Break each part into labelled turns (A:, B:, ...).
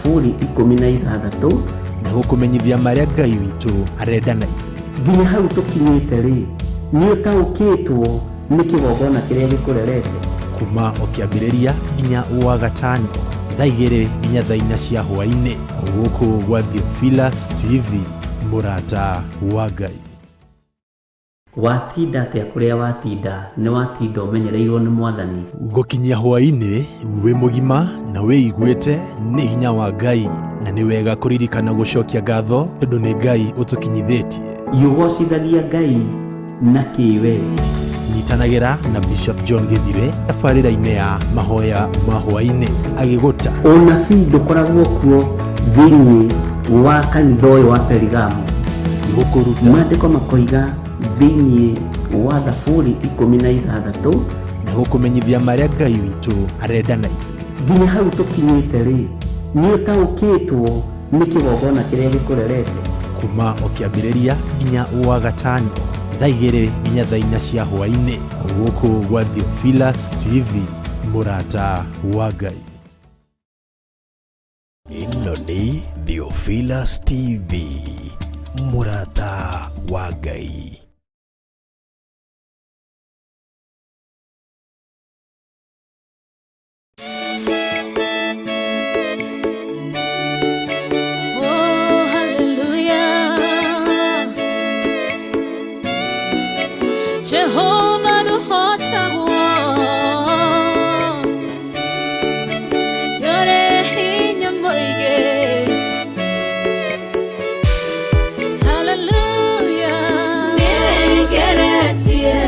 A: Thaburi 16.
B: Na gũkũmenyithia marĩa Ngai witũ arenda na ithuĩ.
A: Nginya hau tũkinyĩte rĩ, nĩ ũtaũkĩtwo nĩ kĩgongona kĩrĩa gĩkũrerete?
B: Kuma o kĩambĩrĩria nginya wa gatano thaa 2 nginya thaa 4 cia hwaĩ-inĩ, gũkũ gwa Theophilus TV, mũrata wa Ngai.
A: Watinda atĩa kũrĩa watinda? Nĩ watinda ũmenyereirwo nĩ Mwathani.
B: Gũkinyia hwaĩ-inĩ wĩ mũgima na wĩiguĩte nĩ hinya wa Ngai, na nĩ wega kũririkana gũcokia ngatho tondũ nĩ Ngai ũtũkinyithĩtie.
A: Ũgocithagia Ngai na kĩwe.
B: Nyitanagĩra na Bishop John Gĩthire tabarĩra-inĩ ya mahoya ma hwaĩ-inĩ agĩgũta.
A: Ũnabii ndũkoragwo kuo thĩinĩ wa kanitha ũyũ wa Perigamo.
B: Gũkũruta.
A: Maandĩko makoiga thĩinĩ wa Thaburi 16.
B: Na gũkũmenyithia marĩa Ngai witũ arenda na ithuĩ.
A: Nginya hau tũkinyĩte rĩ, nĩ ũtaũkĩtwo nĩ kĩgongona kĩrĩa gĩkũrerete?
B: Kuma o kĩambĩrĩria nginya wa gatano thaa 2 nginya thaa 4 cia hwaĩ-inĩ, gũkũ gwa Theophilus TV, mũrata wa Ngai.
C: Ĩno nĩ Theophilus TV, mũrata wa Ngai.
D: Oh, hallelujah. Jehovah nũhotagwo. Nĩũrĩ hinya mũingĩ. Hallelujah. Nĩngeretie,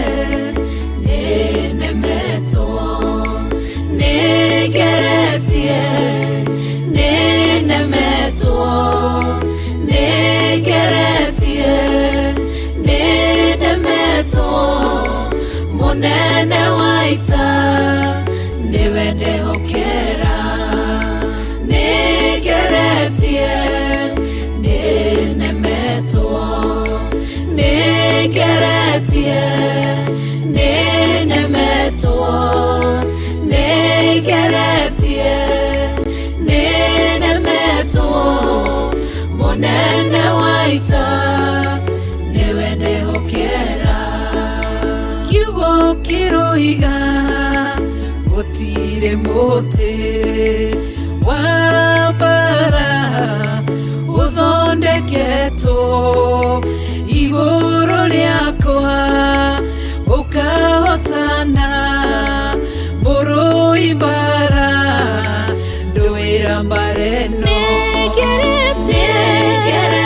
D: nĩnemetwo. Nĩngeretie, nĩnemetwo. Nĩngeretie, nĩnemetwo. Mũnene wa ita, nĩwe ndehokera. Nĩngeretie, nĩnemetwo. Nĩngeretie, nĩnemetwo. Nĩngeretie, nĩnemetwo. Mũnene wa ita, nĩwe ndehokera. Kiugo kĩroiga gũtirĩ mũtĩ wa mbara ũthondeketwo igũrũ rĩakwa ũkahotana mũrũi mbara ndũĩra mbara ĩno. Nĩngeretie, nĩnemetwo.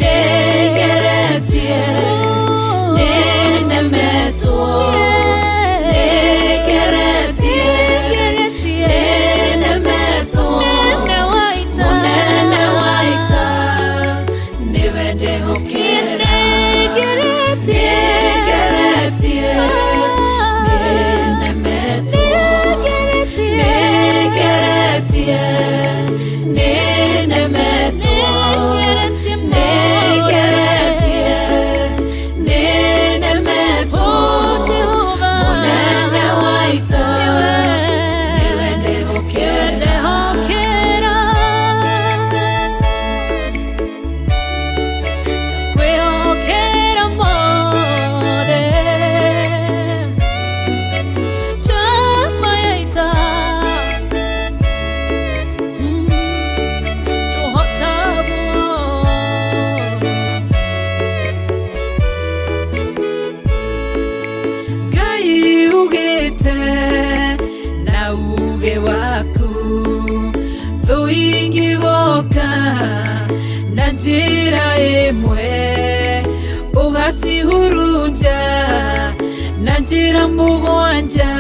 D: Nĩngeretie, nĩnemetwo. Nĩngeretie, nĩnemetwo. Mũnene wa ita, nĩwe ndehokera. Nĩngeretie, nĩnemetwo. Nĩngeretie, nĩnemetwo. Nĩngeretie, nĩnemetwo. Mũnene wa ita, nĩwe ndehokera. Kwĩhokera mothe. Chama ya ita. Tũhotagwo. Ngai ugĩte na uge waku thũ ingĩgoka na njĩra ĩmwe ũgacihurunja na njĩra mũgwanja.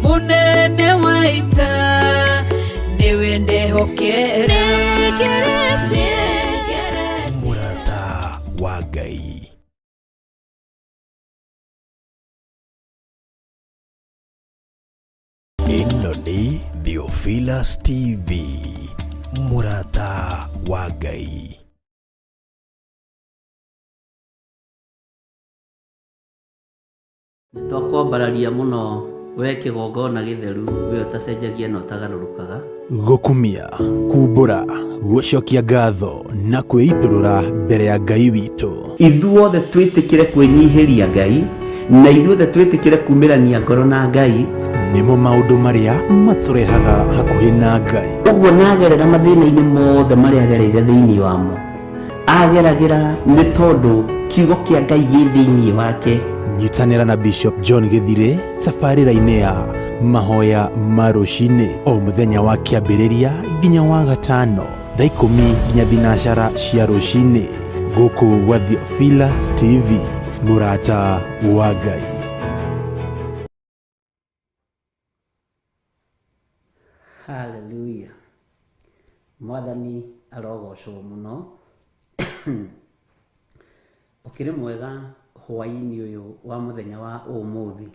D: Mũnene wa ita, nĩwe ndehokera.
C: Mũrata wa Ngai. Ĩno nĩ Theophilus TV, mũrata wa Ngai.
A: Twakwambararia mũno We kĩgongona gĩtheru, we ũtacenjagia na ũtagarũrũkaga.
B: Gũkumia, kumbũra, gũcokia ngatho na kwĩitũrũra mbere ya Ngai witũ.
A: Ithuothe twĩtĩkĩre kwĩnyihĩria Ngai, na ithuothe twĩtĩkĩre kumĩrania ngoro na Ngai.
B: Nĩmo maũndũ marĩa matũrehaga hakuhĩ na Ngai.
A: Ũguo nagerera mathĩna-inĩ mothe marĩa agereire thĩinĩ wamo, ageragĩra nĩ tondũ kiugo kĩa Ngai gĩ thĩinĩ wake.
B: Nyitanĩra na Bishop John Gĩthirĩ tabarĩra-inĩ ya mahoya ma rũcinĩ o mũthenya wa kĩambĩrĩria nginya wa gatano thaa 10 nginya 12 cia rũcinĩ gũkũ gwa Theophilus TV, mũrata wa Ngai.
A: Hallelujah. Mwathani arogocwo mũno. Ũkĩrĩ mwega hwaĩ-inĩ ũyũ wa mũthenya wa ũmũthĩ.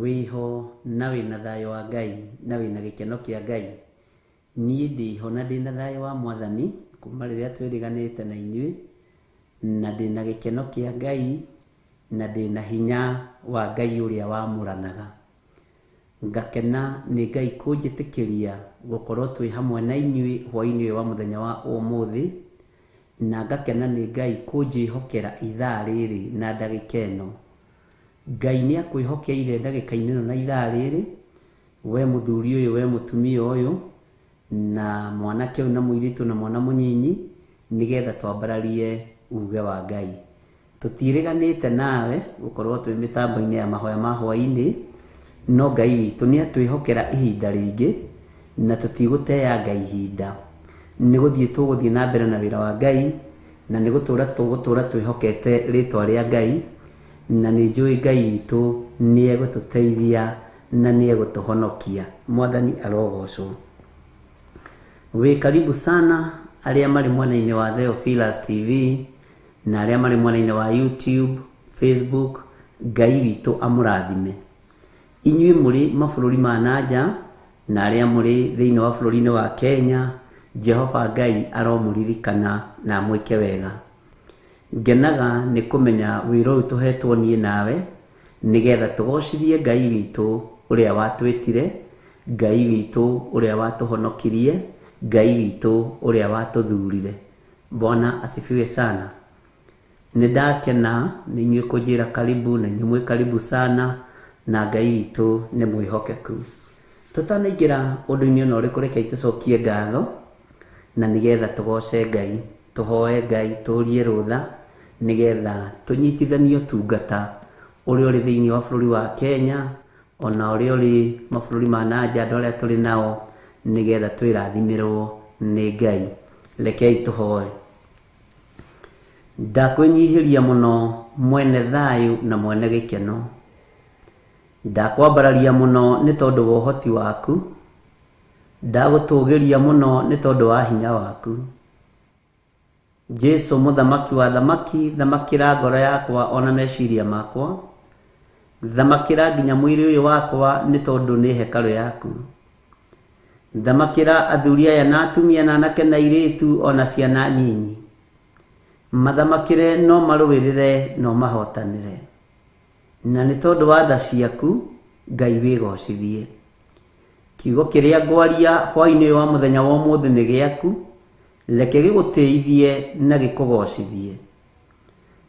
A: Wĩho na wĩna thayũ wa Ngai na wĩna gĩkeno kĩa Ngai. Niĩ ndĩho na ndĩna thayũ wa Mwathani kuma rĩrĩa twĩrĩganĩte na inyuĩ, na ndĩna gĩkeno kĩa Ngai na ndĩna hinya wa Ngai ũrĩa wamũranaga. Ngakena nĩ Ngai kũnjĩtĩkĩria gũkorwo twĩ hamwe na inyuĩ hwaĩ-inĩ ũyũ wa mũthenya wa ũmũthĩ, na ngakena nĩ Ngai kũnjĩhokera ithaa rĩrĩ na ndagĩka ĩno. Ngai nĩ akwĩhokeire ndagĩka-inĩ ĩno na ithaa rĩrĩ, we mũthuri ũyũ, we mũtumia ũyũ, na mwanake ũyũ na mũirĩtu na mwana mũnyinyi, nĩgetha twambararie uge wa Ngai. Tũtiĩrĩganĩte nawe gũkorwo twĩ mĩtambo-inĩ ya mahoya ma hwaĩ-inĩ, no Ngai witũ nĩ atwĩhokera ihinda rĩngĩ, na tũtigũteanga ihinda. Nĩ gũthiĩ tũgũthiĩ na mbere na wĩra wa Ngai, na nĩ gũtũra tũgũtũra twĩhokete rĩtwa rĩa Ngai, na nĩ njũĩ Ngai witũ nĩ egũtũteithia na nĩ egũtũhonokia. Mwathani arogocwo. Wĩ karibu sana arĩa marĩ mwena-inĩ wa Theophilus TV na arĩa marĩ mwena-inĩ wa YouTube, Facebook. Ngai witũ amũrathime. Inyuĩ mũrĩ mabũrũri ma nanja na arĩa mũrĩ thĩinĩ wa bũrũri-inĩ wa Kenya, Jehova Ngai aromũririkana na amwĩke wega. Ngenaga nĩ kũmenya wĩra ũyũ tũhetwo niĩ nawe, nĩgetha tũgocithie Ngai witũ ũrĩa watwĩtire, Ngai witũ ũrĩa watũhonokirie, Ngai witũ ũrĩa watũthurire. Bwana asifiwe sana. Nĩ ndakena nĩ inyuĩ kũnjĩra karibu, na inyuĩ mwĩ karibu sana, na Ngai witũ nĩ mwĩhokeku. Tũtanaingĩra ũndũ-inĩ ona ũrĩkũ, rekei tũcokie ngatho, na nĩgetha tũgoce Ngai, tũhoe Ngai, tũrie rũtha, nĩgetha tũnyitithanie ũtungata ũrĩa ũrĩ thĩinĩ wa bũrũri wa Kenya, ona ũrĩa ũrĩ mabũrũri ma nanja, andũ arĩa tũrĩ nao, nĩgetha twĩrathimĩrwo nĩ Ngai. Rekei tũhoe. Ndakwĩnyihĩria mũno mwene thayũ na mwene gĩkeno. Ndakwambararia mũno nĩ tondũ wa ũhoti waku. Ndagũtũgĩria mũno nĩ tondũ wa hinya waku. Jesu mũthamaki wa thamaki, thamakĩra ngoro yakwa ona meciria makwa. Thamakĩra nginya mwĩrĩ ũyũ wakwa nĩ tondũ nĩ hekarũ yaku. Thamakĩra athuri aya na atumia na anake na airĩtu ona ciana nyinyi. Mathamakĩre no marũĩrĩre no mahotanĩre. Na nĩ tondũ wa tha ciaku, Ngai wĩgocithie. Kiugo kĩrĩa ngwaria hwaĩ-inĩ wa mũthenya wa ũmũthĩ nĩ gĩaku, reke gĩgũtĩithie na gĩkũgocithie.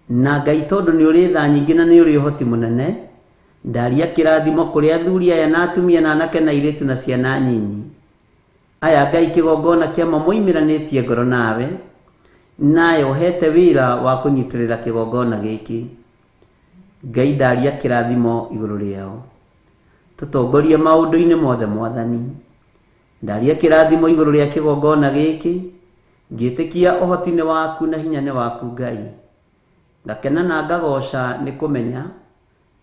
A: Na Ngai tondũ nĩ ũrĩ tha nyingĩ na nĩ ũrĩ ũhoti mũnene, ndaria kĩrathimo kũrĩ athuri aya na atumia na anake na airĩtu na ciana nyinyi. Aya Ngai kĩgongona kĩamo moimĩranĩtie ngoro nawe, nawe ũhete wĩra wa kũnyitĩrĩra kĩgongona gĩkĩ. Ngai ndaria kĩrathimo igũrũ rĩao. Tũtongorie maũndũ-inĩ mothe Mwathani. Ndaria kĩrathimo igũrũ rĩa kĩgongona gĩkĩ, ngĩtĩkia ũhoti nĩ waku na hinya nĩ waku Ngai. Ngakena na ngagoca nĩ kũmenya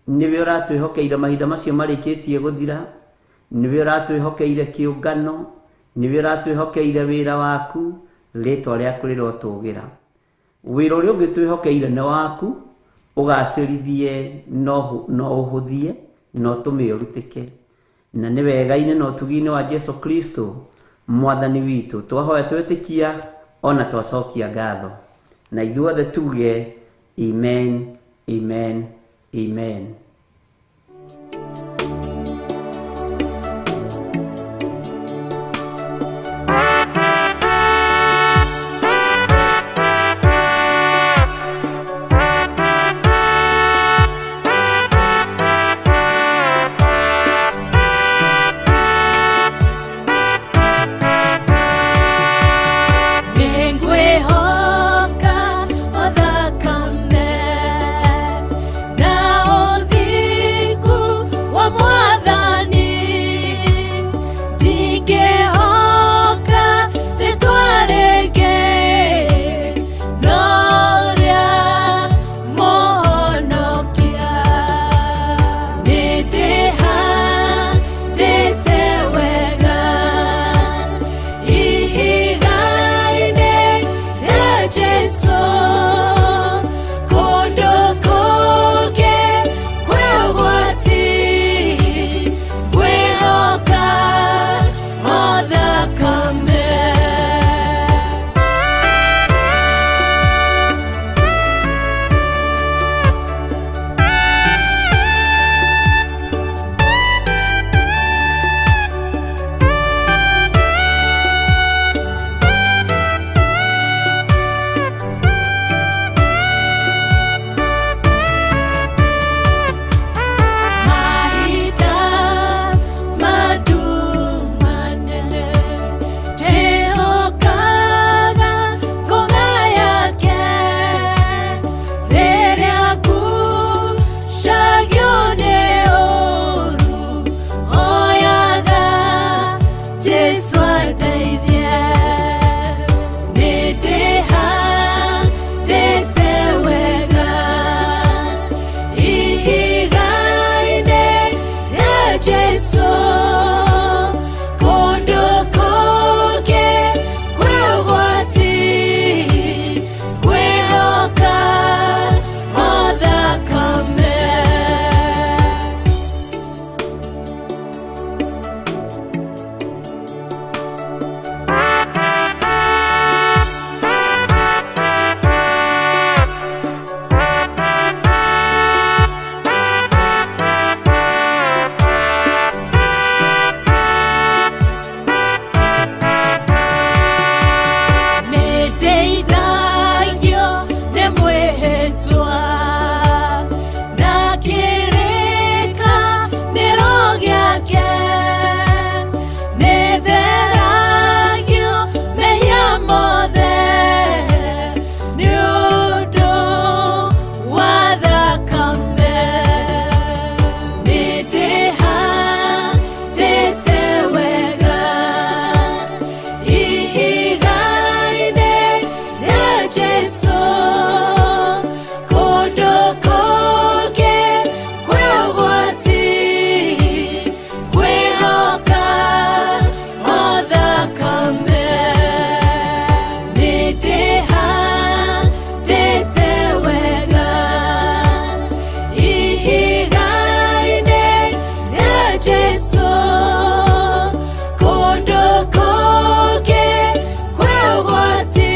A: nĩwe ũratwĩhokeire mahinda macio marĩkĩtie gũthira, nĩwe ũratwĩhokeire kĩũngano, nĩwe ũratwĩhokeire wĩra waku, rĩtwa rĩaku rĩrotũgĩra. Wĩra ũrĩa ũngĩ twĩhokeire nĩ waku, ũgacĩrithie no ũhũthie no ũtũme ũrutĩke. Na nĩ wega-inĩ na ũtugi-inĩ wa Jesu Kristo Mwathani witũ twahoya twĩtĩkia ona twacokia ngatho. Na ithuothe tuge amen, amen, amen.
D: yake nĩtheragio mehia mothe nĩ ũndũ wa thakame. Nĩndĩhandĩte wega ihiga-inĩ rĩa Jesũ, kũndũ kũngĩ kwĩ ũgwati, kwĩhoka o thakame. Nĩndĩhandĩte wega ihiga-inĩ rĩa Jesũ, kũndũ kũngĩ kwĩ ũgwati,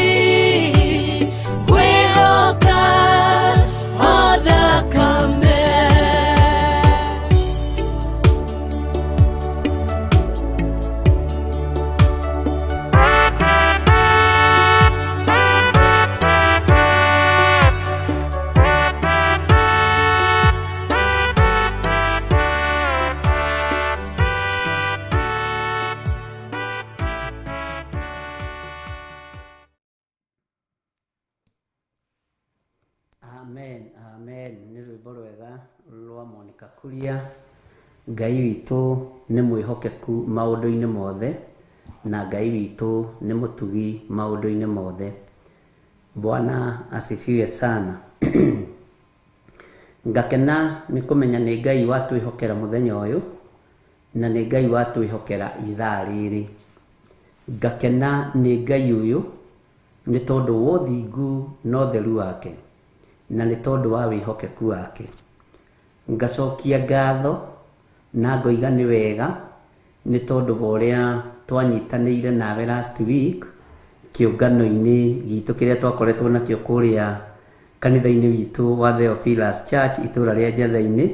D: kwĩhoka o thakame.
A: Amen, amen. Nĩ rwĩmbo rwega rwa Monica Kuria. Ngai witũ nĩ mwĩhokeku maũndũ-inĩ mothe, na Ngai witũ nĩ mũtugi maũndũ-inĩ mothe. Bwana asifiwe sana. Ngakena nĩ kũmenya nĩ Ngai watwĩhokera mũthenya ũyũ, na nĩ Ngai watwĩhokera ithaa rĩrĩ. Ngakena nĩ Ngai ũyũ nĩ tondũ wa ũthingu na ũtheru wake, na nĩ tondũ wa wĩhokeku wake. Ngacokia ngatho na ngoiga nĩ wega nĩ tondũ wa ũrĩa twanyitanĩire nawe last week kĩũngano-inĩ gitũ kĩrĩa twakoretwo nakĩo kũrĩa kanitha-inĩ witũ wa Theophilus Church itũra rĩa Njatha-inĩ.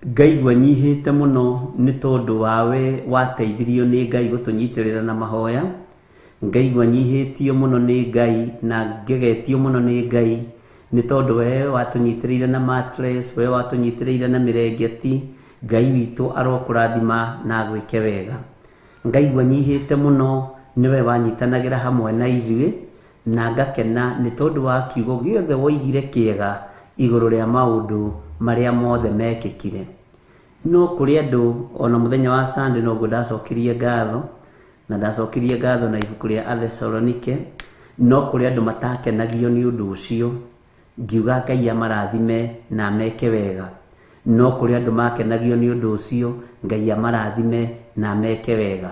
A: Ngaigua nyihĩte mũno nĩ tondũ wawe wateithirio nĩ Ngai gũtũnyitĩrĩra na mahoya. Ngaigua nyihĩtio mũno nĩ Ngai na ngegetio mũno nĩ Ngai nĩ tondũ we watũnyitĩrĩire na mattress, we watũnyitĩrĩire na mĩrengeti. Ngai witũ arokũrathima na agwĩke wega. Ngaigua nyihĩte mũno nĩwe wanyitanagĩra hamwe na ithuĩ, na ngakena nĩ tondũ wa kiugo gĩothe woigire kĩega igũrũ rĩa maũndũ marĩa mothe mekĩkire. No kũrĩ andũ ona mũthenya wa Sunday noguo ndacokirie ngatho, na ndacokirie ngatho na ibuku rĩa Athesalonike. No kũrĩ andũ matakenagio nĩ ũndũ ũcio, ngiuga Ngai amarathime na ameke wega. No kũrĩ andũ makenagio nĩ ũndũ ũcio, Ngai amarathime na ameke wega.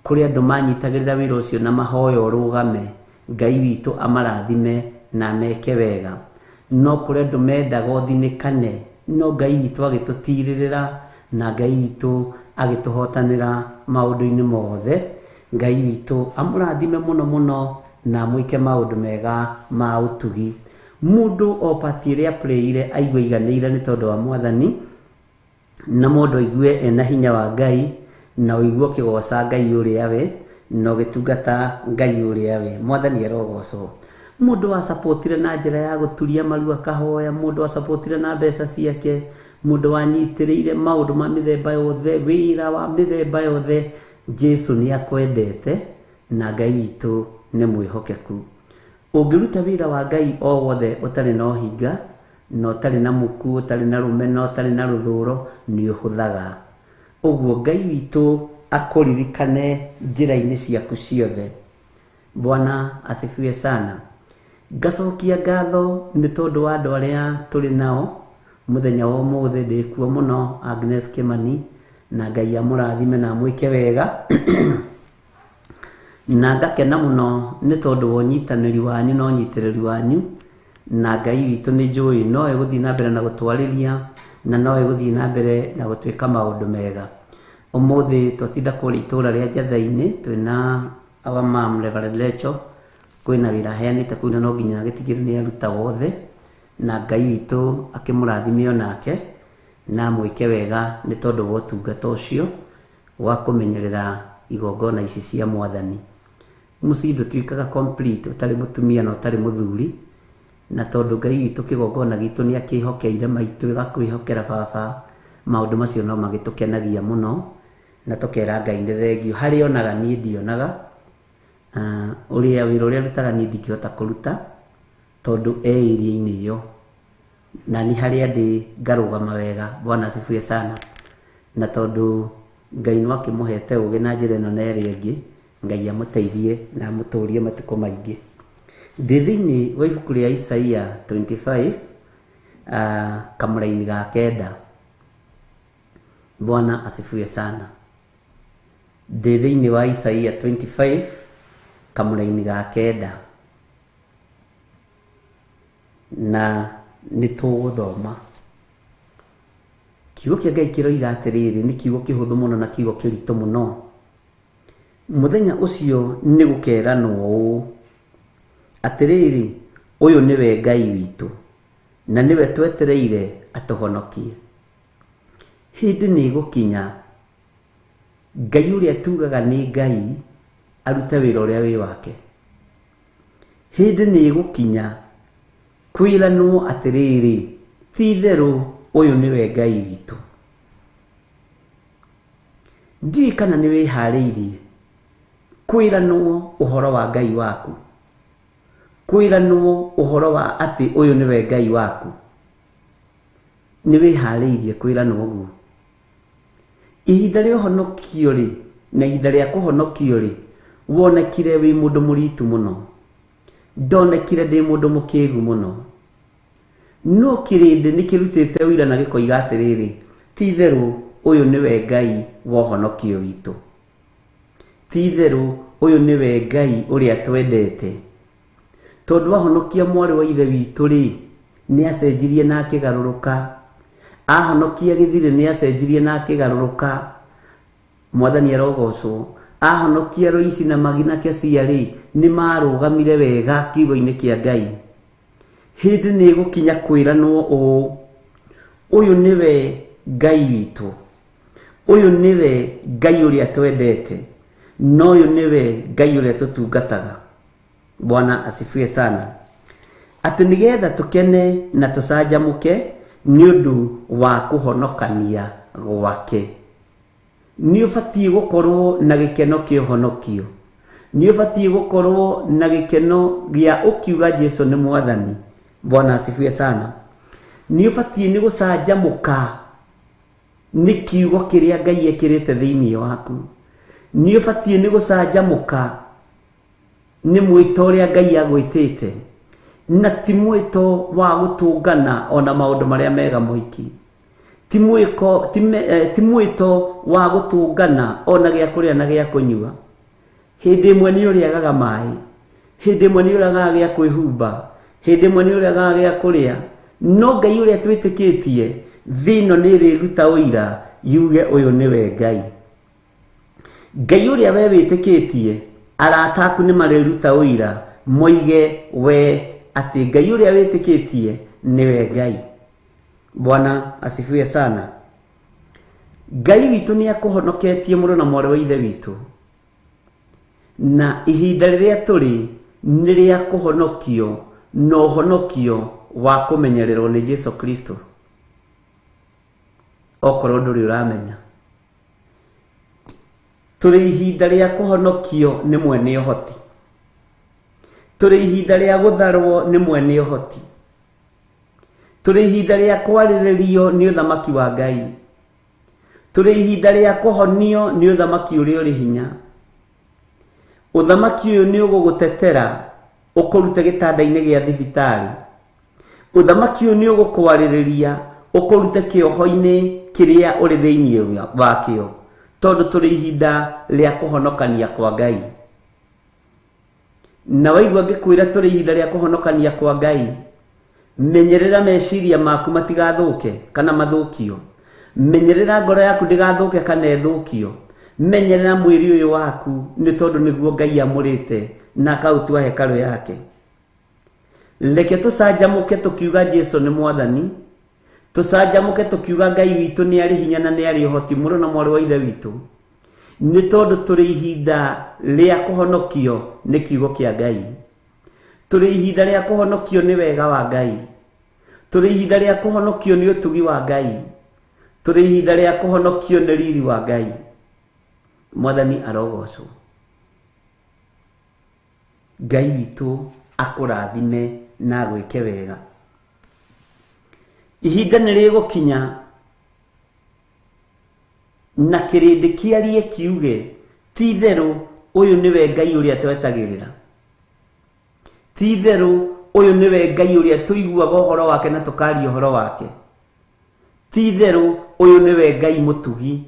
A: Kũrĩ andũ manyitagĩrĩra wĩra ũcio na mahoya ũrũgame, Ngai witũ amarathime na ameke wega. No kũrĩ andũ mendaga ũthinĩkane, no Ngai witũ agĩtũtirĩrĩra na Ngai witũ agĩtũhotanĩra maũndũ-inĩ mothe. Ngai witũ amũrathime mũno mũno na amwĩke maũndũ mega ma ũtugi. Mũndũ o pati ĩrĩa aplayire aigue aiganĩire nĩ tondũ wa Mwathani, na mũndũ aigue ena hinya wa Ngai, na ũigue ũkĩgoca Ngai ũrĩa we, na ũgĩtungata Ngai ũrĩa we. Mwathani arogocwo. Mũndũ wacapotire na njĩra ya gũturia maru akahoya, mũndũ wacapotire na mbeca ciake, mũndũ wanyitĩrĩire maũndũ ma mĩthemba yothe, wĩra wa mĩthemba yothe. Jesu nĩ akwendete na Ngai witũ nĩ mwĩhokeku. Ũngĩruta wĩra wa Ngai o wothe ũtarĩ na ũhinga, na ũtarĩ na muku, ũtarĩ na rũmena, ũtarĩ na rũthũro, nĩ ũhũthaga. Ũguo Ngai witũ akũririkane njĩra-inĩ ciaku ciothe. Bwana asifiwe sana. Ngacokia ngatho nĩ tondũ wa andũ arĩa tũrĩ nao mũthenya wa ũmũthĩ. Ndĩkuo mũno Agnes Kimani, na Ngai amũrathime na amwĩke wega. Na ngakena mũno nĩ tondũ wa ũnyitanĩri wanyu na ũnyitĩrĩri wanyu, na Ngai witũ nĩ njũĩ no egũthiĩ na mbere na gũtwarĩria, na no egũthiĩ na mbere na gũtwĩka maũndũ mega. Ũmũthĩ twatinda kũrĩa itũra rĩa Njatha-inĩ twĩna our mom Reverend Lecho, kwĩna wĩra aheanĩte kũu na no nginya agĩtigĩrĩre nĩ aruta wothe, na Ngai witũ akĩmũrathime onake na amwĩke wega nĩ tondũ wa ũtungata ũcio wa kũmenyerera igongona ici cia Mwathani. Mũciĩ ndũtuĩkaga complete ũtarĩ mũtumia na ũtarĩ mũthuri, na tondũ Ngai witũ kĩgongona gitũ nĩ akĩhokeire maitũ, ĩgakwĩhokera baba, Maũndũ macio no magĩtũkenagia mũno na tũkera Ngai nĩ thengio. Harĩa onaga niĩ ndionaga, ũrĩa wĩra ũrĩa arutaga niĩ ndingĩhota kũruta tondũ e area-inĩ ĩyo, na ni harĩa ndĩ ngarũgama wega. Bwana asifiwe sana. Na tondũ Ngai no akĩmũhete ũgĩ na njĩra ĩno na ĩrĩa ĩngĩ, Ngai amũteithie na amũtũrie matukũ maingĩ. Ndĩ thĩinĩ wa ibuku rĩa Isaia 25 kamũraini ga 9. Bwana asifiwe sana. Ndĩ thĩinĩ wa Isaia 25 kamũraini ga 9, na nĩ tũgũthoma. Kiugo kĩa Ngai kĩroiga atĩrĩrĩ, nĩ kiugo kĩhũthũ mũno na kiugo kĩritũ mũno. Mũthenya ũcio nĩ gũkeranwo ũũ, atĩrĩrĩ, ũyũ nĩwe Ngai witũ, na nĩwe twetereire atũhonokie. Hĩndĩ nĩ ĩgũkinya Ngai ũrĩa tugaga nĩ Ngai arute wĩra ũrĩa wĩ wake. Hĩndĩ nĩ ĩgũkinya kwĩranwo atĩrĩrĩ, ti itherũ ũyũ nĩwe Ngai witũ. Ndiũĩ kana nĩ wĩharĩirie kwĩranwo ũhoro wa Ngai waku, kwĩranwo ũhoro wa atĩ ũyũ nĩwe Ngai waku. Nĩ wĩharĩirie kwĩranwo ũguo? Ihinda rĩa ũhonokio rĩ, na ihinda rĩa kũhonokio rĩ, wonekire wĩ mũndũ mũritu mũno, ndonekire ndĩ mũndũ mũkĩgu mũno. No kĩrĩndĩ nĩ kĩrutĩte ũira na gĩkoiga atĩrĩrĩ, ti itherũ ũyũ nĩwe Ngai wa ũhonokio witũ, ti itherũ ũyũ nĩwe Ngai ũrĩa twendete. Tondũ ahonokia mwarĩ wa ithe witũ rĩ, nĩ acenjirie na akĩgarũrũka. Ahonokia gĩthirĩ nĩ acenjirie na akĩgarũrũka. Mwathani arogocwo. Ahonokia Roici na Magina Kesia rĩ, nĩ marũgamire wega kiugo-inĩ kĩa Ngai. Hĩndĩ nĩ ĩgũkinya kwĩranwo ũũ, ũyũ nĩwe Ngai witũ, ũyũ nĩwe Ngai ũrĩa twendete, na ũyũ nĩwe Ngai ũrĩa tũtungataga. Bwana asifiwe sana. Atĩ nĩgetha tũkene na tũcanjamũke nĩ ũndũ wa kũhonokania gwake. Nĩ ũbatiĩ gũkorwo na gĩkeno kĩa ũhonokio, nĩ ũbatiĩ gũkorwo na gĩkeno gĩa ũkiuga Jesu nĩ Mwathani. Bwana asifiwe sana. Nĩ ũbatiĩ nĩ gũcanjamũka nĩ kiugo kĩrĩa Ngai ekĩrĩte thĩinĩ waku. Nĩ ũbatiĩ nĩ gũcanjamũka nĩ mwĩto ũrĩa Ngai agwĩtĩte, na ti mwĩto wa gũtũngana ona maũndũ marĩa mega mũiki, ti mwĩto wa gũtũngana ona gĩa kũrĩa na gĩa kũnyua. Hĩndĩ ĩmwe nĩ ũrĩagaga maĩ, hĩndĩ ĩmwe nĩ ũrĩagaga gĩa kwĩhumba, hĩndĩ ĩmwe nĩ ũrĩagaga gĩa kũrĩa. No Ngai ũrĩa twĩtĩkĩtie, thĩ ĩno nĩ ĩrĩruta ũira yuge ũyũ nĩwe Ngai. Ngai ũrĩa we wĩtĩkĩtie, arata aku nĩ marĩruta ũira moige we atĩ Ngai ũrĩa wĩtĩkĩtie nĩwe Ngai. Bwana asifiwe sana. Ngai witũ nĩ akũhonoketie mũrũ na mwarĩ wa ithe witũ, na ihinda rĩrĩa tũrĩ nĩ rĩa kũhonokio, na ũhonokio wa kũmenyererwo nĩ Jesu Kristo. Okorwo ndũrĩ ũramenya, tũrĩ ihinda rĩa kũhonokio nĩ mwene ũhoti, tũrĩ ihinda rĩa gũtharwo nĩ mwene ũhoti, tũrĩ ihinda rĩa kwarĩrĩrio nĩ ũthamaki wa Ngai, tũrĩ ihinda rĩa kũhonio nĩ ũthamaki ũrĩa ũrĩ hinya. Ũthamaki ũyũ nĩ ũgũgũtetera ũkũrute gĩtanda-inĩ gĩa thibitarĩ. Ũthamaki ũyũ nĩ ũgũkwarĩrĩria ũkũrute kĩoho-inĩ kĩrĩa ũrĩ thĩinĩ wakĩo, tondũ tũrĩ ihinda rĩa kũhonokania kwa Ngai. Na waigua ngĩkwĩra tũrĩ ihinda rĩa kũhonokania kwa Ngai, menyerera meciria maku matigathũke kana mathũkio, menyerera ngoro yaku ndĩgathũke kana ĩthũkio, menyerera mwĩrĩ ũyũ waku nĩ tondũ nĩguo Ngai amũrĩte na akaũtua hekarũ yake. Reke tũcanjamũke tũkiuga Jesu nĩ Mwathani, tũcanjamũke tũkiuga Ngai witũ nĩ arĩ hinya na nĩ arĩ ũhoti, mũrũ na mwarĩ wa ithe witũ, nĩ tondũ tũrĩ ihinda rĩa kũhonokio nĩ kiugo kĩa Ngai, tũrĩ ihinda rĩa kũhonokio nĩ wega wa Ngai, tũrĩ ihinda rĩa kũhonokio nĩ ũtugi wa Ngai, Tũrĩ ihinda rĩa kũhonokio nĩ riri wa Ngai. Mwathani arogocwo. Ngai witũ akũrathime na agwĩke wega. Ihinda nĩ rĩgũkinya na kĩrĩndĩ kĩarie kiuge ti itherũ ũyũ nĩwe Ngai ũrĩa twetagĩrĩra. Ti itherũ ũyũ nĩwe Ngai ũrĩa tũiguaga ũhoro wake na tũkaria ũhoro wake. Ti itherũ ũyũ nĩwe Ngai mũtugi.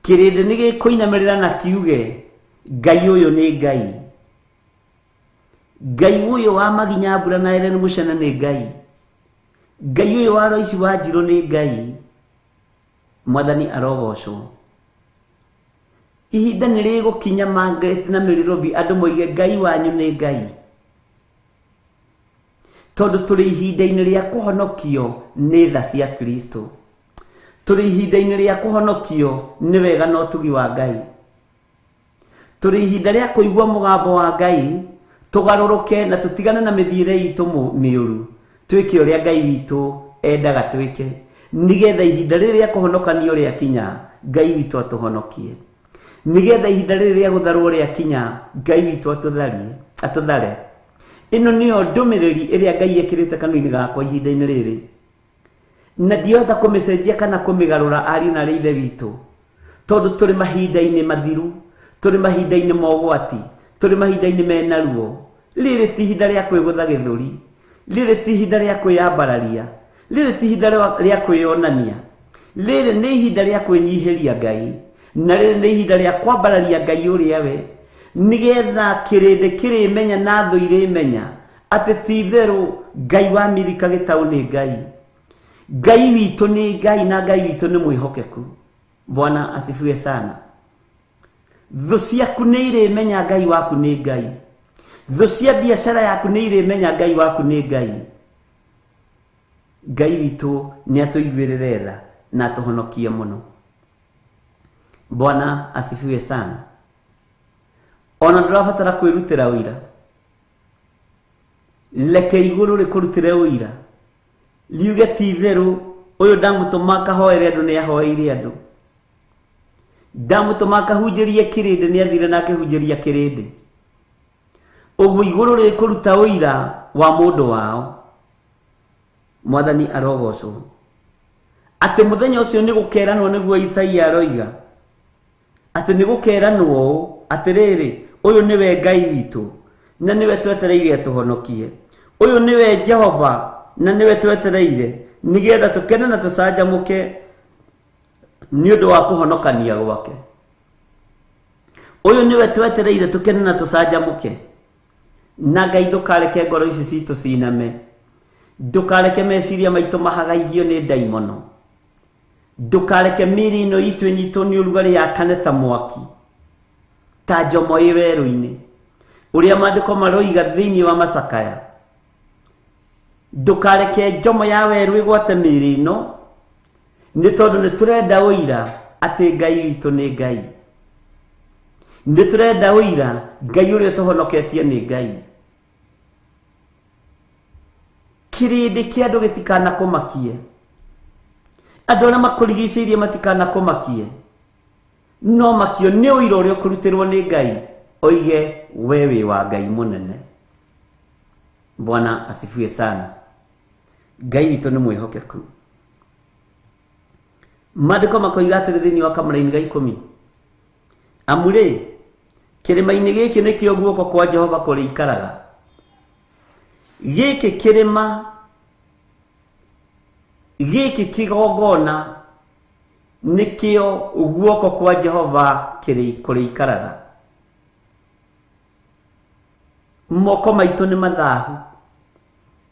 A: Kĩrĩndĩ nĩ gĩkũinamĩrĩra na kiuge Ngai ũyũ nĩ Ngai. Ngai ũyũ wa Maginya Mbura na Ellen Muchena nĩ Ngai. Ngai ũyũ wa Royce Wanjiru nĩ Ngai. Mwathani arogocwo. Ihinda nĩ rĩgũkinya Margaret na Mĩrĩrũbi andũ moige Ngai wanyu nĩ Ngai. Tondũ tũrĩ ihinda-inĩ rĩa kũhonokio nĩ tha cia Kristo. Tũrĩ ihinda-inĩ rĩa kũhonokio nĩ wega na ũtugi wa Ngai. Tũrĩ ihinda rĩa kũigua mũgambo wa Ngai, tũgarũrũke na tũtigane na mĩthiĩre itũ mĩũru, twĩke ũrĩa Ngai witũ endaga twĩke, nĩgetha ihinda rĩrĩ rĩa kũhonokanio rĩakinya, Ngai witũ atũhonokie. Nĩgetha ihinda rĩrĩ rĩa gũtharwo rĩakinya, Ngai witũ atũthare. Ĩno nĩyo ndũmĩrĩri ĩrĩa Ngai ekĩrĩte kanua-inĩ gakwa ihinda-inĩ rĩrĩ. Na ndiohota kũmĩcenjia kana kũmĩgarũra ariũ na arĩ ithe witũ, tondũ tũrĩ mahinda-inĩ mathiru, tũrĩ mahinda-inĩ ma ũgwati, tũrĩ mahinda-inĩ mena ruo. Rĩrĩ ti ihinda rĩa kwĩgũtha gĩthũri, rĩrĩ ti ihinda rĩa kwĩyambararia, rĩrĩ ti ihinda rĩa kwĩyonania, rĩrĩ nĩ ihinda rĩa kwĩnyihĩria Ngai, na rĩrĩ nĩ ihinda rĩa kwambararia Ngai ũrĩa we, nĩgetha kĩrĩndĩ kĩrĩmenya na thũ irĩmenya atĩ ti itherũ Ngai wa Milika Gĩtaũ nĩ Ngai. Ngai witũ nĩ Ngai na Ngai witũ nĩ mwĩhokeku. Bwana asifiwe sana. Thũ ciaku nĩ irĩmenya Ngai waku nĩ Ngai. Thũ cia biacara yaku nĩ irĩmenya Ngai waku nĩ Ngai. Ngai witũ nĩ atũiguĩrĩre tha na atũhonokie mũno. Bwana asifiwe sana. Ona ndũrabatara kwĩrutĩra ũira. Reke igũrũ rĩkũrutĩre ũira. Riuge ti itherũ ũyũ ndamũtũma akahoere andũ nĩ ahoeire andũ. Ndamũtũma akahunjĩrie kĩrĩndĩ nĩ athire na akĩhunjĩria kĩrĩndĩ. Ũguo igũrũ rĩkũruta ũira wa mũndũ wao. Mwathani arogocwo. Atĩ mũthenya ũcio nĩ gũkeranwo nĩguo Isaia aroiga. Atĩ nĩ gũkeranwo ũũ, atĩrĩrĩ, ũyũ nĩwe Ngai witũ, na nĩwe twetereire atũhonokie. Ũyũ nĩwe Jehova, na nĩwe twetereire, nĩgetha tũkene na tũcanjamũke nĩ ũndũ wa kũhonokania gwake. Ũyũ nĩwe twetereire tũkene na tũcanjamũke. Na Ngai ndũkareke ngoro ici citũ ciname. Ndũkareke meciria maitũ mahagaigio nĩ ndaimono. Ndũkareke mĩĩrĩ ĩno itũ ĩnyitwo nĩ ũrugarĩ yakane ta mwaki, ta njomo ĩ werũ-inĩ, ũrĩa maandĩko maroiga thĩinĩ wa macakaya. Ndũkareke njomo ya werũ ĩgwate mĩĩrĩ ĩno, nĩ tondũ nĩ tũrenda ũira atĩ Ngai witũ nĩ Ngai. Nĩ tũrenda ũira Ngai ũrĩa ũtũhonoketie nĩ Ngai. Kĩrĩndĩ kĩa andũ gĩtikanakũmakie. Andũ arĩa makũrigicĩirie matikanakũmakie. No makio nĩ ũira ũrĩa ũkũrutĩrwo nĩ Ngai, oige we wĩ wa Ngai mũnene. Bwana asifiwe sana. Ngai witũ nĩ mwĩhokeku. Maandĩko makoiga atĩrĩ thĩinĩ wa kamũraini ga 10. Amu rĩ, kĩrĩma-inĩ gĩkĩ nĩkĩo guoko kwa Jehova kũrĩikaraga. Gĩkĩ kĩrĩma, gĩkĩ kĩgongona nĩkĩo guoko kwa Jehova kũrĩikaraga. Moko maitũ nĩ mathahu,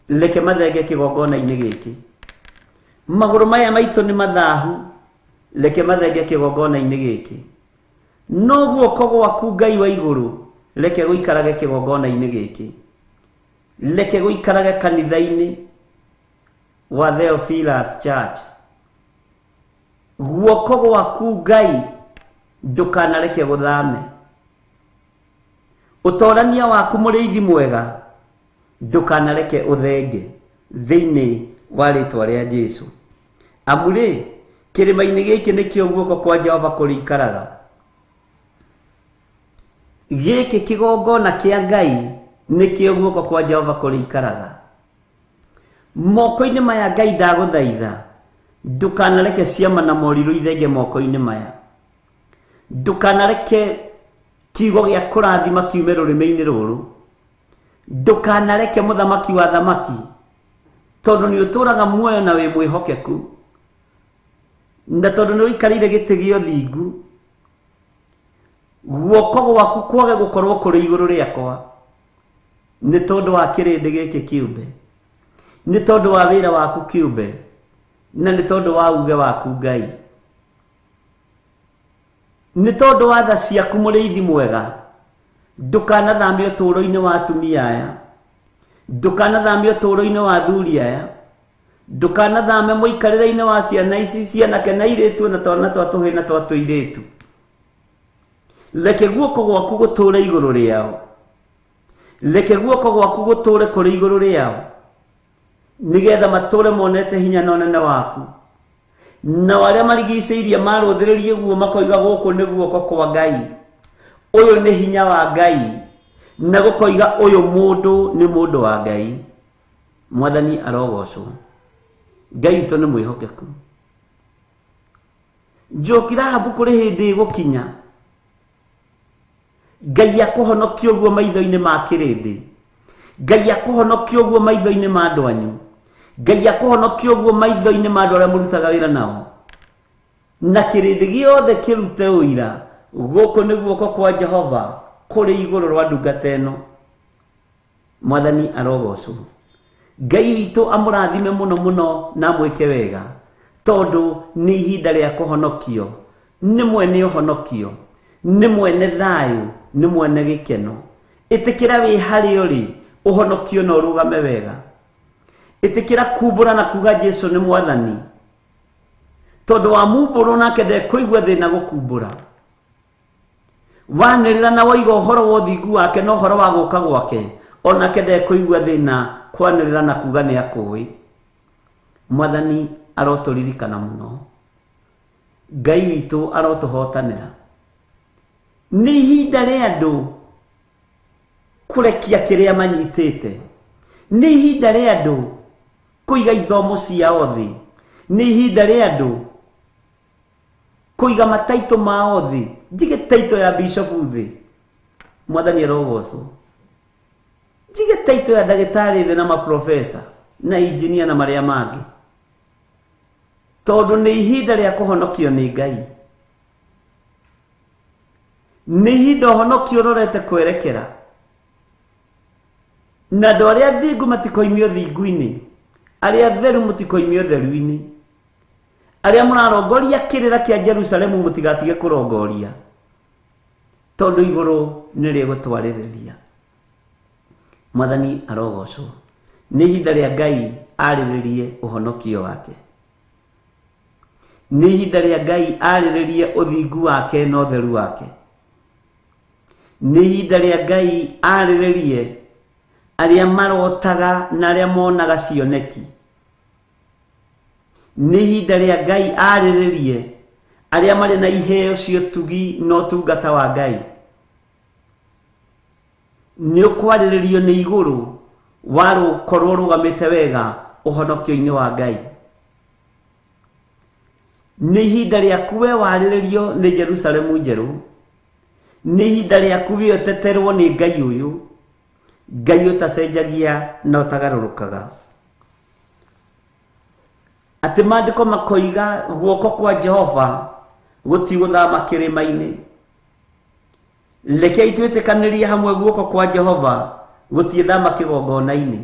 A: reke mathenge kĩgongona-inĩ gĩkĩ. Magũrũ maya maitũ nĩ mathahu, reke mathenge kĩgongona-inĩ gĩkĩ. No guoko gwaku Ngai wa igũrũ, reke gũikarage kĩgongona-inĩ gĩkĩ. Reke gũikarage kanitha-inĩ wa Theophilus Church. Guoko gwaku Ngai ndũkanareke gũthame. Ũtorania waku mũrĩithi mwega ndũkanareke ũthenge thĩinĩ wa rĩtwa rĩa Jesũ. Amu rĩ, kĩrĩma-inĩ gĩkĩ nĩkĩo guoko kwa Jehova kũrĩikaraga. Gĩkĩ kĩgongona kĩa Ngai nĩkĩo guoko kwa Jehova kũrĩikaraga. Moko-inĩ maya Ngai ndagũthaitha, ndũkanareke ciama na morirũ ithenge moko-inĩ maya. Ndũkanareke kiugo gĩa kũrathima kiume rũrĩmĩ-inĩ rũrũ. Ndũkanareke mũthamaki wa thamaki, tondũ nĩ ũtũraga muoyo na wĩ mwĩhokeku, na tondũ nĩ ũikarĩire gĩtĩ gĩa ũthingu, guoko gwaku kwage gũkorwo kũrĩ igũrũ rĩakwa, nĩ tondũ wa kĩrĩndĩ gĩkĩ kĩũmbe, nĩ tondũ wa wĩra waku kĩũmbe, na nĩ tondũ wa uge waku Ngai, nĩ tondũ wa tha ciaku mũrĩithi mwega. Ndũkanathamie ũtũũro-inĩ wa atumia aya, ndũkanathamie ũtũũro-inĩ wa athuri aya, ndũkanathame mũikarĩre-inĩ wa ciana ici cianake na airĩtu na twana twa tũhĩĩ na twa tũirĩtu. Reke guoko gwaku gũtũũre igũrũ rĩao, reke guoko gwaku gũtũũre kũrĩ igũrũ rĩao, nĩgetha matũũre monete hinya na ũnene waku. Nao arĩa marigicĩirie marũthĩrĩrie guo makoiga gũkũ nĩ guoko kwa Ngai, ũyũ nĩ hinya wa Ngai, na gũkoiga ũyũ mũndũ nĩ mũndũ wa Ngai. Mwathani arogocwo. Ngai witũ nĩ mwĩhokeku. Njoki Rahabu kũrĩ hĩndĩ ĩgũkinya Ngai akũhonokie ũguo maitho-inĩ ma kĩrĩndĩ, Ngai akũhonokie ũguo maitho-inĩ ma andũ anyu, Ngai akũhonokie ũguo maitho-inĩ ma andũ arĩa mũrutaga wĩra nao, na kĩrĩndĩ gĩothe kĩrute ũira gũkũ nĩ guoko kwa Jehova kũrĩ igũrũ rwa ndungata ĩno. Mwathani arogocwo. Ngai witũ amũrathime mũno mũno na amwĩke wega, tondũ nĩ ihinda rĩa kũhonokio, nĩ mwene ũhonokio, nĩ mwene thayũ, nĩ mwene gĩkeno. Ĩtĩkĩra wĩ harĩa ũrĩ ũhonokio na ũrũgame wega. Ĩtĩkĩra kumbũra na kuga Jesu nĩ mwathani, tondũ wamumbũrwo nake ndekũigua thĩna gũkumbũra. Wanĩrĩra na waiga ũhoro wa ũthingu wake na ũhoro wa gũka gwake, onake ndekũigua thĩna kwanĩrĩra na kuga nĩ akũĩ. Mwathani arotũririkana mũno. Ngai witũ arotũhotanĩra. Nĩ ihinda rĩa andũ kũrekia kĩrĩa manyitĩte, nĩ ihinda rĩa andũ kũiga ithomo ciao thĩ, nĩ ihinda rĩa andũ kũiga mataitũ mao thĩ. Njige taitũ ya bishop thĩ, Mwathani arogocwo. Njige taitũ ya ndagĩtarĩ thĩ na maprofesa na injinia na marĩa mangĩ, tondũ nĩ ihinda rĩa kũhonokio nĩ Ngai. Nĩ ihinda ũhonokio ũrorete kwerekera, na andũ arĩa athingu matikoimio thingu-inĩ, arĩa atheru mũtikoimio theru-inĩ, arĩa mũrarongoria kĩrĩra kĩa Jerusalemu mũtigatige kũrongoria, tondũ igũrũ nĩ rĩgũtwarĩrĩria. Mwathani arogocwo. Nĩ ihinda rĩa Ngai arĩrĩrie ũhonokio wake, nĩ ihinda rĩa Ngai arĩrĩrie ũthingu wake na ũtheru wake, nĩ ihinda rĩa Ngai arĩrĩrie arĩa marotaga na arĩa monaga cioneki, nĩ ihinda rĩa Ngai arĩrĩrie arĩa marĩ na iheo cia ũtugi na ũtungata wa Ngai. Nĩ ũkwarĩrĩrio nĩ igũrũ warũkorwo ũrũgamĩte wega ũhonokio-inĩ wa Ngai. Nĩ ihinda rĩaku we warĩrĩrio nĩ Jerusalemu njerũ, nĩ ihinda rĩaku we ũteterwo nĩ Ngai ũyũ, Ngai ũtacenjagia na ũtagarũrũkaga. Atĩ maandĩko makoiga guoko kwa Jehova gũtigũthama kĩrĩma-inĩ. Rekei twĩtĩkanĩrie hamwe guoko kwa Jehova gũtiĩthama kĩgongona-inĩ.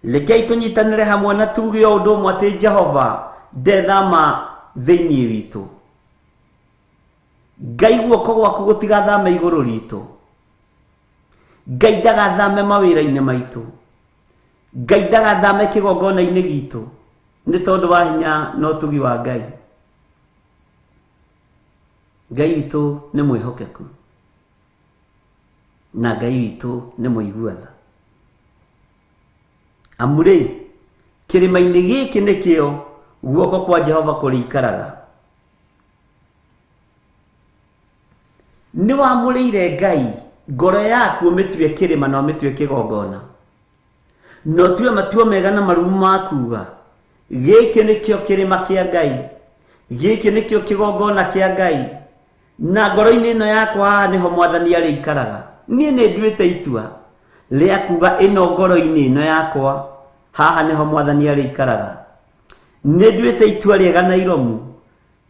A: Rekei tũnyitanĩre hamwe na tuge o ũndũ ũmwe atĩ Jehova ndethama thĩinĩ witũ. Ngai guoko gwaku gũtigathame igũrũ ritũ. Ngai ndagathame mawĩra-inĩ maitũ. Ngai ndagathame kĩgongona-inĩ gitũ, nĩ tondũ wa hinya na ũtugi wa Ngai. Ngai witũ nĩ mwĩhokeku, na Ngai witũ nĩ mũigua tha. Amu rĩ, kĩrĩma-inĩ gĩkĩ nĩkĩo Guoko kwa Jehova kũrĩikaraga. Nĩ wamũrĩire Ngai ngoro yaku ũmĩtue kĩrĩma na ũmĩtue kĩgongona. Na ũtue matua mega na marumu ma kuga gĩkĩ nĩkĩo kĩrĩma kĩa Ngai, gĩkĩ nĩkĩo kĩgongona kĩa Ngai, na ngoro-inĩ ĩno yakwa haha nĩho Mwathani arĩikaraga. Niĩ nĩ nduĩte itua rĩa kuga ĩno ngoro-inĩ ĩno yakwa haha nĩho Mwathani arĩikaraga. Nĩ nduĩte itua rĩega na iromu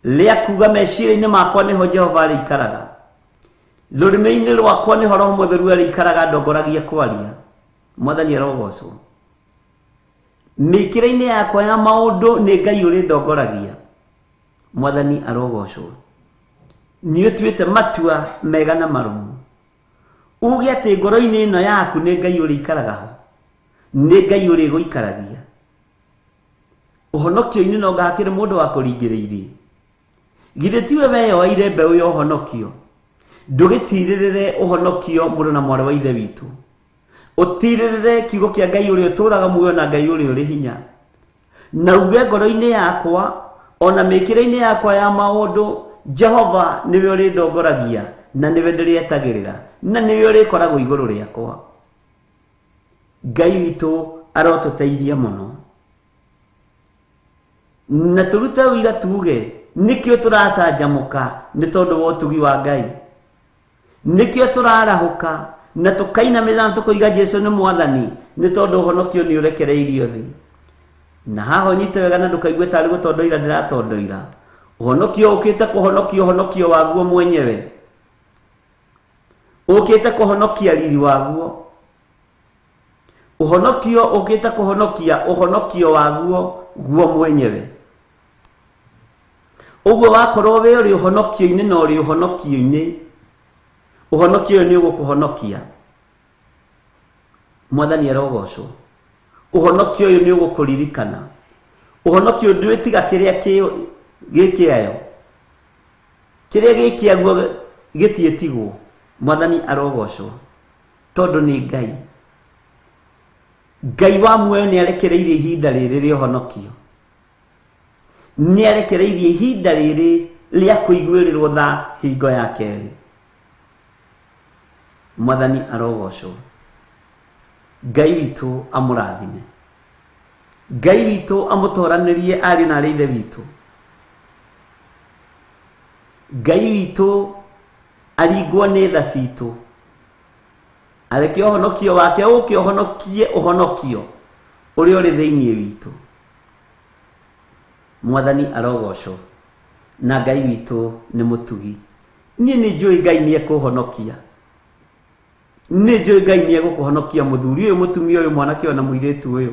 A: rĩa kuga meciria-inĩ makwa nĩho Jehova arĩikaraga. Rũrĩmĩ-inĩ rwakwa nĩho Roho Mũtheru arĩikaraga ndongoragia kwaria. Mwathani arogocwo. Mĩkĩre-inĩ yakwa ya maũndũ nĩ Ngai ũrĩndongoragia. Mwathani arogocwo. Nĩ ũtuĩte matua mega na marũmu. Uge atĩ ngoro-inĩ ĩno yaku nĩ Ngai ũrĩikaraga ho. Nĩ Ngai ũrĩgũikaragia. Ũhonokio-inĩ no ngakĩrĩ mũndũ wa kũringĩrĩirie. Githĩ tiwe weyoeire mbeũ ya ũhonokio? Ndũgĩtirĩrĩre ũhonokio mũrũ na mwarĩ wa ithe witũ. Ũtirĩrĩre kiugo kĩa Ngai ũrĩa ũtũũraga muoyo na Ngai ũrĩa ũrĩ hinya. Na uge ngoro-inĩ yakwa ona mĩkĩre-inĩ yakwa ya maũndũ, Jehova nĩwe ũrĩndongoragia na nĩwe ndĩrĩetagĩrĩra na nĩwe ũrĩkoragwo igũrũ rĩakwa. Ngai witũ arotũteithia mũno. Na tũrute ũira tuge nĩkĩo tũracanjamũka nĩ tondũ wa ũtugi wa Ngai. Nĩkĩo tũrarahũka na tũkainamĩrĩra na tũkoiga Jesu nĩ Mwathani nĩ tondũ ũhonokio nĩ ũrekereirio thĩ. Na haha ũnyite wega na ndũkaigue tarĩ gũtondoira ndĩratondoira. Ũhonokio ũkĩte kũhonokia ũhonokio waguo mwenyewe. Ũkĩte kũhonokia riri waguo. Ũhonokio ũkĩte kũhonokia ũhonokio waguo guo mwenyewe. Ũguo wakorwo wĩ ũrĩ ũhonokio-inĩ na ũrĩ ũhonokio-inĩ, ũhonokio ũyũ nĩ ũgũkũhonokia. Mwathani arogocwo. Ũhonokio ũyũ nĩ ũgũkũririkana. Ũhonokio ndwĩtiga kĩrĩa gĩkĩayo. Kĩrĩa gĩkĩaguo gĩtiĩtigwo. Mwathani arogocwo. Tondũ nĩ Ngai. Ngai wa muoyo nĩ arekereirie ihinda rĩrĩ rĩa ũhonokio. Nĩ arekereirie ihinda rĩrĩ rĩa kũiguĩrĩrwo tha hingo ya kerĩ. Mwathani arogocwo. Ngai witũ amũrathime. Ngai witũ amũtoranĩrie ariũ na arĩ ithe witũ. Ngai witũ aringwo nĩ tha citũ. Areke ũhonokio wake ũke ũhonokie ũhonokio ũrĩa ũrĩ thĩinĩ witũ. Mwathani arogocwo. Na Ngai witũ nĩ mũtugi. Niĩ nĩ njũĩ Ngai nĩ ekũhonokia. Nĩ njũĩ Ngai nĩ egũkũhonokia mũthuri ũyũ, mũtumia ũyũ, mwanake ũyũ na mũirĩtu ũyũ.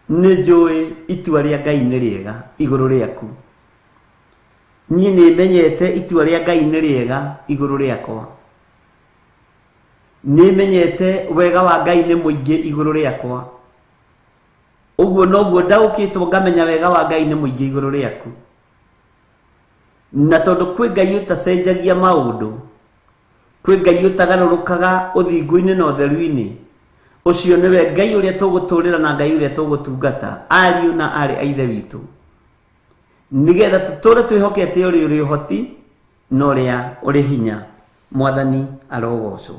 A: Nĩ njũĩ itua rĩa Ngai nĩ rĩega igũrũ rĩaku. Niĩ nĩ menyete itua rĩa Ngai nĩ rĩega igũrũ rĩakwa. Nĩ menyete wega wa Ngai nĩ mũingĩ igũrũ rĩakwa. Ũguo noguo ndaũkĩtwo ngamenya wega wa Ngai nĩ mũingĩ igũrũ rĩaku. Na tondũ kwĩ Ngai ũtacenjagia maũndũ, kwĩ Ngai ũtagarũrũkaga ũthingu-inĩ na ũtheru-inĩ, ũcio nĩwe Ngai ũrĩa tũgũtũrĩra na Ngai ũrĩa tũgũtungata, ariũ na aarĩ a ithe witũ. Nĩgetha tũtũre twĩhokete ũrĩa ũrĩ ũhoti na ũrĩa ũrĩ hinya. Mwathani arogocwo.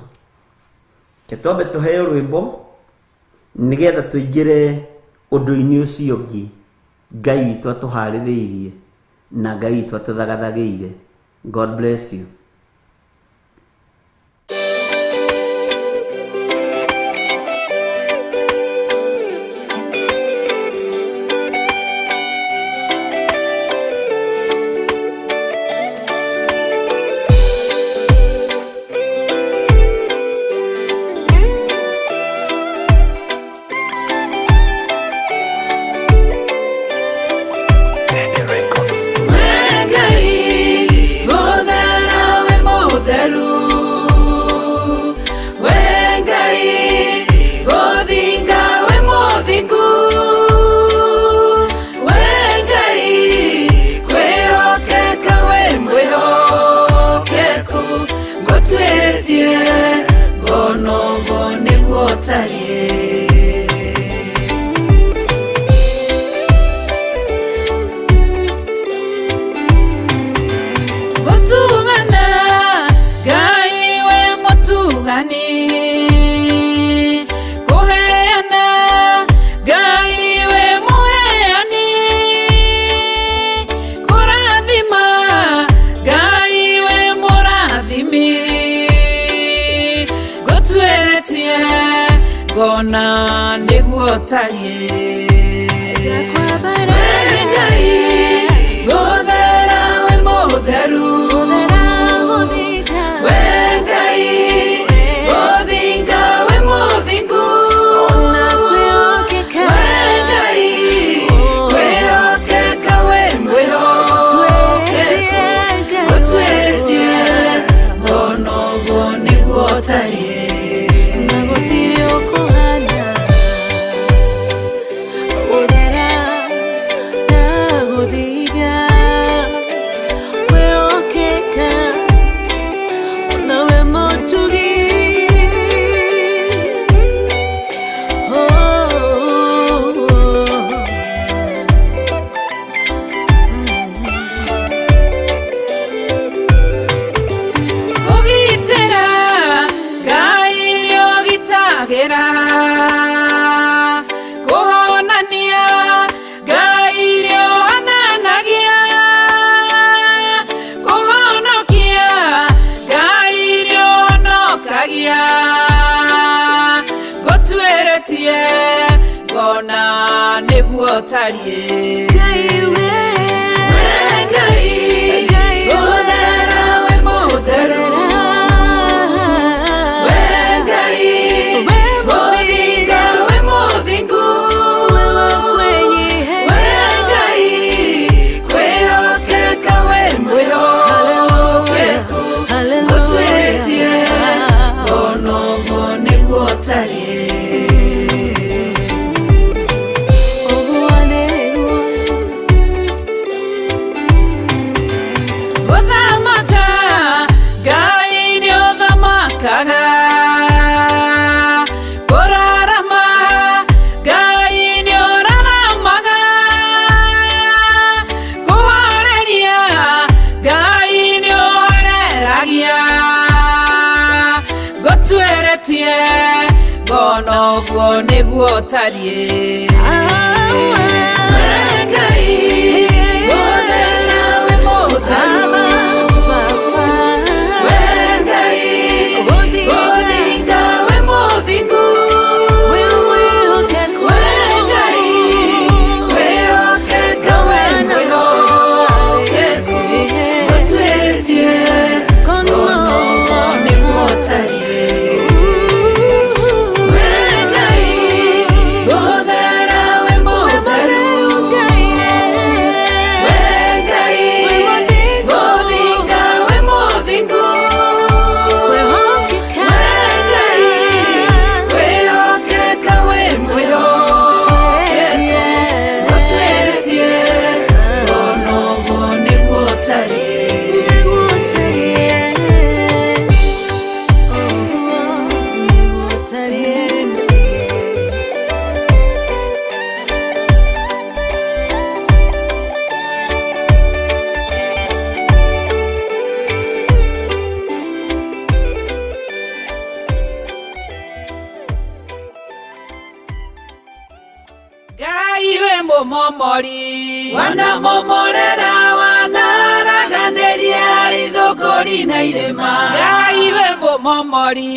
A: Reke twambe tũheo rwĩmbo nĩgetha tũingĩre ũndũ-inĩ ũcio ũngĩ Ngai witũ atũharĩrĩirie na Ngai witũ atũthagathagĩire. God bless you.
D: Ngai, mũthera wĩ mũtheru. We Ngai, gũthinga wĩ mũthingu. We Ngai, kwĩhokeka wĩ mwĩhokeku. Ngũtuĩrĩtie ngonogo nĩguo ũtariĩ. Ngona nĩguo ũtariĩ. We Ngai, gũthera wĩ mũtheru. We Ngai, gũthinga wĩ mũthingu. We Ngai, kwĩhokeka wĩ mwĩhokeku. Gũtuĩrĩtie, ngona ũguo nĩguo ũtariĩ. Kũgitĩra Ngai nĩũgitagĩra, kũhonania Ngai nĩũhonanagia, kũhonokia Ngai nĩũhonokagia. Ngũtuĩrĩtie, ngona nĩguo ũtariĩ. We Ngai, gũthera wĩ mũtheru. We Ngai, gũthinga wĩ mũthingu. We Ngai, kwĩhokeka wĩ mwĩhokeku. Ngũtuĩrĩtie, ngona ũguo nĩguo ũtariĩ. Gũthamaka Ngai nĩũthamakaga, kũrarama Ngai nĩũraramaga, kũhoreria Ngai nĩũhoreragia. Ngũtuĩrĩtie, ngona ũguo nĩguo ũtariĩ. We Ngai, gũthera wĩ mũtheru. We Ngai, gũthinga wĩ mũthingu. We Ngai, kwĩhokeka wĩ mwĩhokeku. Ngũtuĩrĩtie, ngona ũguo nĩguo ũtariĩ. We Ngai, gũthera wĩ mũtheru. We Ngai, gũthinga wĩ mũthingu. We Ngai, kwĩhokeka wĩ mwĩhokeku. Ngũtuĩrĩtie, ngona ũguo nĩguo ũtariĩ. Ngai wĩ mũmomori, wanamomorera, wanaraganĩria ithũngũri na irĩma. Ngai wĩ mũmomori,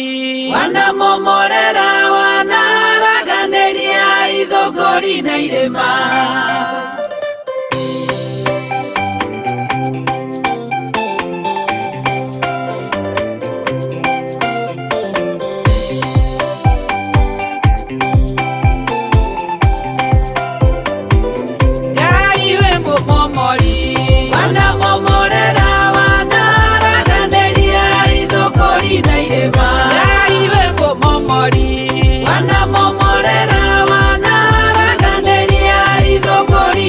D: wanamomorera, wanaraganĩria ithũngũri na irĩma. Ngai wĩ mũmomori, wanamomorera, wanaraganĩria ithũngũri na irĩma. Ngai wĩ mũmomori, wanamomorera, wanaraganĩria ithũngũri.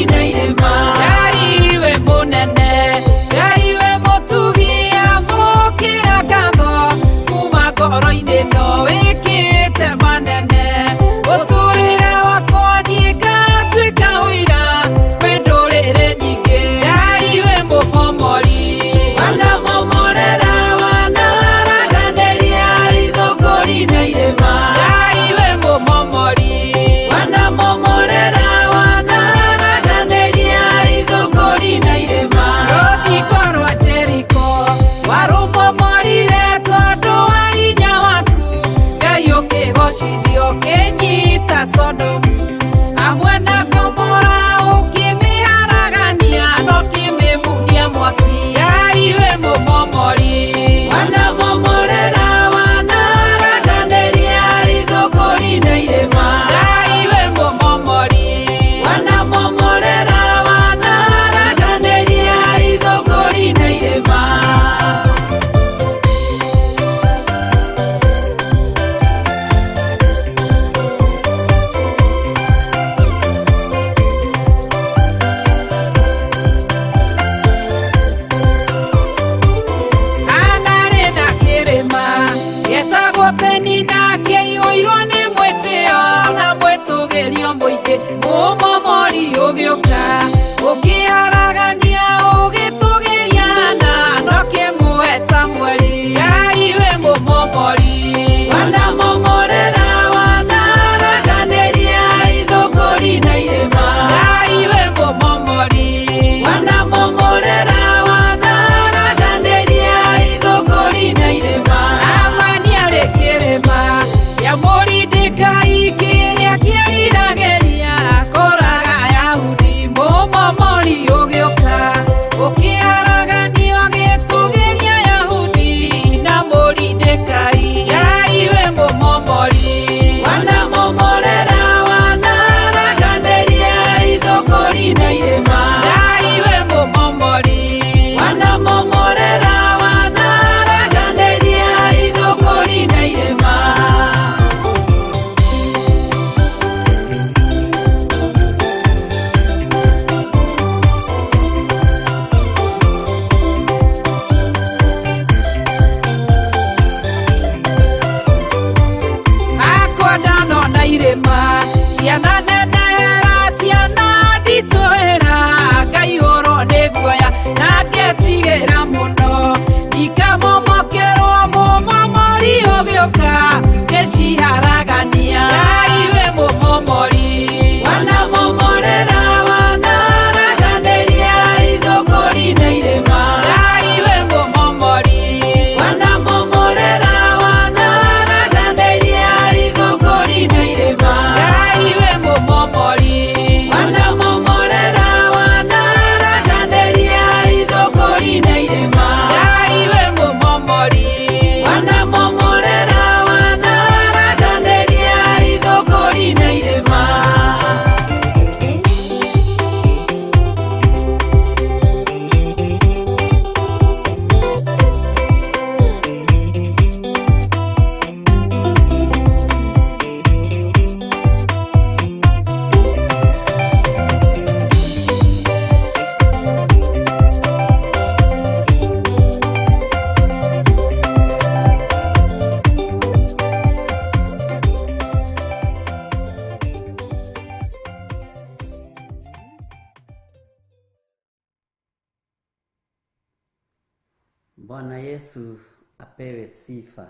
A: Bwana Yesu apewe sifa.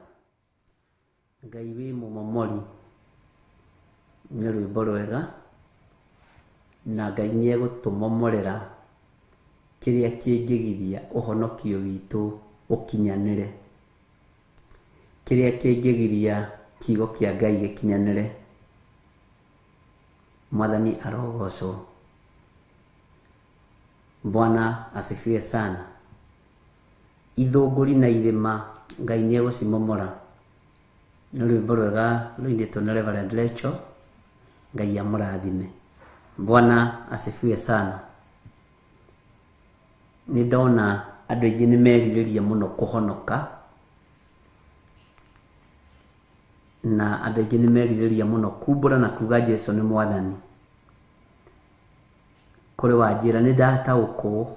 A: Ngai wĩ mũmomori nĩ rwĩmbo rwega na Ngai nĩ egũtũmomorera kĩrĩa kĩngĩgiria ũhonokio witũ ũkinyanĩre, kĩrĩa kĩngĩgiria kiugo kĩa Ngai gĩkinyanĩre. Mwathani arogocwo. Bwana asifiwe sana. Ithũngũri na irĩma Ngai nĩ egũcimomora. Nĩ rwĩmbo rwega rũinĩtwo nĩ Reverend Rachel. Ngai amũrathime. Bwana asifiwe sana. Nĩ ndona andũ aingĩ nĩ merirĩria mũno kũhonoka, na andũ aingĩ nĩ merirĩria mũno kumbũra na kuga Jesu nĩ mwathani. Kũrĩ wanjĩra nĩ ndataũkwo,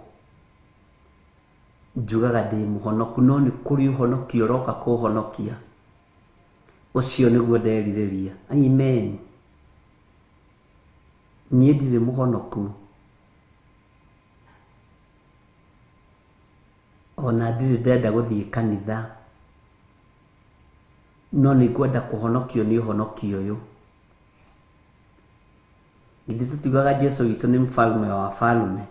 A: njugaga ndĩ mũhonoku, no nĩ kũrĩ ũhonokio ũroka kũhonokia. Ũcio nĩguo nderirĩria. Amen. Niĩ ndirĩ mũhonoku, ona ndirĩ ndenda gũthiĩ kanitha, no nĩ ngwenda kũhonokio nĩ ũhonokio ũyũ. Githĩ tũtiugaga Jesu witũ nĩ mfalme wa falume?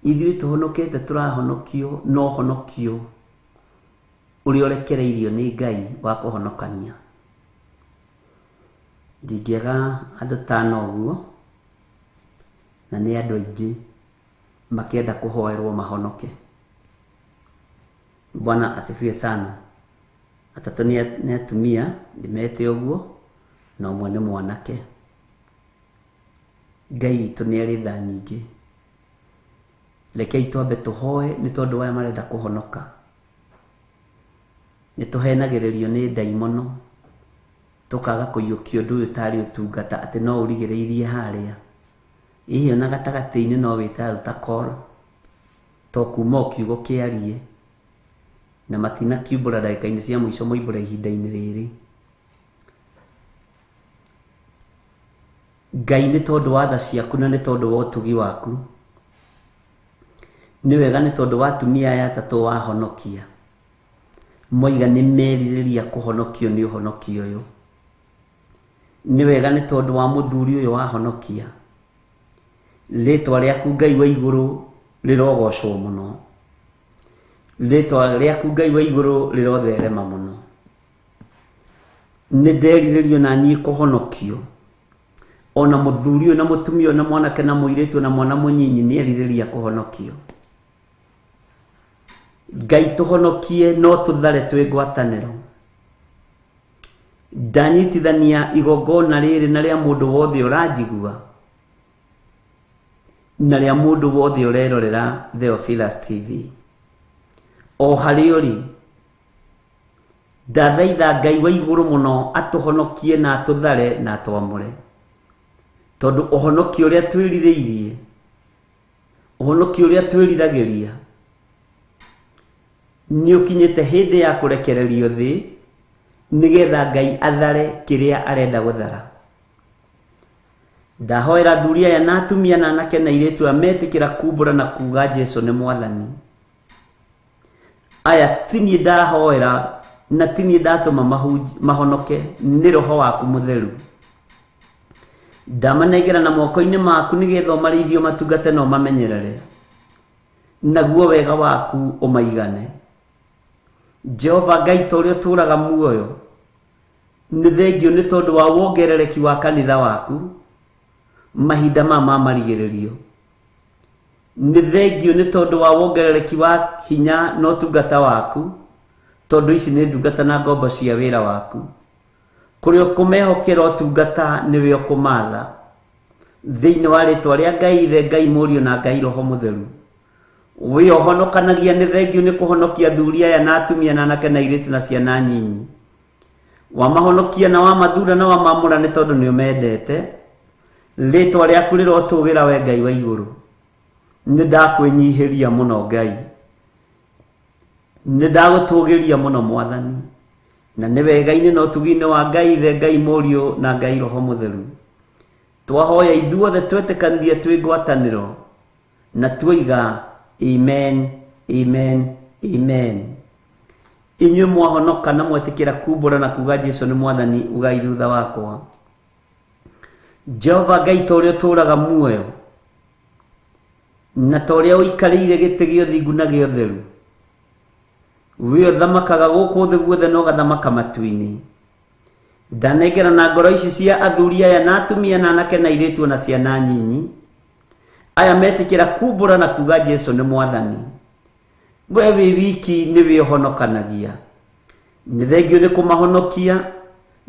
A: Ithuĩ tũhonokete tũrahonokio no ũhonokio ũrĩa ũrekereirio nĩ Ngai wa kũhonokania. Ndingĩaga andũ tano ũguo, na nĩ andũ aingĩ makĩenda kũhoerwo mahonoke. Bwana asifiwe sana. Atatũ nĩ atumia, ndĩmete ũguo, na ũmwe nĩ mwanake. Ngai witũ nĩ arĩ tha nyingĩ. Rekei twambe tũhoe nĩ tondũ aya marenda kũhonoka. Nĩ tũhenagĩrĩrio nĩ ndaimono, tũkaga kũiyũkia ũndũ ũyũ tarĩ ũtungata atĩ no ũrigĩrĩirie harĩa. Hihi ona gatagatĩ-inĩ no wĩte altar call, to kuma o kiugo kĩarie, na matinakiumbũra ndagĩka-inĩ cia mũico moimbũra ihinda-inĩ rĩrĩ. Ngai nĩ tondũ wa tha ciaku na nĩ tondũ wa ũtugi waku. Nĩ wega nĩ tondũ wa atumia aya atatũ wahonokia. Moiga nĩ merirĩria kũhonokio nĩ ũhonokio ũyũ. Nĩ wega nĩ tondũ wa mũthuri ũyũ wahonokia. Rĩtwa rĩaku Ngai wa igũrũ rĩrogocwo mũno. Rĩtwa rĩaku Ngai wa igũrũ rĩrotherema mũno. Nĩ nderirĩrio na niĩ kũhonokio. Ona mũthuri ũyũ na mũtumia ũyũ na mwanake na mũirĩtu na mwana mũnyinyi nĩ erirĩria kũhonokio. Ngai tũhonokie no tũthare twĩ ngwatanĩro. Ndanyitithania igongona rĩrĩ na rĩa mũndũ wothe ũranjigua, na rĩa mũndũ wothe ũrerorera Theophilus TV. O harĩa ũrĩ, ndathaitha Ngai wa igũrũ mũno atũhonokie na atũthare na atwamũre. Tondũ ũhonokio ũrĩa twĩrirĩirie, ũhonokio ũrĩa twĩriragĩria, nĩ ũkinyĩte hĩndĩ ya kũrekererio thĩ, nĩgetha Ngai athare kĩrĩa arenda gũthara. Ndahoera athuri aya na atumia na anake na airĩtu aya metĩkĩra kumbũra na kuga Jesu nĩ mwathani. Aya ti niĩ ndahoera na ti niĩ ndatũma mahonoke, nĩ Roho waku mũtheru. Ndamanengera na moko-inĩ maku nĩgetha ũmarĩithie ũmatungate na ũmamenyerere, naguo wega waku ũmaigane. Jehova Ngai ta ũrĩa ũtũũraga muoyo, nĩ thengio nĩ tondũ wa wongerereki wa kanitha waku mahinda maya ma marigĩrĩrio. Nĩ thengio nĩ tondũ wa wongerereki wa hinya na ũtungata waku, tondũ ici nĩ ndungata na ngombo cia wĩra waku. Kũrĩa ũkũmehokera ũtungata nĩwe ũkũmatha. Thĩinĩ wa rĩtwa rĩa Ngai Ithe, Ngai Mũriũ na Ngai Roho Mũtheru. Wĩ ũhonokanagia nĩ thengio nĩ kũhonokia athuri aya na atumia na anake na airĩtu na ciana nyinyi. Wamahonokia na wamathura na wamamũra nĩ tondũ nĩ ũmendete. Rĩtwa rĩaku rĩrotũgĩra we Ngai wa igũrũ. Nĩ ndakwĩnyihĩria mũno Ngai. Nĩ ndagũtũgĩria mũno Mwathani. Na nĩ wega-inĩ na ũtugi-inĩ wa Ngai Ithe, Ngai Mũriũ na Ngai Roho Mũtheru. Twahoya ithuothe twetĩkanirie twĩ ngwatanĩro na tuoiga amen Amen, amen. Inyuĩ mwahonoka na mwetĩkĩra kumbũra na kuga Jesu nĩ mwathani, ugai thutha wakwa. Jehova Ngai, ta ũrĩa ũtũũraga muoyo na ta ũrĩa ũikarĩire gĩtĩ gĩa ũthingu na gĩa ũtheru, we ũthamakaga gũkũ thĩ guothe na ũgathamaka matu-inĩ, ndanengera na ngoro ici cia athuri aya na atumia na anake na airĩtu na ciana nyinyi aya metĩkĩra kumbũra na kuga Jesu nĩ mwathani. We wĩ wiki nĩwe ũhonokanagia. Nĩ thengio nĩ kũmahonokia,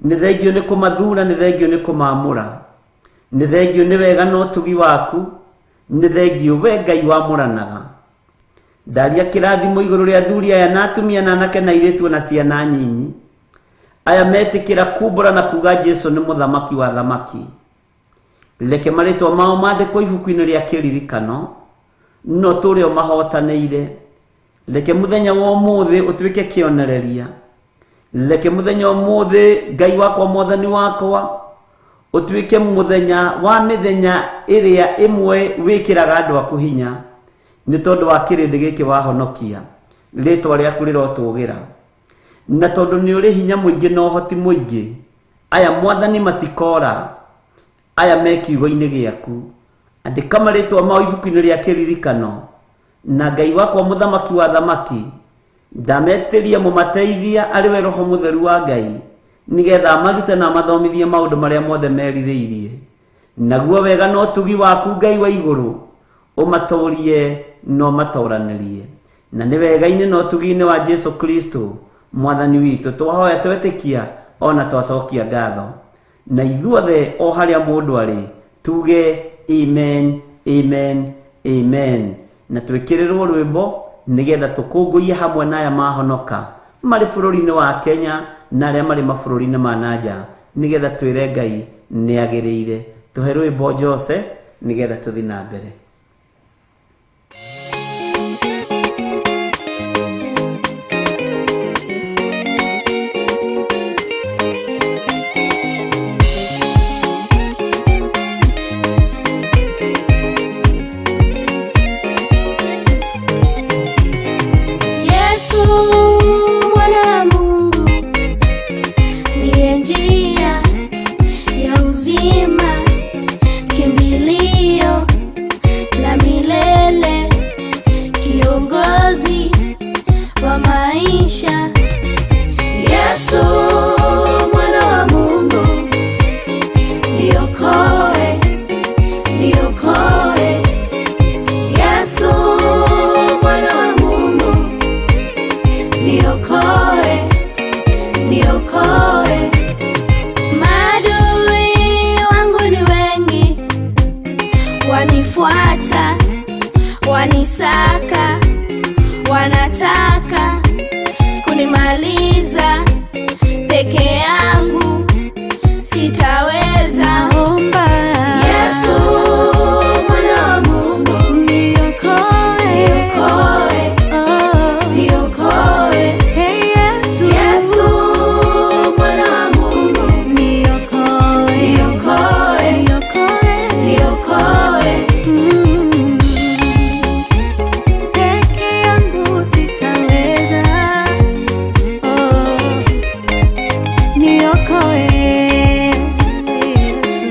A: nĩ thengio nĩ kũmathura, nĩ thengio nĩ kũmaamũra, nĩ thengio nĩ wega na ũtugi waku, nĩ thengio we Ngai wamũranaga. Ndaria kĩrathimo igũrũ rĩa athuri aya na atumia na anake na airĩtu na ciana nyinyi aya metĩkĩra kumbũra na kuga Jesu nĩ mũthamaki wa thamaki. Reke marĩtwa mao mandĩkwo ibuku-inĩ rĩa kĩririkano, no tũrĩ o mahotanĩire. Reke mũthenya wa ũmũthĩ ũtuĩke kĩonereria. Reke mũthenya wa ũmũthĩ, Ngai wakwa, mwathani wakwa, ũtuĩke mũthenya wa mĩthenya ĩrĩa ĩmwe wĩkĩraga andũ aku hinya, nĩ tondũ wa kĩrĩndĩ gĩkĩ wahonokia. Rĩtwa rĩaku rĩrotũgĩra. Na tondũ nĩ ũrĩ hinya mũingĩ na ũhoti mũingĩ, aya mwathani matikora, aya me kiugo-inĩ gĩaku. Andĩka marĩtwa mao ibuku-inĩ rĩa kĩririkano, na Ngai wakwa mũthamaki wa thamaki, ndametĩria mũmateithia arĩ we Roho Mũtheru wa Ngai, nĩgetha amarute na amathomithie maũndũ marĩa mothe merirĩirie. Naguo wega na ũtugi waku Ngai wa igũrũ ũmatũrie na ũmatũranĩrie. Na nĩ wega-inĩ na ũtugi-inĩ wa Jesu Kristo mwathani witũ twahoya twetĩkia ona twacokia ngatho. Na ithuothe o harĩa mũndũ arĩ tuge amen, amen, amen. Na twĩkĩrĩrwo rwĩmbo nĩgetha tũkũngũiye hamwe na aya mahonoka marĩ bũrũri-inĩ wa Kenya na arĩa marĩ mabũrũri-inĩ ma nanja, nĩgetha twĩre Ngai nĩ agĩrĩire. Tũhe rwĩmbo Jose nĩgetha tũthiĩ na mbere.
E: Yesu mwana wa Mungu ndiye njia ya uzima, kimbilio la milele, kiongozi wa maisha.
F: Yesu mwana wa Mungu, niokoe, niokoe. Yesu mwana wa Mungu, niokoe, niokoe.
E: Maadui wangu ni wengi, wanifuata, wanisaka, wanataka kunimaliza. Peke yangu sitaweza.
F: Naomba Yesu mwana wa Mungu, niokoe, niokoe, niokoe. Hey Yesu, Yesu mwana wa Mungu, niokoe, niokoe, niokoe, niokoe. Peke yangu sitaweza. Oh, niokoe Yesu,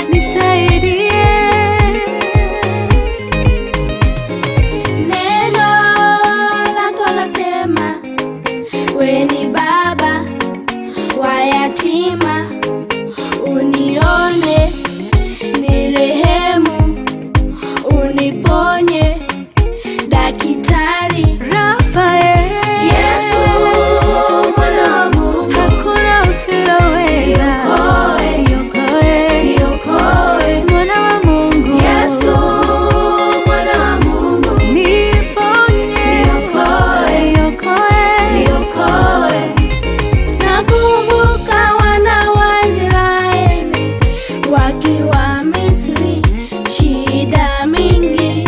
F: nisaidie.
E: Neno lako lasema, we ni baba wa yatima, unione, nirehemu, uniponye, daktari
F: Rafael. Yesu mwana wa Mungu, hakuna usiloweza. Niokoe, niokoe, niokoe. Mwana wa Mungu. Yesu mwana wa Mungu, niponye, niokoe, niokoe, niokoe.
E: Nakumbuka wana wa Israeli wakiwa Misri, shida mingi.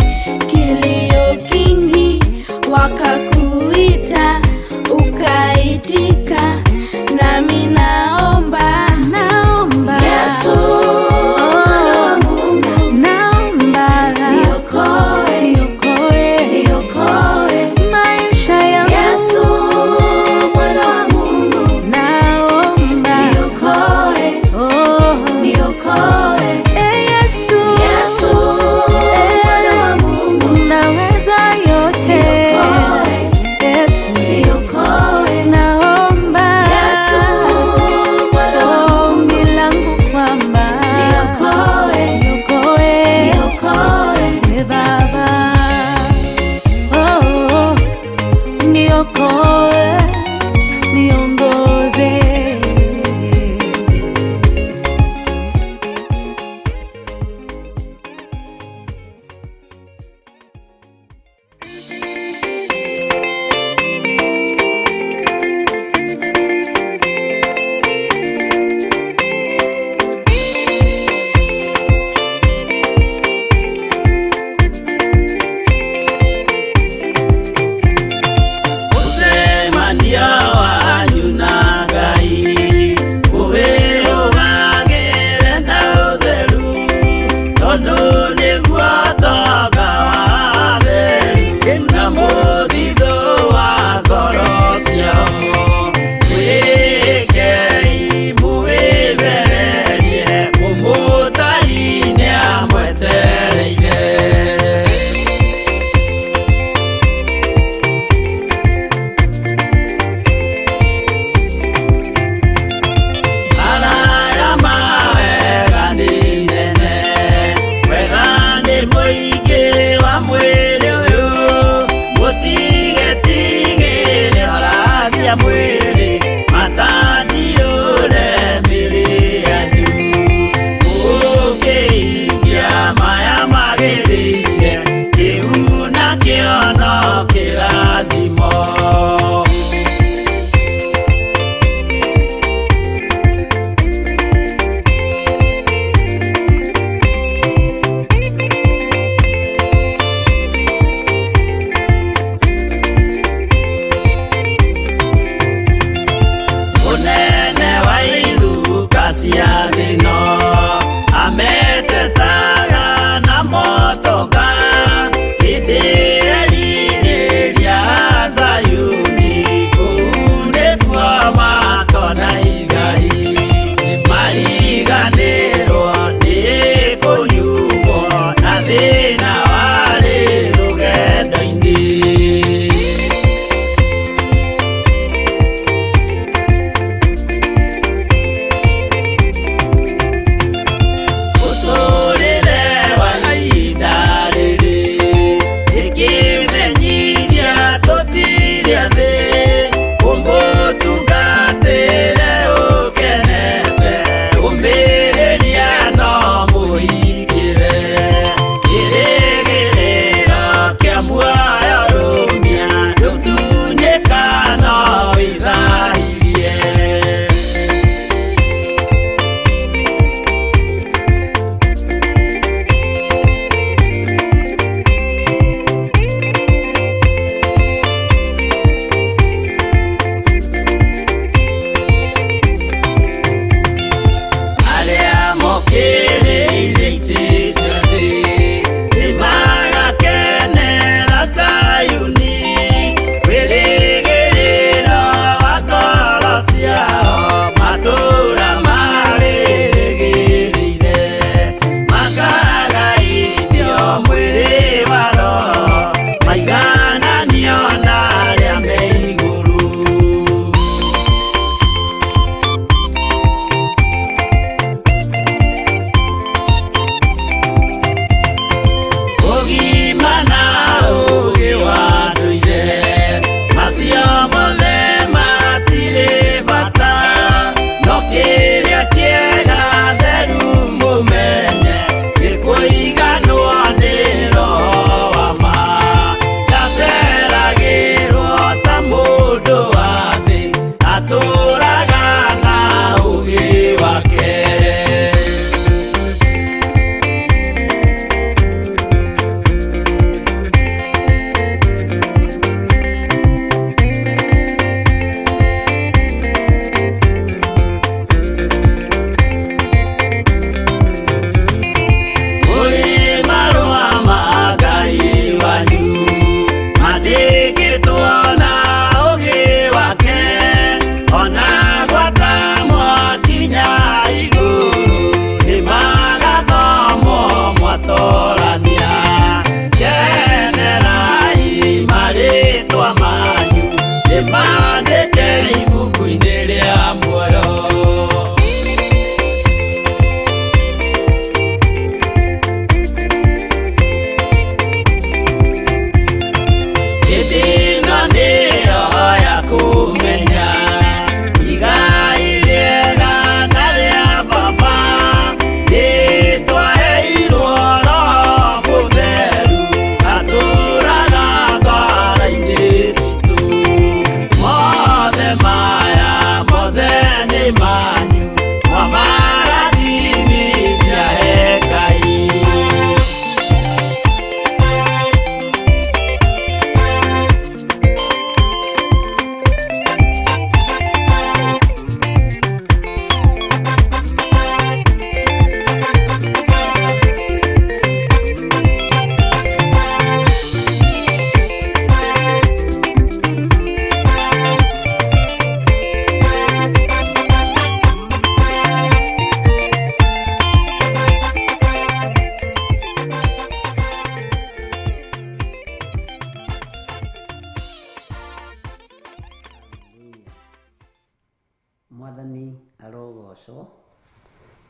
A: Arogocwo.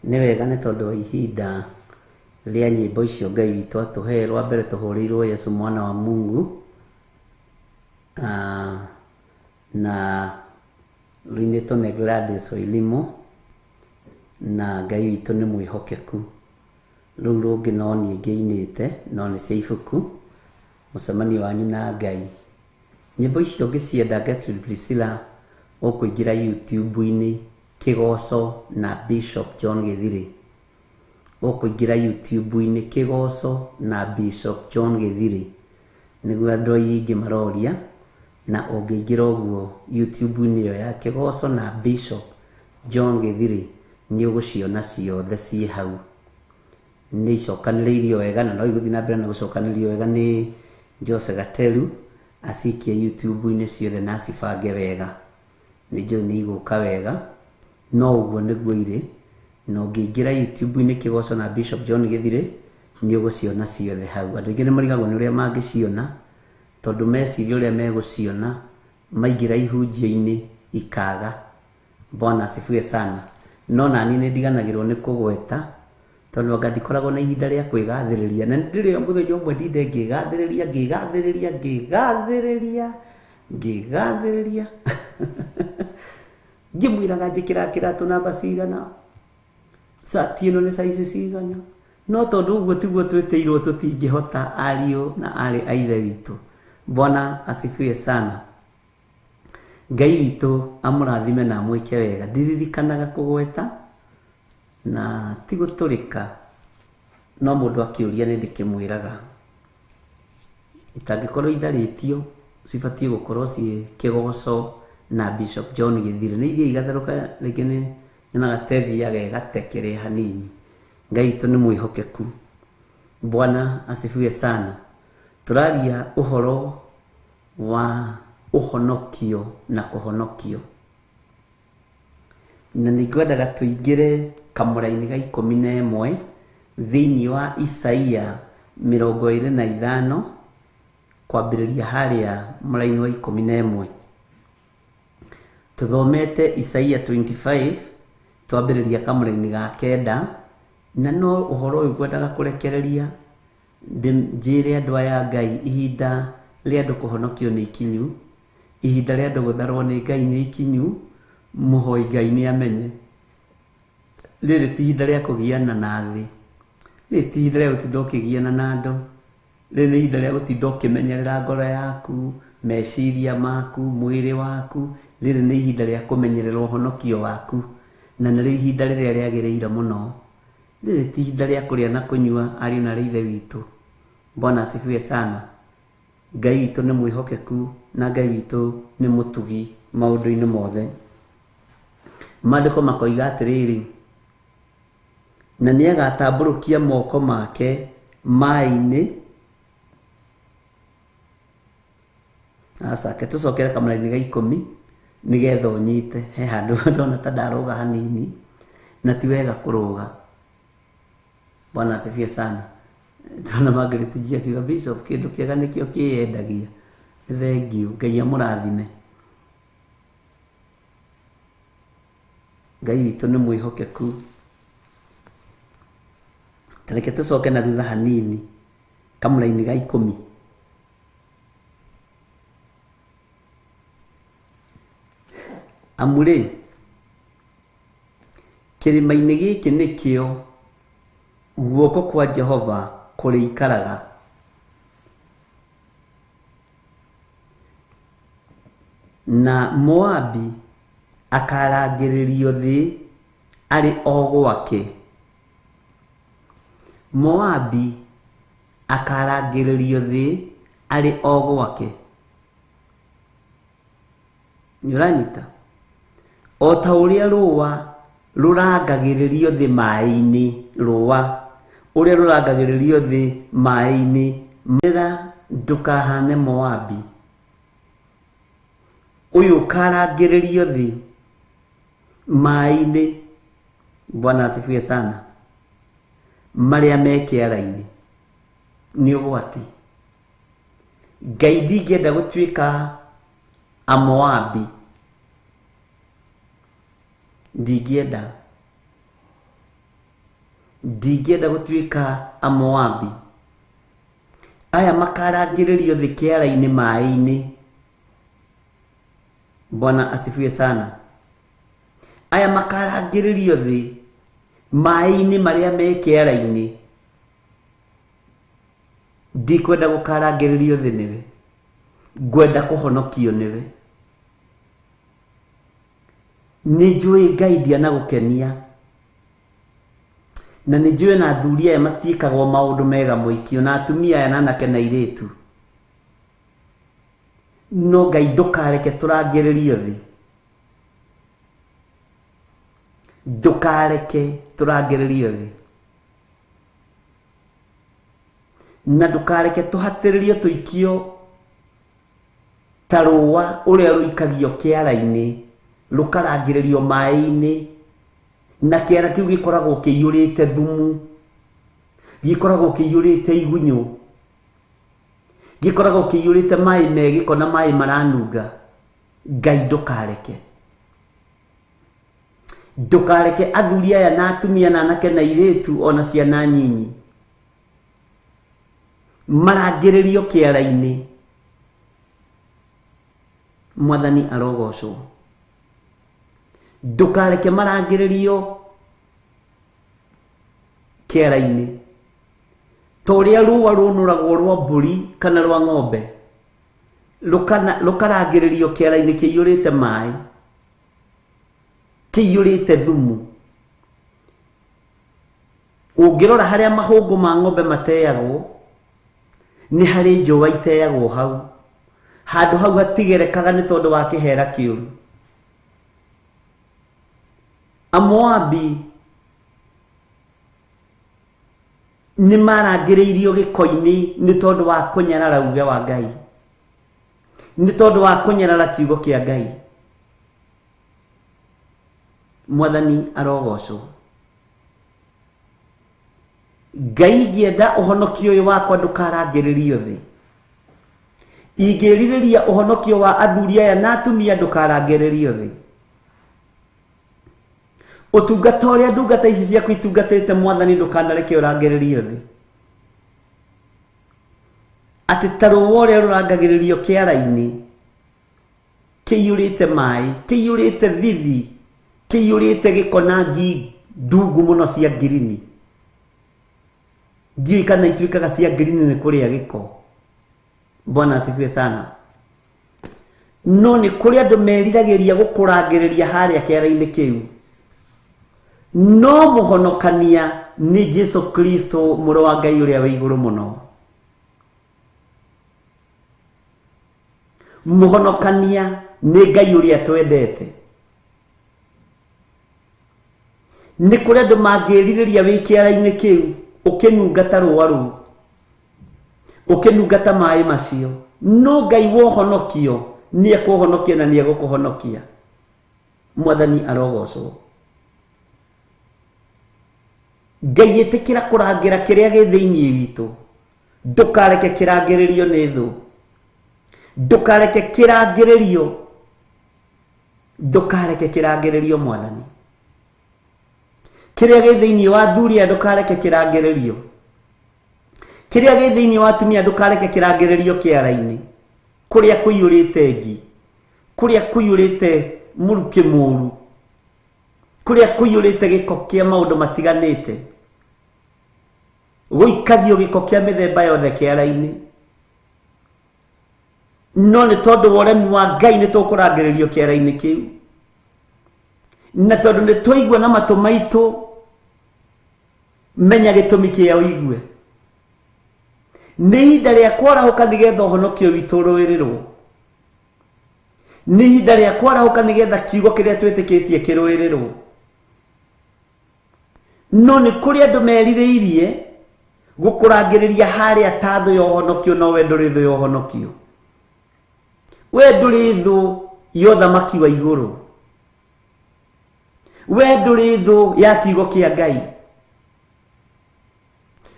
A: Nĩ wega nĩ tondũ wa ihinda rĩa nyĩmbo icio Ngai witũ atũhe. Rwa mbere tũhũrĩirwo Yesu mwana wa Mungu, na rũinĩtwo nĩ Gladys Wairimu, na Ngai witũ nĩ mwĩhokeku. Rũu rũngĩ no niĩ ngĩinĩte, no nĩ cia ibuku mũcemanio wanyu na Ngai. Nyĩmbo icio ũngĩcienda Gertrude Priscilla, ũkũingĩra YouTube-inĩ Kĩgoco na Bishop John Gĩthirĩ. Ũkũingĩra YouTube-inĩ Kĩgoco na Bishop John Gĩthirĩ, nĩguo andũ aingĩ maroria. Na ũngĩingĩra ũguo YouTube-inĩ ĩyo ya Kĩgoco na Bishop John Gĩthirĩ, nĩ ũgũciona ciothe ciĩ hau. Nĩ icokanĩrĩirio wega, na no igũthiĩ na mbere na gũcokanĩrĩrio wega nĩ Jose Gateru, acikie YouTube-inĩ ciothe na acibange wega. Nĩ njũĩ nĩ igũka wega, no ũguo nĩguo irĩ. Na ũngĩingĩra YouTube-inĩ Kĩgoco na Bishop John Gĩthirĩ, nĩ ũgũciona ciothe hau. Andũ aingĩ nĩ marigagwo nĩ ũrĩa mangĩciona, tondũ meciria ũrĩa megũciona maingĩra ihunjio-inĩ ikaga. Bwana asifiwe sana. No nani nĩ ndiganagĩrwo nĩ kũgweta, tondũ anga ndikoragwo na ihinda rĩa kwĩgathĩrĩria. Na nĩndĩrĩ mũthenya ũmwe ndinde ngĩgathĩrĩria ngĩgathĩrĩria ngĩgathĩrĩria ngĩgathĩrĩria ngĩmwĩraga njĩkĩra kĩratũ namba cigana, cati ĩno nĩ size cigana. No tondũ ũguo tiguo twĩtĩirwo, tũtingĩhota, ariũ na arĩ a ithe witũ. Bwana asifiwe sana. Ngai witũ amũrathime na amwĩke wega. Ndiririkanaga kũgweta na ti gũtũrĩka, no mũndũ akĩũria nĩ ndĩkĩmwĩraga. Itangĩkorwo itharĩtio, cibatiĩ gũkorwo ciĩ Kĩgoco na Bishop John Gĩthirĩ. Nĩ ithiĩ igatherũka rĩngĩ, nĩ nyonaga ta ĩthiaga ĩgatekerea hanini. Ngai witũ nĩ mwĩhokeku. Bwana asifiwe sana. Tũraria ũhoro wa ũhonokio na kũhonokio, na nĩ ngwendaga tũingĩre kamũra-inĩ ga 11 thĩinĩ wa Isaia 25, kwambĩrĩria harĩa mũraini wa 11. Tũthomete Isaia 25 twambĩrĩria kamũra-inĩ ga 9, na no ũhoro ũyũ ngwendaga kũrekereria njĩre andũ aya Ngai, ihinda rĩa andũ kũhonokio nĩ ikinyu, ihinda rĩa andũ gũtharwo nĩ Ngai nĩ ikinyu. Mũhoi Ngai nĩ amenye rĩrĩ ti ihinda rĩa kũgiana na thĩ, rĩrĩ ti ihinda rĩa gũtinda ũkĩgiana na andũ, rĩrĩ nĩ ihinda rĩa gũtinda ũkĩmenyerera ngoro yaku, meciria maku, mwĩrĩ waku. Rĩrĩ nĩ ihinda rĩa kũmenyerera ũhonokio waku, na nĩrĩo ihinda rĩrĩa rĩagĩrĩire mũno. Rĩrĩ ti ihinda rĩa kũrĩa na kũnyua, ariũ na arĩ ithe witũ. Bwana asifiwe sana. Ngai witũ nĩ mwĩhokeku na Ngai witũ nĩ mũtugi maũndũ-inĩ mothe. Maandĩko makoiga atĩrĩrĩ, na nĩ agatambũrũkia moko make maĩ-inĩ. Acake tũcokere kamũra-inĩ ga 10 nĩgetha ũnyite. He handũ ndona ta ndarũga hanini, na ti wega kũrũga. Bwana asifiwe sana. Tona Margaret G akiuga, Bishop, kĩndũ kĩega nĩkĩo kĩyendagia. Thengiũ, Ngai amũrathime. Ngai witũ nĩ mwĩhokeku. Ta reke tũcoke na thutha hanini kamũra-inĩ ga 10. Amu rĩ, kĩrĩma-inĩ gĩkĩ nĩkĩo guoko kwa Jehova kũrĩikaraga, na Moabi akarangĩrĩrio thĩ arĩ o gwake. Moabi akarangĩrĩrio thĩ arĩ o gwake. Nĩ ũranyita? O ta ũrĩa rũũa rũrangagĩrĩrio thĩ maĩ-inĩ, rũũa ũrĩa rũrangagĩrĩrio thĩ maĩ-inĩ, mera ndũkahane Moabi ũyũ ũkarangĩrĩrio thĩ maĩ-inĩ. Bwana asifiwe sana. Marĩa me kĩara-inĩ nĩ ũgwati. Ngai ndingĩenda gũtuĩka Amoabi. Ndingĩenda, ndingĩenda gũtuĩka Amoabi aya makarangĩrĩrio thĩ kĩara-inĩ maĩ-inĩ. Bwana asifiwe sana. Aya makarangĩrĩrio thĩ maĩ-inĩ marĩa me kĩara-inĩ. Ndikwenda gũkarangĩrĩrio thĩ nĩwe, ngwenda kũhonokio nĩwe. Nĩ njũĩ Ngai ndianagũkenia, na nĩ njũĩ na athuri aya matiĩkagwo maũndũ mega mũikio, na atumia aya na anake na airĩtu. No Ngai ndũkareke tũrangĩrĩrio thĩ, ndũkareke tũrangĩrĩrio thĩ, na ndũkareke tũhatĩrĩrio tũikio ta rũa ũrĩa rũikagio kĩara-inĩ, rũkarangĩrĩrio maĩ-inĩ, na kĩara kĩu gĩkoragwo kĩiyũrĩte thumu, gĩkoragwo kĩiyũrĩte igunyũ, gĩkoragwo kĩiyũrĩte maĩ me gĩko na maĩ maranunga. Ngai ndũkareke, ndũkareke athuri aya na atumia na anake na airĩtu ona ciana nyinyi marangĩrĩrio kĩara-inĩ. Mwathani arogocwo. Ndũkareke marangĩrĩrio kĩara-inĩ ta ũrĩa rũa rũnũragwo rwa mbũri kana rwa ng'ombe rũkarangĩrĩrio kĩara-inĩ kĩiyũrĩte maĩ, kĩiyũrĩte thumu. Ũngĩrora harĩa mahũngũ ma ng'ombe mateagwo, nĩ harĩ njũa iteagwo hau. Handũ hau hatigerekaga nĩ tondũ wa kĩhera kĩũru. Amoabi nĩ marangĩrĩirio gĩko-inĩ nĩ tondũ wa kũnyarara uge wa Ngai, nĩ tondũ wa kũnyarara kiugo kĩa Ngai. Mwathani arogocwo. Ngai ingĩenda ũhonokio ũyũ wakwa ndũkarangĩrĩrio thĩ, ingĩrirĩria ũhonokio wa athuri aya na atumia ndũkarangĩrĩrio thĩ. Ũtungata ũrĩa ndungata ici ciaku itungatĩte Mwathani ndũkanareke ũrangĩrĩrio thĩ, atĩ ta rũa ũrĩa rũrangagĩrĩrio kĩara-inĩ kĩiyũrĩte maĩ, kĩiyũrĩte thithi, kĩiyũrĩte gĩko na ngi ndungu mũno cia ngirini. Ndiũĩ kana ituĩkaga cia ngirini nĩ kũrĩa gĩko. Bwana asifiwe sana. No nĩ kũrĩ andũ meriragĩria gũkũrangĩrĩria harĩa kĩara-inĩ kĩu, no mũhonokania nĩ Jesu Kristo mũrũ wa Ngai ũrĩa wĩ igũrũ mũno. Mũhonokania nĩ Ngai ũrĩa twendete. Nĩ kũrĩ andũ mangĩrirĩria wĩ kĩara-inĩ kĩu ũkĩnunga ta rũa rũu, ũkĩnunga ta maĩ macio, no Ngai wa ũhonokio nĩ ekũhonokia na nĩ egũkũhonokia. Mwathani arogocwo. Ngai ĩtĩkĩra kũrangĩra kĩrĩa gĩ thĩinĩ witũ, ndũkareke kĩrangĩrĩrio nĩ thũ, ndũkareke kĩrangĩrĩrio, ndũkareke kĩrangĩrĩrio Mwathani. Kĩrĩa gĩ thĩinĩ wa athuri aya ndũkareke kĩrangĩrĩrio, kĩrĩa gĩ thĩinĩ wa atumia ndũkareke kĩrangĩrĩrio kĩara-inĩ, kũrĩa kũiyũrĩte ngi, kũrĩa kũiyũrĩte mũrukĩ mũũru, kũrĩa kũiyũrĩte gĩko kĩa maũndũ matiganĩte, gũikagio gĩko kĩa mĩthemba yothe kĩara-inĩ. No nĩ tondũ wa ũremi wa Ngai nĩ tũkũrangĩrĩrio kĩara-inĩ kĩu, na tondũ nĩ twaigua na matũ maitũ, menya gĩtũmi kĩa ũigue. Nĩ ihinda rĩa kwarahũka nĩgetha ũhonokio witũ ũrũĩrĩrwo. Nĩ ihinda rĩa kwarahũka nĩgetha kiugo kĩrĩa twĩtĩkĩtie kĩrũĩrĩrwo. No nĩ kũrĩ andũ merirĩirie gũkũrangĩrĩria harĩa ta thũ ya ũhonokio, no we ndũrĩ thũ ya ũhonokio. We ndũrĩ thũ ya ũthamaki wa igũrũ. We ndũrĩ thũ ya kiugo kĩa Ngai.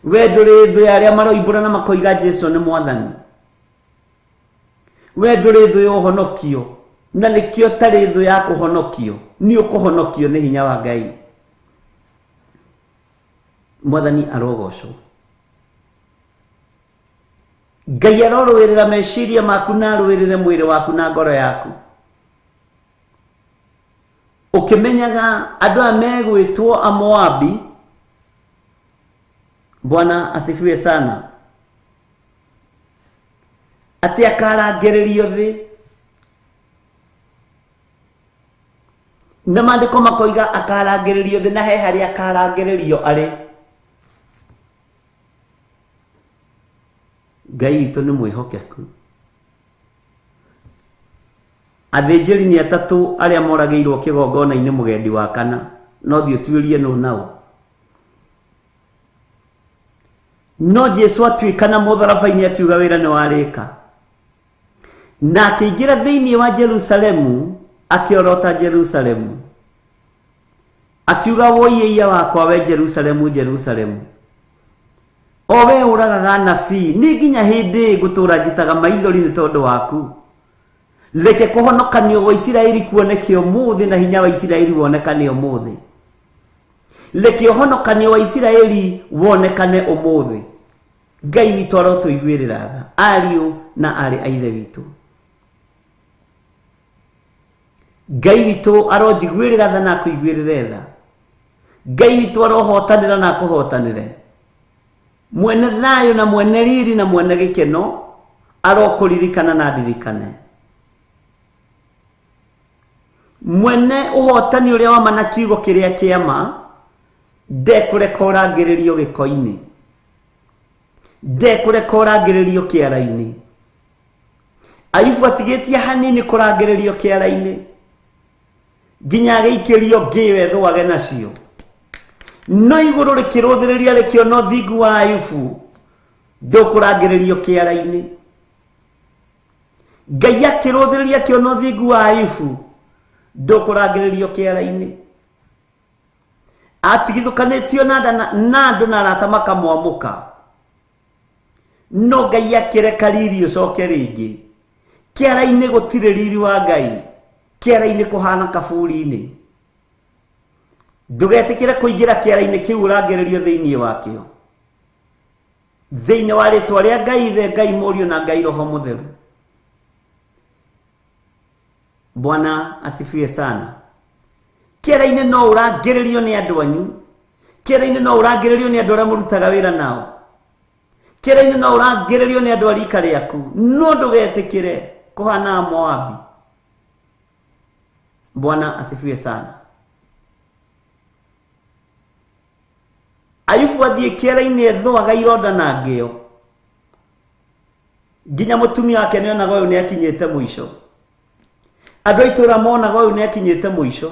A: We ndũrĩ thũ ya arĩa maroimbũra na makoiga Jesu nĩ Mwathani. We ndũrĩ thũ ya ũhonokio. Na nĩkĩo tarĩ thũ ya kũhonokio, nĩ ũkũhonokio nĩ hinya wa Ngai. Mwathani arogocwo. Ngai arorũĩrĩra meciria maku na arũĩrĩre mwĩrĩ waku na ngoro yaku. Ũkĩmenyaga andũ aya megwĩtwo Amoabi. Bwana asifiwe sana. Atĩ akarangĩrĩrio thĩ. Na maandĩko makoiga akarangĩrĩrio thĩ na he harĩa akarangĩrĩrio arĩ. Ngai witũ nĩ mwĩhokeku. Athĩnjĩri nĩ atatũ arĩa moragĩirwo kĩgongona-inĩ mũgendi wa kana, no thiĩ ũtuĩrie nũ nao. No Jesu atuĩkana mũtharaba-inĩ akiuga wĩra nĩ warĩka. Na akĩingĩra thĩinĩ wa Jerusalemu, akĩorota Jerusalemu. Akiuga woiĩia wakwa we Jerusalemu, Jerusalemu. O we ũragaga anabii, nĩ nginya hĩndĩ ngũtũũra njitaga maithori nĩ tondũ waku. Reke kũhonokanio gwa Isiraeli kuoneke ũmũthĩ na hinya wa Isiraeli wonekane ũmũthĩ. Reke ũhonokanio wa Isiraeli wonekane ũmũthĩ. Ngai witũ arotũiguĩrĩra tha, ariũ na aarĩ a Ithe witũ. Ngai witũ aronjiguĩrĩra tha na akũiguĩrĩre tha. Ngai witũ arohotanĩra na akũhotanĩre. Mwene thayũ na mwene riri na mwene gĩkeno arokũririkana na ndirikane. Mwene ũhotani ũrĩa wa ma na kiugo kĩrĩa kĩa ma ndekũreka ũrangĩrĩrio gĩko-inĩ, ndekũreka ũrangĩrĩrio kĩara-inĩ. Ayubu atigĩtie hanini kũrangĩrĩrio kĩara-inĩ nginya agĩikĩrio ngĩyo ethũage nacio. No igũrũ rĩkĩrũthĩrĩria rĩkĩona ũthingu wa Ayubu ndũkũrangĩrĩrio kĩara-inĩ. Ngai akĩrũthĩrĩria akĩona ũthingu wa Ayubu ndũkũrangĩrĩrio kĩara-inĩ. Atigithũkanĩtio na andũ na arata makamwamũka, no Ngai akĩreka riri ũcoke rĩngĩ. Kĩara-inĩ gũtirĩ riri wa Ngai, kĩara-inĩ kũhana kaburi-inĩ. Ndũgetĩkĩre kũingĩra kĩara-inĩ kĩu ũrangĩrĩrio thĩinĩ wakĩo. Thĩinĩ wa rĩtwa rĩa Ngai Ithe, Ngai Mũriũ na Ngai Roho Mũtheru. Bwana asifiwe sana. Kĩara-inĩ no ũrangĩrĩrio nĩ andũ anyu, kĩara-inĩ no ũrangĩrĩrio nĩ andũ arĩa mũrutaga wĩra nao, kĩara-inĩ no ũrangĩrĩrio nĩ andũ a rika rĩaku, no ndũgetĩkĩre kũhana Moabi. Bwana asifiwe sana. Ayubu athiĩ kĩara-inĩ ethũaga ironda na ngĩo, nginya mũtumia wake nĩonaga ũyũ nĩakinyĩte mũico. Andũ a itũũra monaga ũyũ nĩakinyĩte mũico.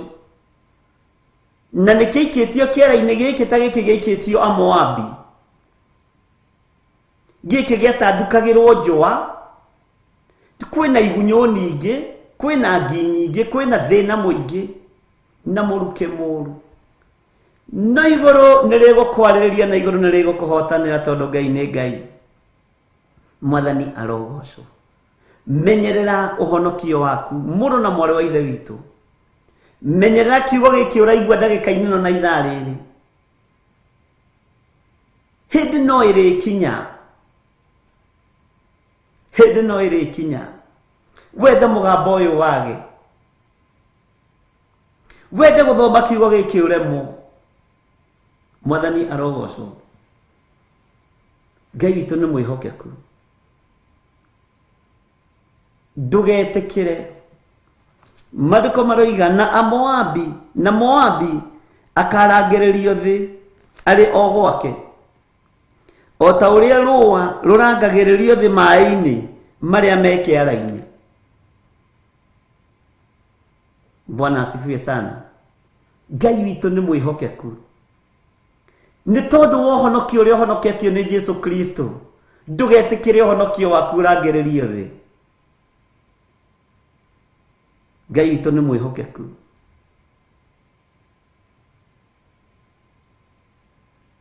A: Na nĩkĩikĩtio kĩara-inĩ gĩkĩ ta gĩkĩ gĩikĩtio Amoabi. Gĩkĩ gĩatandukagĩrwo njũa, kwĩna igunyũ nyingĩ, kwĩna ngi nyingĩ, kwĩna thĩna mũingĩ na mũrukĩ mũru. No igũrũ nĩrĩgũkwarĩrĩria na igũrũ nĩrĩgũkũhotanĩra tondũ Ngai nĩ Ngai. Mwathani arogocwo. Menyerera ũhonokio waku mũrũ na mwarĩ wa Ithe witũ. Menyerera kiugo gĩkĩ ũraigua ndagĩka-inĩ ĩno na ithaa rĩrĩ. Hĩndĩ no ĩrĩkinya, hĩndĩ no ĩrĩkinya wethe mũgambo ũyũ wage, wende gũthoma kiugo gĩkĩ ũremwo. Mwathani arogocwo. Ngai witũ nĩ mwĩhokeku. Ndũgetĩkĩre. Maandĩko maroiga na Amoabi, na Moabi akarangĩrĩrio thĩ arĩ o gwake, o ta ũrĩa rũa rũrangagĩrĩrio thĩ maĩ-inĩ marĩa me kĩara-inĩ. Bwana asifiwe sana. Ngai witũ nĩ mwĩhokeku. Nĩ tondũ wa ũhonokio ũrĩa ũhonoketio nĩ Jesu Kristo, ndũgetĩkĩre ũhonokio waku ũrangĩrĩrio thĩ. Ngai witũ nĩ mwĩhokeku.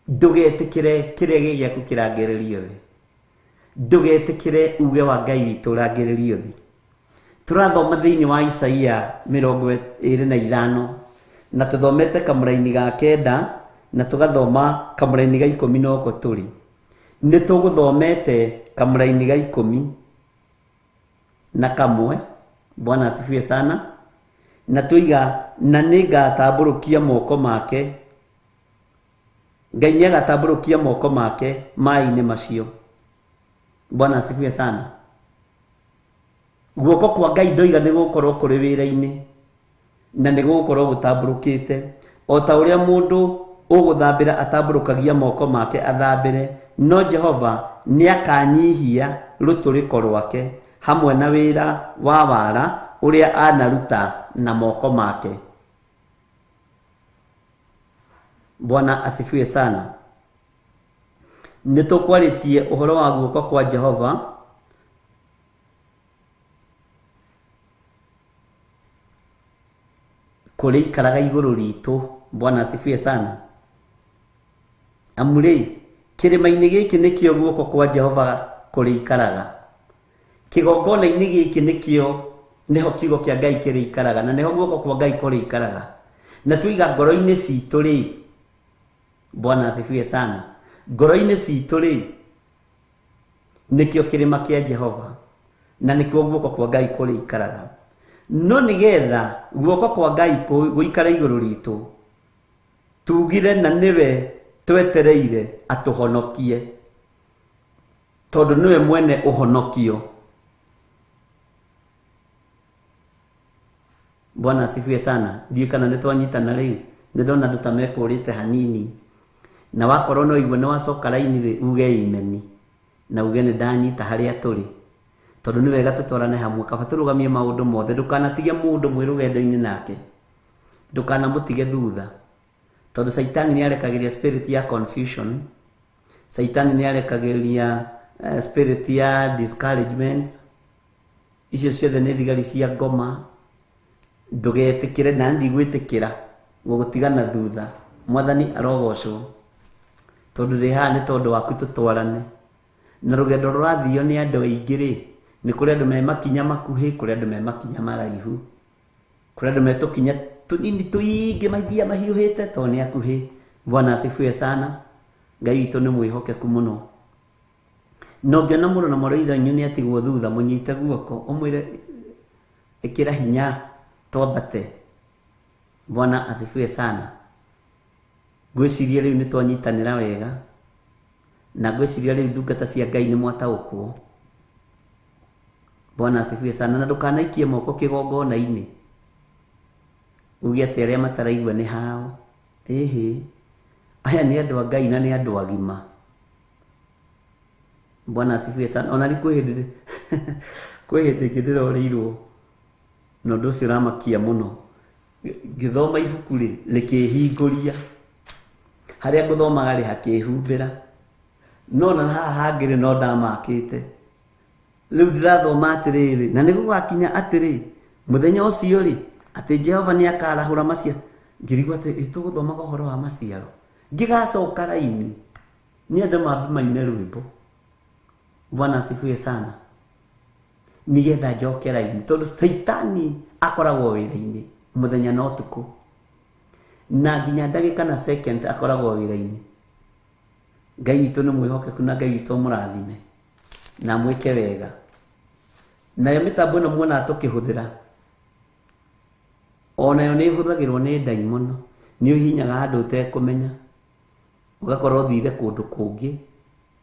A: Ndũgetĩkĩre kĩrĩa gĩ gĩaku kĩrangĩrĩrio thĩ. Ndũgetĩkĩre uge wa Ngai witũ ũrangĩrĩrio thĩ. Tũrathoma thĩinĩ wa Isaia 25 na tũthomete kamũraini ga 9 na tũgathoma kamũraini ga 10 noko tũrĩ. Nĩ tũgũthomete kamũraini ga 11. Bwana asifiwe sana. Na tuiga na nĩngatambũrũkia moko make, Ngai nĩagatambũrũkia moko make maĩ-inĩ macio. Bwana asifiwe sana. Guoko kwa Ngai ndoiga nĩ gũkorwo kũrĩ wĩra-inĩ na nĩ gũgũkorwo gũtambũrũkĩte o ta ũrĩa mũndũ ũgũthambĩra atambũrũkagia moko make athambĩre, no Jehova nĩakanyihia rũtũrĩko rwake hamwe na wĩra wa wara ũrĩa anaruta na moko make. Bwana asifiwe sana. Nĩ tũkwarĩtie ũhoro wa guoko kwa Jehova kũrĩa ikaraga igũrũ ritũ. Bwana asifiwe sana. Amu rĩ, kĩrĩma-inĩ gĩkĩ nĩkĩo guoko kwa Jehova kũrĩa ikaraga, kĩgongona-inĩ gĩkĩ nĩkĩo nĩho kiugo kĩa Ngai kĩrĩ ikaraga, na nĩho guoko kwa Ngai kũrĩ ikaraga. Na tuiga ngoro-inĩ citũ rĩ, Bwana asifiwe sana, ngoro-inĩ citũ rĩ nĩkĩo kĩrĩma kĩa Jehova na nĩkĩo guoko kwa Ngai kũrĩ ikaraga. No nĩgetha guoko kwa Ngai gũikare igũrũ ritũ, tugire na nĩwe twetereire atũhonokie, tondũ nĩwe mwene ũhonokio. Bwana asifiwe sana. Ndiũ kana nĩ twanyitana rĩu, nĩ ndona andũ ta mekũrĩte hanini, na wakorwo no igue nĩ wacoka raini rĩ, uge imeni na uge nĩ ndanyita harĩa tũrĩ, tondũ nĩ wega tũtwarane hamwe. Kaba tũrũgamie maũndũ mothe, ndũkanatige mũndũ mwĩ rũgendo-inĩ nake, ndũkanamũtige thutha, tondũ Saitani nĩ arekagĩria spirit ya confusion, Saitani nĩ arekagĩria spirit ya discouragement. Icio ciothe nĩ thigari cia ngoma. Ndũgetĩkĩre na ndigwĩtĩkĩra gũgũtigana thutha. Mwathani arogocwo, tondũ ndĩ haha nĩ tondũ waku tũtwarane. Na rũgendo rũrathio nĩ andũ aingĩ rĩ, nĩ kũrĩ andũ me makinya makuhĩ, kũrĩ andũ me makinya maraihu, kũrĩ andũ me tũkinya tũnini tũingĩ maithia mahiũhĩte tondũ nĩ akuhĩ. Bwana asifiwe sana. Ngai witũ nĩ mwĩhokeku mũno. Na ũngĩona mũrũ na mwarĩ wa ithe wanyu nĩ atigwo thutha, mũnyite guoko ũmwĩre ĩkĩra hinya twambate. Bwana asifiwe sana. Ngwĩciria rĩu nĩ twanyitanĩra wega, na ngwĩciria rĩu ndungata cia Ngai nĩ mwataũkwo. Bwana asifiwe sana. Na ndũkanaikie moko kĩgongona-inĩ uge atĩ arĩa mataraigua nĩ hao. Ĩhĩ, aya nĩ andũ a Ngai na nĩ andũ agima. Bwana asifiwe sana. Ona nĩ kwĩ hĩndĩ ĩngĩ ndĩrorĩirwo na ũndũ ũcio ũramakia mũno. Ngĩthoma ibuku rĩ, rĩkĩhingũria harĩa ngũthomaga rĩ hakĩhumbĩra, no na haha hangĩ rĩ no ndamakĩte. Rĩu ndĩrathoma atĩrĩrĩ, na nĩgũgakinya atĩrĩ mũthenya ũcio rĩ, atĩ Jehova nĩ akarahũra maciaro. Ngĩrigwo atĩ tũgũthomaga ũhoro wa maciaro, ngĩgacoka raini nĩ andũ mambe maine rwĩmbo. Bwana asifiwe sana. Nĩgetha njoke raini, tondũ Saitani akoragwo wĩra-inĩ mũthenya na ũtukũ, na nginya ndagĩka na second akoragwo wĩra-inĩ. Ngai witũ nĩ mwĩhokeku na Ngai witũ amũrathime na amwĩke wega. Nayo mĩtambo ĩno muonaga tũkĩhũthĩra, onayo nĩ ĩhũthagĩrwo nĩ ndaimono. Nĩ ũhihinyaga handũ ũtekũmenya, ũgakorwo ũthire kũndũ kũngĩ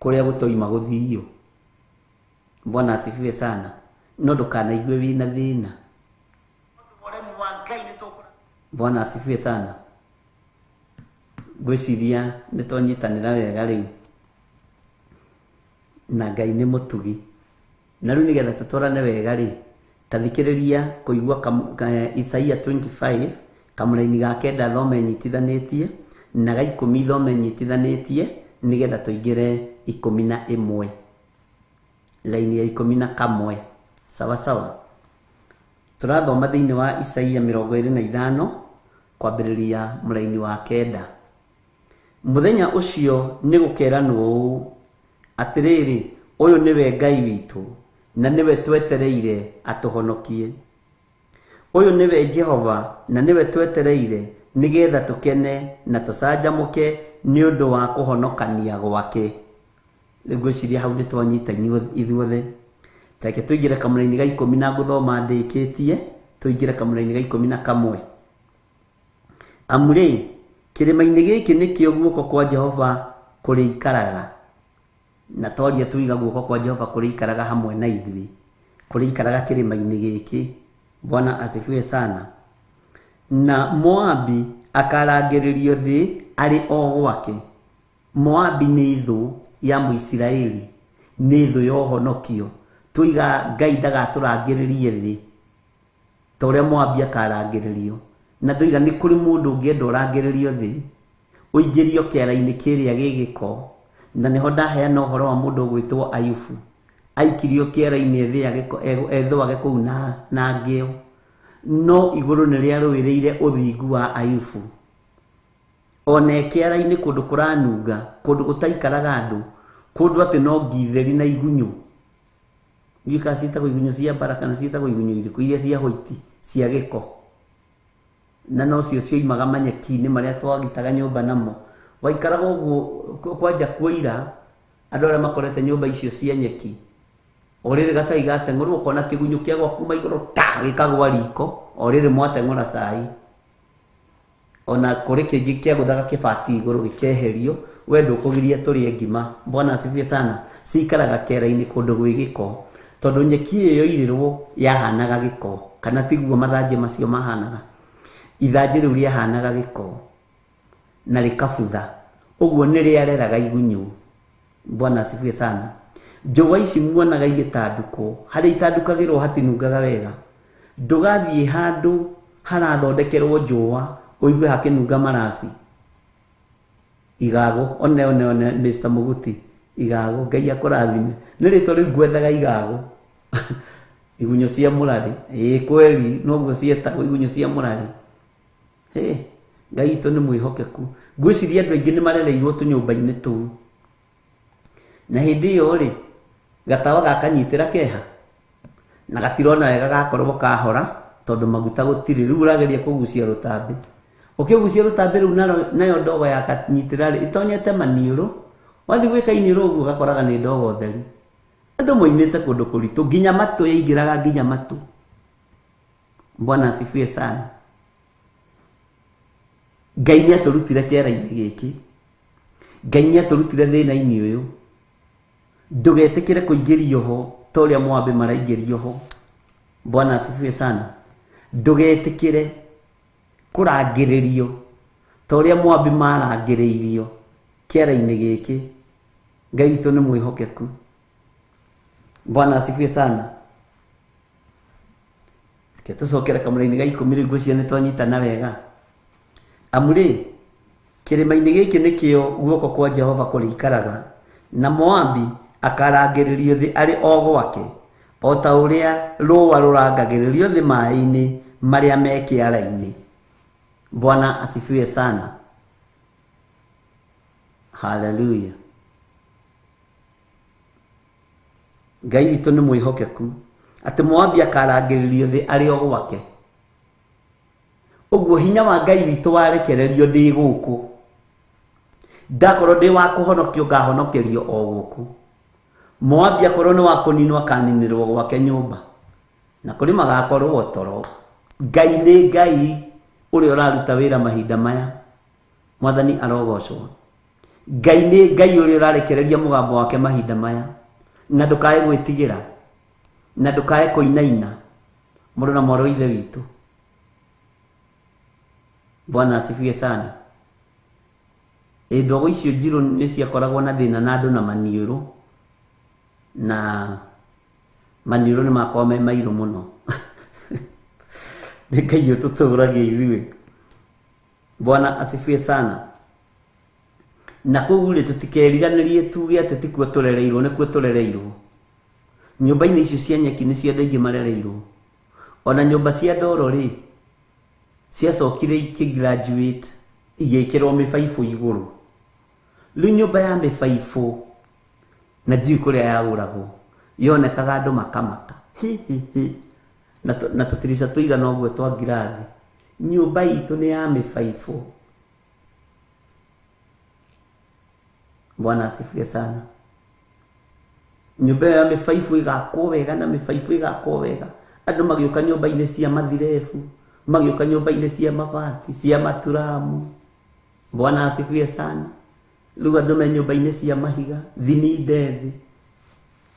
A: kũrĩa gũtoima gũthio. Bwana asifiwe sana. No ndũkanaigue wĩna thĩna. Bwana asifiwe sana. Ngwĩciria nĩ twanyitanĩra wega rĩu, na Ngai nĩ mũtugi. Na rĩu nĩgetha tũtwarane wega rĩ, ta thikĩrĩria kũigua Isaia 25 kamũraini ga 9 thome nyitithanĩtie na ga 10 thome nyitithanĩtie, nĩgetha tũingĩre 11 laini ya 11. Sawa sawa. Tũrathoma thĩinĩ wa Isaia 25 kwambĩrĩria mũraini wa 9. Mũthenya ũcio nĩ gũkeranwo ũũ, atĩrĩrĩ, ũyũ nĩwe Ngai witũ, na nĩwe twetereire atũhonokie. Ũyũ nĩwe Jehova na nĩwe twetereire nĩgetha tũkene na tũcanjamũke nĩ ũndũ wa kũhonokania gwake. Rĩu ngwĩciria hau nĩ twanyita ithuothe. Reke tũingĩre kamũraini ga 10 na ngũthoma ndĩkĩtie, tũingĩre kamũraini ga 11. Amu rĩ, kĩrĩma-inĩ gĩkĩ nĩkĩo guoko kwa Jehova kũrĩikaraga. Na twaria tuiga guoko kwa Jehova kũrĩikaraga hamwe na ithuĩ, kũrĩikaraga kĩrĩma-inĩ gĩkĩ. Bwana asifiwe sana. Na Moabi akarangĩrĩrio thĩ arĩ o gwake. Moabi nĩ thũ ya Mũisiraeli, nĩ thũ ya ũhonokio. Tuiga Ngai ndagatũrangĩrĩrie thĩ ta ũrĩa Moabi akarangĩrĩrio. Na ndoiga nĩ kũrĩ mũndũ ũngĩenda ũrangĩrĩrio thĩ, ũingĩrio kĩara-inĩ kĩrĩa gĩ gĩko. Na nĩho ndaheana ũhoro wa mũndũ ũgwĩtwo Ayubu. Aikirio kĩara-inĩ ethũage kũu na ngĩo. No igũrũ nĩ rĩarũĩrĩire ũthingu wa Ayubu. Ona kĩara-inĩ kũndũ kũranunga, kũndũ gũtaikaraga andũ, kũndũ atĩ no ngitheri na igunyũ. Ndiũĩ kana ciĩtagwo igunyũ cia mbara kana ciĩtagwo igunyũ irĩkũ, iria cia hwaiti cia gĩko. Na nocio cioimaga manyeki-inĩ marĩa twagitaga nyũmba namo. Waikaraga ũguo kwanja kũira, andũ arĩa makorete nyũmba icio cia nyeki, o rĩrĩ gacai gateng'ũrwo ũkona kĩgunyũ kĩagwa kuma igũrũ ta gĩkagwa riko, o rĩrĩ mwateng'ũra cai. Ona kũrĩ kĩngĩ kĩagũthaga kĩbati igũrũ gĩkeherio, we ndũkũgiria tũrĩe ngima. Bwana asifiwe sana. Cikaraga kĩara-inĩ kũndũ gwĩ gĩko, tondũ nyeki ĩyo yoirĩrwo yahanaga gĩko, kana tiguo mathanjĩ macio mahanaga. Ithanjĩ rĩu rĩahanaga gĩko na rĩkabutha, ũguo nĩ rĩareraga igunyũ. Bwana asifiwe sana. Njũa ici muonaga igĩtandũkwo, harĩa itandũkagĩrwo hatinungaga wega. Ndũgathiĩ handũ harathondekerwo njũa ũigue hakĩnunga maraci. Igago, one one one Mr. Muguti, igago, Ngai akũrathime. Nĩ rĩtwa rĩu ngwethaga igago. Igunyũ cia mũrarĩ, ĩĩ kweli noguo cietagwo igunyũ cia mũrarĩ. Hĩ, Ngai witũ nĩ mwĩhokeku. Ngwĩciria andũ aingĩ nĩ marereirwo tũnyũmba-inĩ tũu. Na hĩndĩ ĩyo rĩ, gatawa gakanyitĩra keha na gatirona wega gakorwo kahora tondũ maguta gũtirĩ. Rĩu ũrageria kũgucia rũtambĩ, ũkĩgucia rũtambĩ rũu nayo ndogo yakanyitĩra rĩ, ĩtonyete maniũrũ. Wathiĩ gwĩka iniũrũ ũguo ũgakoraga nĩ ndogo theri. Andũ moimĩte kũndũ kũritũ, nginya matũ yaingĩraga nginya matũ. Bwana asifiwe sana. Ngai nĩ atũrutire kĩara-inĩ gĩkĩ, Ngai nĩ atũrutire thĩna-inĩ ũyũ. Ndũgetĩkĩre kũingĩrio ho ta ũrĩa Moabi maraingĩrio ho. Bwana asifiwe sana. Ndũgetĩkĩre kũrangĩrĩrio ta ũrĩa Moabi marangĩrĩirio kĩara-inĩ gĩkĩ. Ngai witũ nĩ mwĩhokeku. Bwana asifiwe sana. Reke tũcokere kamũraini ga 10 rĩu ngwĩciria nĩ twanyitana wega. Amu rĩ, kĩrĩma-inĩ gĩkĩ nĩkĩo guoko kwa Jehova kũrĩikaraga, na Moabi akarangĩrĩrio thĩ arĩ o gwake, o ta ũrĩa rũũa rũrangagĩrĩrio thĩ maĩ-inĩ marĩa me kĩara-inĩ. Bwana asifiwe sana. Haleluya. Ngai witũ nĩ mwĩhokeku atĩ Moabi akarangĩrĩrio thĩ arĩ o gwake. Ũguo hinya wa Ngai witũ warekererio ndĩ gũkũ, ndakorwo ndĩ wa kũhonokio ngahonokerio o gũkũ. Moabi akorwo nĩ wa kũninwo akaninĩrwo gwake nyũmba, na kũrĩ magakorwo toro. Ngai nĩ Ngai ũrĩa ũraruta wĩra mahinda maya. Mwathani arogocwo. Ngai nĩ Ngai ũrĩa ũrarekereria mũgambo wake mahinda maya, na ndũkae gwĩtigĩra, na ndũkae kũinaina, mũrũ na mwarĩ wa Ithe witũ. Bwana asifiwe sana. Ndogo icio njirũ nĩ ciakoragwo na thĩna na andũ na maniũrũ, na maniũrũ nĩ makoragwo me mairũ mũno. Nĩ Ngai ũtũtũragia ithuĩ. Bwana asifiwe sana. Na kũu rĩ, tũtikeriganĩrie tuge atĩ tikuo tũrereirwo, nĩkuo tũrereirwo. Nyũmba-inĩ icio cia nyeki nĩcio andũ aingĩ marereirwo. Ona nyũmba cia ndoro rĩ, ciacokire ikĩgraduate igĩkĩrwo mĩbaibũ igũrũ. Rĩu nyũmba ya mĩbaibũ na ndiũĩ kũrĩa yagũragwo, Yonekaga andũ makamaka. Hi hi hi. Na tũtirica tũigana ũguo twa ngirathi. Nyũmba itũ nĩ ya mĩbaibũ. Bwana asifiwe sana. Nyũmba ya mĩbaibũ ĩgakwo wega na mĩbaibũ ĩgakwo wega. Andũ magĩũka nyũmba-inĩ cia mathirebu, magĩũka nyũmba-inĩ cia mabati, cia maturamu. Bwana asifiwe sana. Rĩu andũ me nyũmba-inĩ cia mahiga, thiminde thĩ.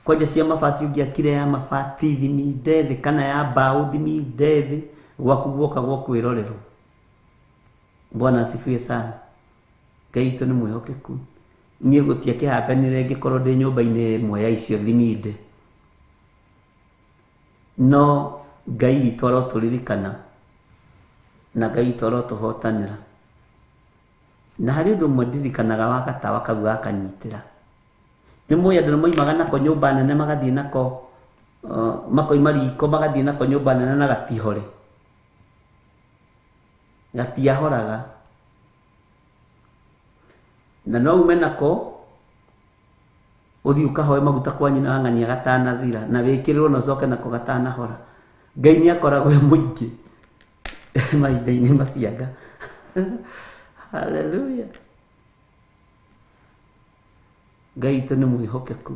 A: Kwanja cia mabati ũngĩakire ya mabati thiminde thĩ kana ya mbaũ thiminde thĩ, gwaku guoka gwa kwĩrorerwo. Bwana asifiwe sana. Ngai witũ nĩ mwĩhokeku. Niĩ gũtiakĩhambanire ngĩkorwo ndĩ nyũmba-inĩ ĩmwe ya icio thiminde. No Ngai witũ arotũririkana na Ngai witũ arotũhotanĩra. Na harĩ ũndũ ũmwe ndirikanaga wa gatawa kau gakanyitĩra. Nĩ mũĩ andũ nĩmoimaga nako nyũmba nene magathiĩ nako makoima riko magathiĩ nako nyũmba nene na gatihore. Gatiahoraga. Na no ume nako ũthiĩ ũkahoe maguta kwa nyina wa ng'ania gatanathira na wĩkĩrĩrwo na ũcoke nako gatanahora. Ngai nĩ akoragwo e mũingĩ mahinda-inĩ macianga. Hallelujah. Ngai witũ nĩ mwĩhokeku.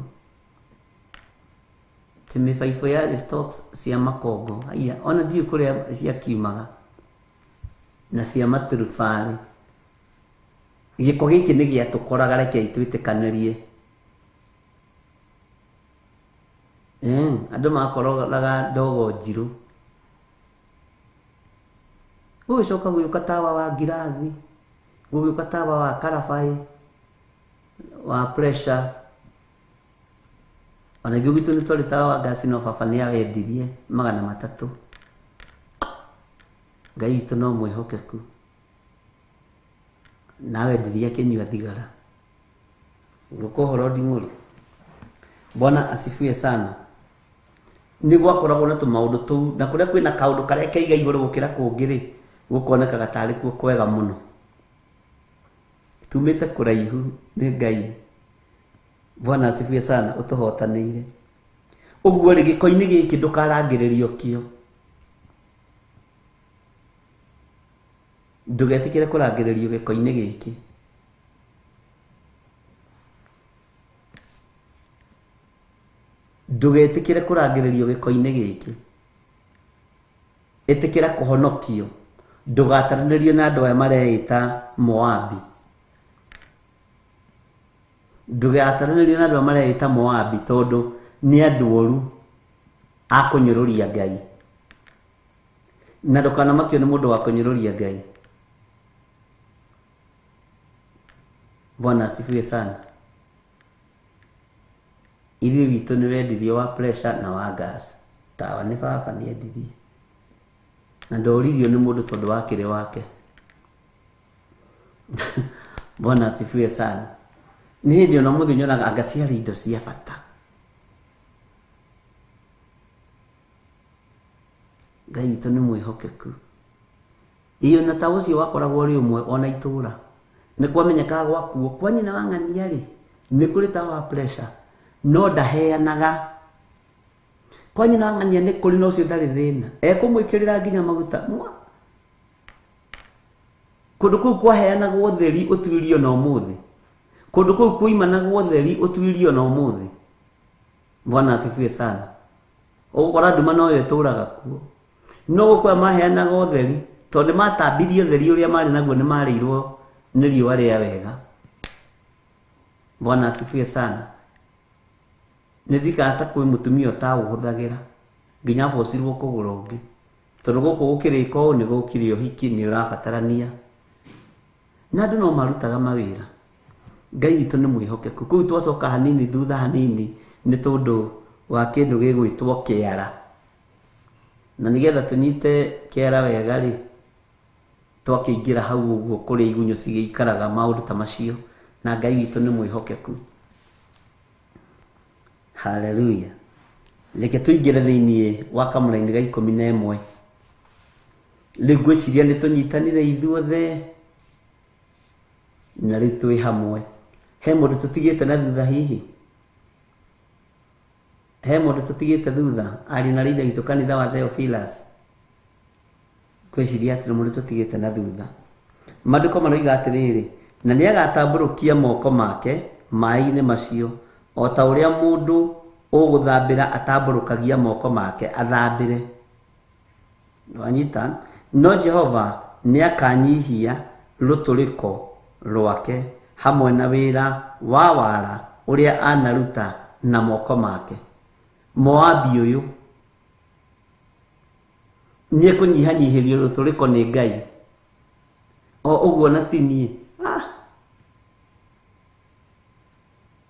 A: Ti mĩbaibũ yarĩ stocks cia makongo. Haiya, ona ndiũĩ kũrĩa ciakiumaga. Na cia maturubarĩ. Gĩko gĩkĩ nĩ gĩatũkoraga, rekei twĩtĩkanĩrie. Andũ makorogaga ndogo njirũ. Gũgĩcoka gũgĩũka tawa wa ngirathi, gũgĩũka tawa wa karabaĩ, wa pressure. Ona ithuĩ gwitũ nĩ twarĩ tawa wa ngasi no baba nĩ awendirie 300. Ngai witũ no mwĩhokeku. Na awendirie akĩnyua thigara. Gũka ũhoro nding'ũri. Bwana asifiwe sana. Nĩ gwakoragwo na tũmaũndũ tũu na kũrĩa kwĩna kaũndũ karĩa keiga igũrũ gũkĩra kũngĩ rĩ, gũkonekaga tarĩ kuo kwega mũno. Tumĩte kũraihu nĩ Ngai. Bwana asifiwe sana, ũtũhotanĩire. Ũguo rĩ, gĩko-inĩ gĩkĩ ndũkarangĩrĩrio kĩo. Ndũgetĩkĩre kũrangĩrĩrio gĩko-inĩ gĩkĩ. Ndũgetĩkĩre kũrangĩrĩrio gĩko-inĩ gĩkĩ. Ĩtĩkĩra kũhonokio. Ndũgataranĩrio na andũ aya mareĩta Moabi. Ndũgataranĩrio na andũ aya mareĩta Moabi tondũ nĩ andũ oru a kũnyũrũria Ngai. Na ndũkanamakio nĩ mũndũ wa kũnyũrũria Ngai. Bwana asifiwe sana. Ithuĩ witũ nĩ wendirie wa pressure na wa gas. Tawa nĩ baba nĩ endirie. Na ndoririo nĩ mũndũ tondũ wakĩrĩ wake. Bwana asifiwe sana. Nĩ hĩndĩ ona mũthĩ nyonaga anga ciarĩ indo cia bata. Ngai witũ nĩ mwĩhokeku. Iyo na ta ũcio wakoragwo ũrĩ ũmwe ona itũra. Nĩ kwamenyekaga gwakuo kwa nyina wa ng'ania rĩ, nĩ kũrĩ tawa wa pressure. No ndaheanaga. Kwa nyina wa ng'ania nĩ kũrĩ na ũcio ndarĩ thĩna. Ekũmwĩkĩrĩra nginya maguta. Mwa. Kũndũ kũu kwaheanagwo ũtheri ũtuirio na ũmũthĩ. Kũndũ kũu kuimanagwo ũtheri ũtuirio na ũmũthĩ. Bwana asifiwe sana. Ũgũkora nduma noyo ĩtũraga kuo. No gũkũ maheanaga ũtheri tondũ nĩmatambirie ũtheri ũrĩa marĩ naguo nĩmarĩirwo nĩ riũa rĩa wega. Bwana asifiwe sana. Nĩ ndirikanaga ta kwĩ mũtumia ũtaũhũthagĩra nginya abocirwo kũgũra ũngĩ. Tondũ gũkũ gũkĩrĩka ũũ nĩ gũkire ũhiki nĩ ũrabatarania. Na andũ no marutaga mawĩra. Ngai witũ nĩ mwĩhokeku. Kũu twacoka hanini thutha hanini nĩ tondũ wa kĩndũ gĩgwĩtwo kĩara. Na nĩgetha tũnyite kĩara wega rĩ, twakĩingĩra hau ũguo kũrĩa igunyũ cigĩikaraga maũndũ ta macio. Na Ngai witũ nĩ mwĩhokeku. Hallelujah. Reke tũingĩre thĩiniĩ wa kamũraini ga 11. Rĩu ngwĩciria nĩ tũnyitanire ithuothe na rĩu twĩ hamwe. He mũndũ tũtigĩte na thutha hihi? He mũndũ tũtigĩte thutha ariũ na ithe witũ kanitha wa Theophilus. Ngwĩciria atĩ mũndũ tũtigĩte na thutha. Maandĩko maroiga atĩrĩrĩ, na nĩagatambũrũkia moko make maĩ-inĩ macio o ta ũrĩa mũndũ ũgũthambĩra atambũrũkagia moko make athambĩre. Wanyita? No Jehova nĩakanyihia rũtũrĩko rwake hamwe na wĩra wa wara ũrĩa anaruta na moko make. Moabi ũyũ nĩekũnyihanyihĩrio rũtũrĩko nĩ Ngai o ũguo na ti niĩ.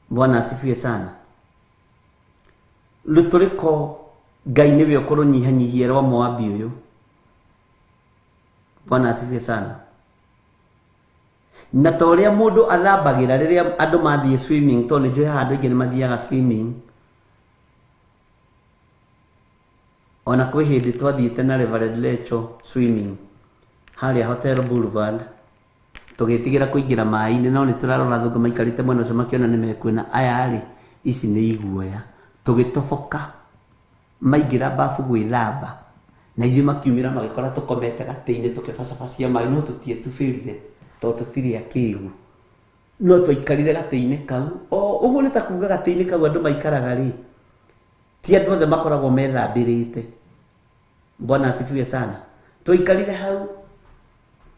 A: Bwana asifiwe sana. Rũtũrĩko Ngai nĩwe ũkũrũnyihanyihia rwa Moabi ũyũ. Bwana asifiwe sana. Na ta ũrĩa mũndũ athambagĩra rĩrĩa andũ mathiĩ swimming, tondũ nĩnjũĩ haha andũ aingĩ nĩmathiaga swimming. Ona kwĩ hĩndĩ twathiĩte na Reverend Lecho swimming harĩa Hotel Boulevard, tũgĩtigĩra kũingĩra maĩ-inĩ, no nĩtũrarora athũngũ maikarĩte mwena ũcio makĩona nĩmekuona aya rĩ, ici nĩ iguoya. Tũgĩtoboka maingĩra bafu gwĩthamba, na ithuĩ makiumĩra magĩkora tũkomete gatĩ-inĩ tũkĩbacabacia maĩ, no tũtietubĩrire tondũ tũtirĩ akĩgu. No twaikarire gatĩ-inĩ kau o ũguo nĩ ta kuga gatĩ-inĩ kau andũ maikaraga rĩ, ti andũ othe makoragwo methambĩrĩte. Bwana asifiwe sana. Twaikarire hau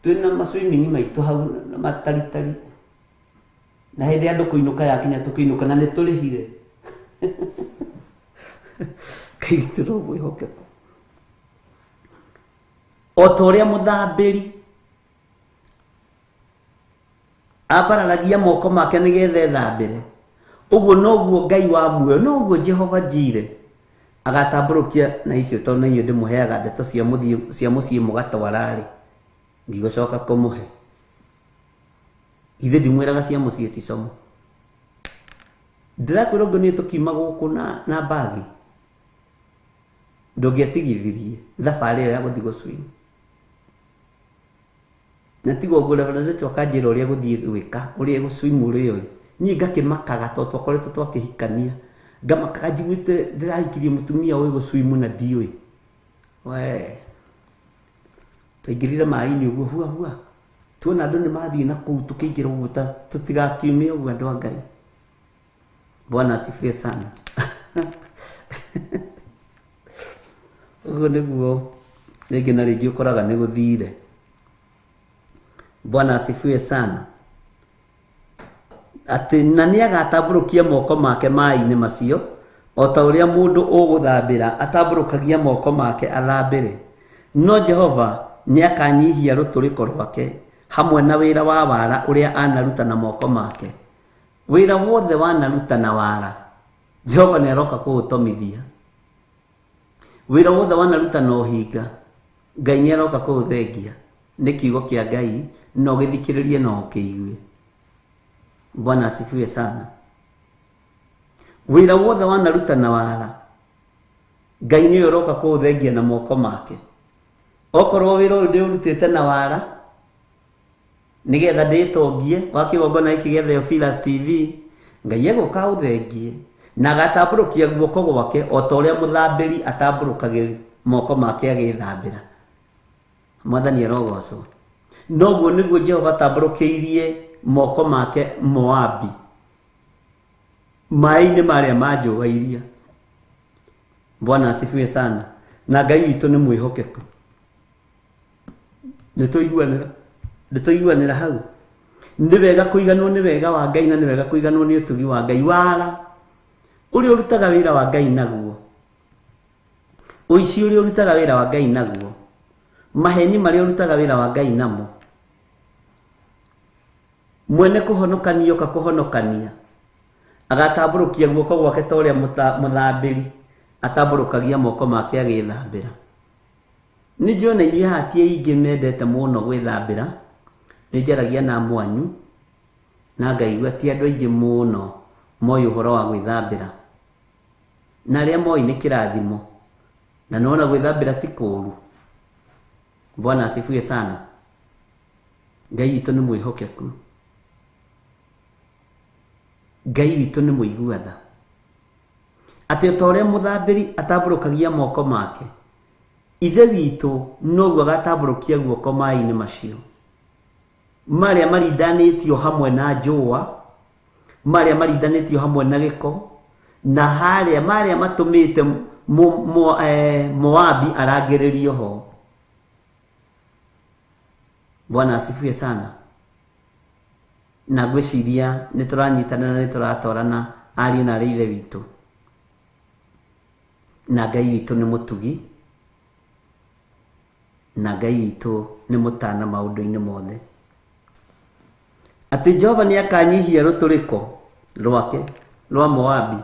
A: twĩna maswimming maitũ hau na mataritari, na hĩndĩ andũ kũinũka yakinya tũkĩinũka na nĩtũrĩhire. Ngai witũ no mwĩhokeku. O ta ũrĩa mũthambĩri ambararagia moko make nĩgetha ethambĩre, ũguo noguo Ngai wa muoyo, noguo Jehova Jire agatambũrũkia na icio, tondũ na inyuĩ ndĩmũheaga ndeto cia mũciĩ mũgatwara rĩ, ndigũcoka kũmũhe. Ithe ndimwĩraga cia mũciĩ ti como. Ndĩrakwĩra ũguo niĩ tũkiuma gũkũ na mbagi, ndũngĩatigithirie thabarĩ ĩyo ya gũthiĩ gũswim. Na tiga ũguo Reverend Lecho akanjĩra ũrĩa gũthiĩ gwĩka, ũrĩa gũswim ũrĩa ũĩ. Niĩ ngakĩmakaga tondũ twakoretwo twakĩhikania, ngamakaga njiguĩte ndĩrahikirie mũtumia ũĩ gũswim na ndiũĩ. We twaingĩrire maĩ-inĩ ũguo hua hua, tuona andũ nĩmathiĩ na kũu tũkĩingĩra ũguo tũtigakiume ũguo andũ a Ngai. Bwana asifiwe sana. Ũguo nĩguo rĩngĩ na rĩngĩ ũkoraga nĩ gũthire. Bwana asifiwe sana. Atĩ na nĩagatambũrũkia moko make maĩ-inĩ macio o ta ũrĩa mũndũ ũgũthambĩra atambũrũkagia moko make athambĩre. No Jehova nĩakanyihia rũtũrĩko rwake hamwe na wĩra wa wara ũrĩa anaruta na moko make. Wĩra wothe wanaruta na wara, Jehova nĩaroka kũũtomithia. Wĩra wothe wanaruta na ũhinga, Ngai nĩaroka kũũthengia. Nĩ kiugo kĩa Ngai, no gĩthikĩrĩrie no ũkĩigue. Bwana asifiwe sana. Wĩra wothe wanaruta na wara, Ngai nĩwe ũroka kũũthengia na moko make. Okorwo wĩra ũyũ ndĩũrutĩte na wara nĩgetha ndĩtongie wa kĩgongona gĩkĩ gĩa Theophilus TV, Ngai egũka ũthengie na agatambũrũkia guoko gwake o ta ũrĩa mũthambĩri atambũrũkagĩria moko make agĩthambĩra. Mwathani arogocwo. Noguo nĩguo Jehova atambũrũkĩirie moko make Moabi maĩ-inĩ marĩa manjũgairia. Bwana asifiwe sana. Na Ngai witũ nĩ mwĩhokeku. Nĩtũiguanĩra hau. Nĩ wega kũiganwo nĩ wega wa Ngai na nĩ wega kũiganwo nĩ ũtugi wa Ngai. Wara ũrĩa ũrutaga wĩra wa Ngai naguo, ũici ũrĩa ũrutaga wĩra wa Ngai naguo, maheni marĩa ũrutaga wĩra wa Ngai namo, mwene kũhonokania ũka kũhonokania agatambũrũkia guoko gwake ta ũrĩa mũthambĩri atambũrũkagia moko make agĩthambĩra. Nĩ njũĩ ona inyuĩ haha ti aingĩ mendete mũno gwĩthambĩra, nĩ njaragia na mwanyu na ngaigua ti andũ aingĩ mũno moĩ ũhoro wa gwĩthambĩra, na arĩa moĩ nĩ kĩrathimo, na nĩwona gwĩthambĩra ti kũũru. Bwana asifiwe sana. Ngai witũ nĩ mwĩhokeku. Ngai witũ nĩ mũigua tha. Atĩ o ta ũrĩa mũthambĩri atambũrũkagia moko make, Ithe witũ noguo agatambũrũkia guoko maĩ-inĩ macio marĩa marindanĩtio hamwe na njũa, marĩa marindanĩtio hamwe na gĩko, na harĩa marĩa matũmĩte Moabi arangĩrĩrio ho. Bwana asifiwe sana. Na ngwĩciria nĩ tũranyitanĩra na nĩ tũratwarana ariũ na aarĩ Ithe witũ. Na Ngai witũ nĩ mũtugi, na Ngai witũ nĩ mũtana maũndũ-inĩ mothe. Atĩ Jehova nĩ akanyihia rũtũrĩko rwake rwa Moabi.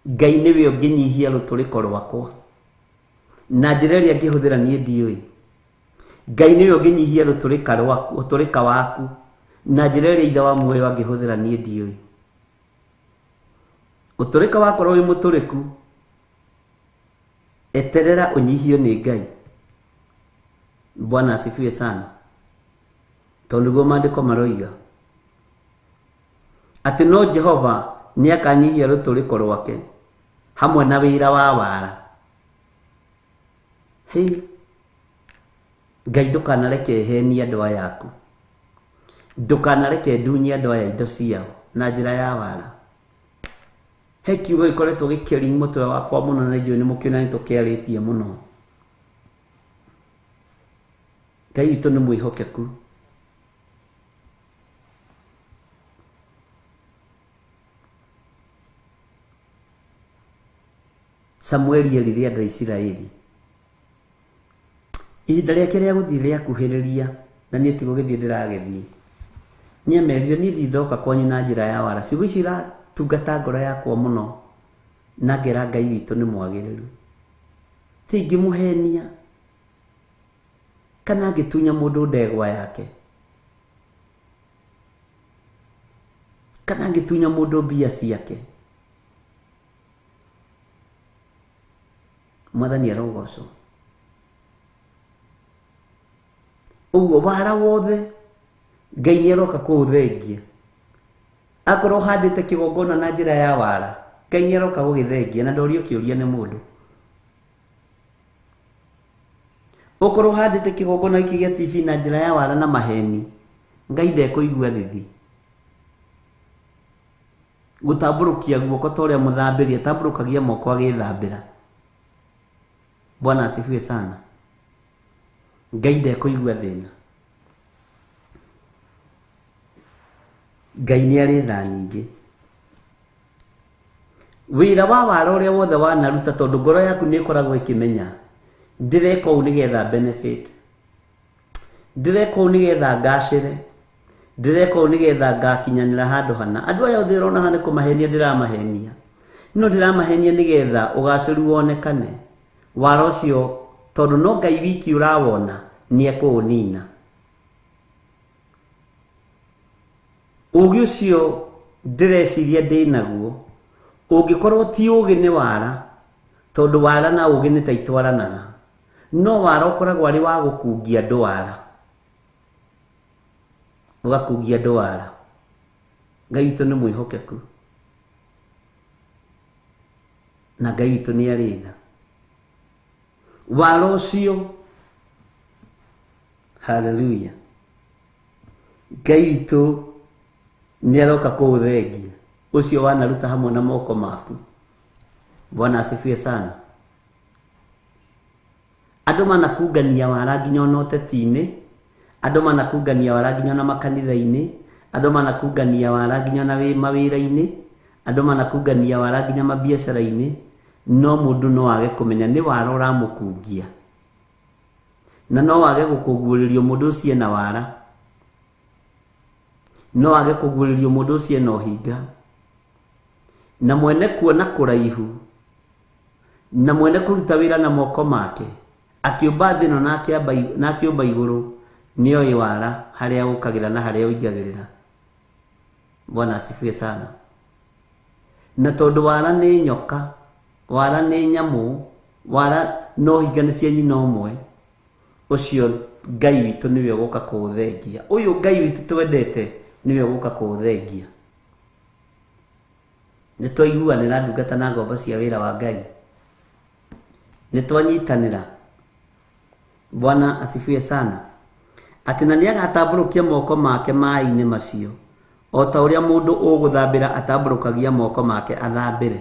A: Ngai nĩwe ũngĩnyihia rũtũrĩko rwakwa na njĩra ĩrĩa angĩhũthĩra niĩ ndiũĩ. Ngai nĩwe ũngĩnyihia rũtũrĩka rwaku, ũtũrĩka waku na njĩra ĩrĩa Ithe wa muoyo angĩhũthĩra niĩ ndiũĩ. Ũtũrĩka wakorwo wĩ mũtũrĩku, eterera ũnyihio nĩ Ngai. Bwana asifiwe sana. Tondũ nĩguo maandĩko maroiga atĩ no Jehova nĩ akanyihia rũtũrĩko rwake hamwe na wĩra wa wara. Hei, Ngai ndũkanareke henie andũ aya aku, ndũkanareke ndunye andũ aya indo ciao na njĩra ya wara. He kiugo gĩkoretwo gĩkĩring mũtwe wakwa mũno na njũĩ nĩ mũkĩona nĩ tũkĩarĩtie mũno. Ngai witũ nĩ mwĩhokeku. Samueli erire andũ a Isiraeli ihinda rĩake rĩa gũthiĩ rĩakuhĩrĩria, na niĩ ti gũgĩthiĩ ndĩragĩthiĩ. Nĩamerire niĩ ndirĩ ndoka kwanyu na njĩra ya wara. Ciugo ici iratungata ngoro yakwa mũno, na ngera Ngai witũ nĩ mwagĩrĩru. Ti ingĩmũhenia kana ngĩtunya mũndũ ndegwa yake, kana ngĩtunya mũndũ mbia ciake. Mwathani arogocwo. Ũguo wara wothe Ngai nĩ aroka kũũthengia. Akorwo ũhandĩte kĩgongona na njĩra ya wara, Ngai nĩ aroka gũgĩthengia na ndorio kĩũria nĩ mũndũ. Ũkorwo ũhandĩte kĩgongona gĩkĩ gĩa TV na njĩra ya wara na maheni, Ngai ndekũigua thithi. Gũtambũrũkia guoko ta ũrĩa mũthambĩri atambũrũkagia moko agĩthambĩra. Bwana asifiwe sana. Ngai ndekũigua thĩna. Ngai nĩ arĩ tha nyingĩ. Wĩra wa wara ũrĩa wothe wanaruta, tondũ ngoro yaku nĩ ĩkoragwo ĩkĩmenya ndĩreka ũũ nĩgetha benefit, ndĩreka ũũ nĩgetha ngacĩre, ndĩreka ũũ nĩgetha ngakinyanĩra handũ hana. Andũ aya othe ũrona haha nĩ kũmahenia ndĩramahenia, no ndĩramahenia nĩgetha ũgacĩru wonekane. Wara ũcio tondũ no Ngai wiki ũrawona nĩ ekũũnina. Ũũgĩ ũcio ndĩreciria ndĩnaguo ũngĩkorwo ti ũũgĩ nĩ wara, tondũ wara na ũũgĩ nĩ ta itwaranaga. No wara ũkoragwo arĩ wa gũkungia andũ wara, ũgakungia andũ wara. Ngai witũ nĩ mwĩhokeku na Ngai witũ nĩ arĩ tha. Wara ũcio, haleluya, Ngai witũ nĩ aroka kũũthengia ũcio wanaruta hamwe na moko maku. Bwana asifiwe sana. Andũ manakungania wara nginya ona ũteti-inĩ, andũ manakungania wara nginya ona makanitha-inĩ, andũ manakungania wara nginya ona mawĩra-inĩ, andũ manakungania wara nginya mabiacara-inĩ. No mũndũ no age kũmenya nĩ wara ũramũkungia, na no age gũkũguũrĩrio mũndũ ũcio ena wara, no age kũguũrĩrio mũndũ ũcio ena ũhinga, na mwene kuona kũraihu, na mwene kũruta wĩra na moko make, akĩũmba thĩ ĩno na akĩũmba igũrũ, nĩoĩ wara harĩa ũkagĩra na harĩa ũingagĩrĩra. Bwana asifiwe sana. Na tondũ wara nĩ nyoka, wara nĩ nyamũ, wara no hinga nĩ cia nyina ũmwe, ũcio Ngai witũ nĩwe ũgũka kũũthengia. Ũyũ Ngai witũ twendete nĩwe ũgũka kũũthengia. Nĩ twaiguanĩra ndungata na ngombo cia wĩra wa Ngai. Nĩ twanyitanĩra. Bwana asifiwe sana. Atĩ na nĩagatambũrũkia moko make maĩ-inĩ macio, o ta ũrĩa mũndũ ũgũthambĩra atambũrũkagia moko make athambĩre.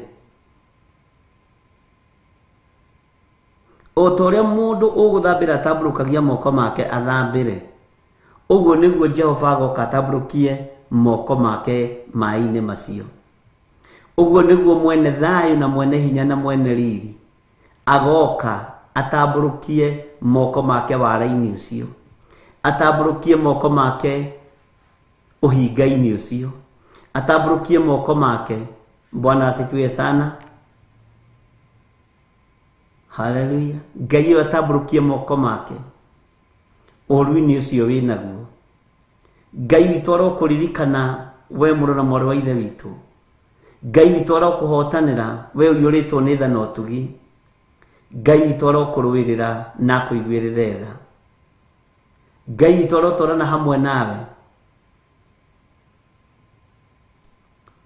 A: O ta ũrĩa mũndũ ũgũthambĩra atambũrũkagia moko make athambĩre, ũguo nĩguo Jehova agoka atambũrũkie moko make maĩ-inĩ macio. Ũguo nĩguo mwene thayũ na mwene hinya na mwene riri agoka atambũrũkie moko make wara-inĩ ũcio, atambũrũkie moko make ũhinga-inĩ ũcio, atambũrũkie moko make. Bwana asifiwe sana. Haleluya. Ngai ũyũ atambũrũkie moko make ũru-inĩ ũcio wĩnaguo. Ngai witũ arokũririkana we mũrũ na mwarĩ wa ithe witũ. Ngai witũ arokũhotanĩra we ũiyũrĩtwo nĩ tha na ũtugi. Ngai witũ arokũrũĩrĩra na akũiguĩrĩre tha. Ngai witũ arotwarana hamwe nawe.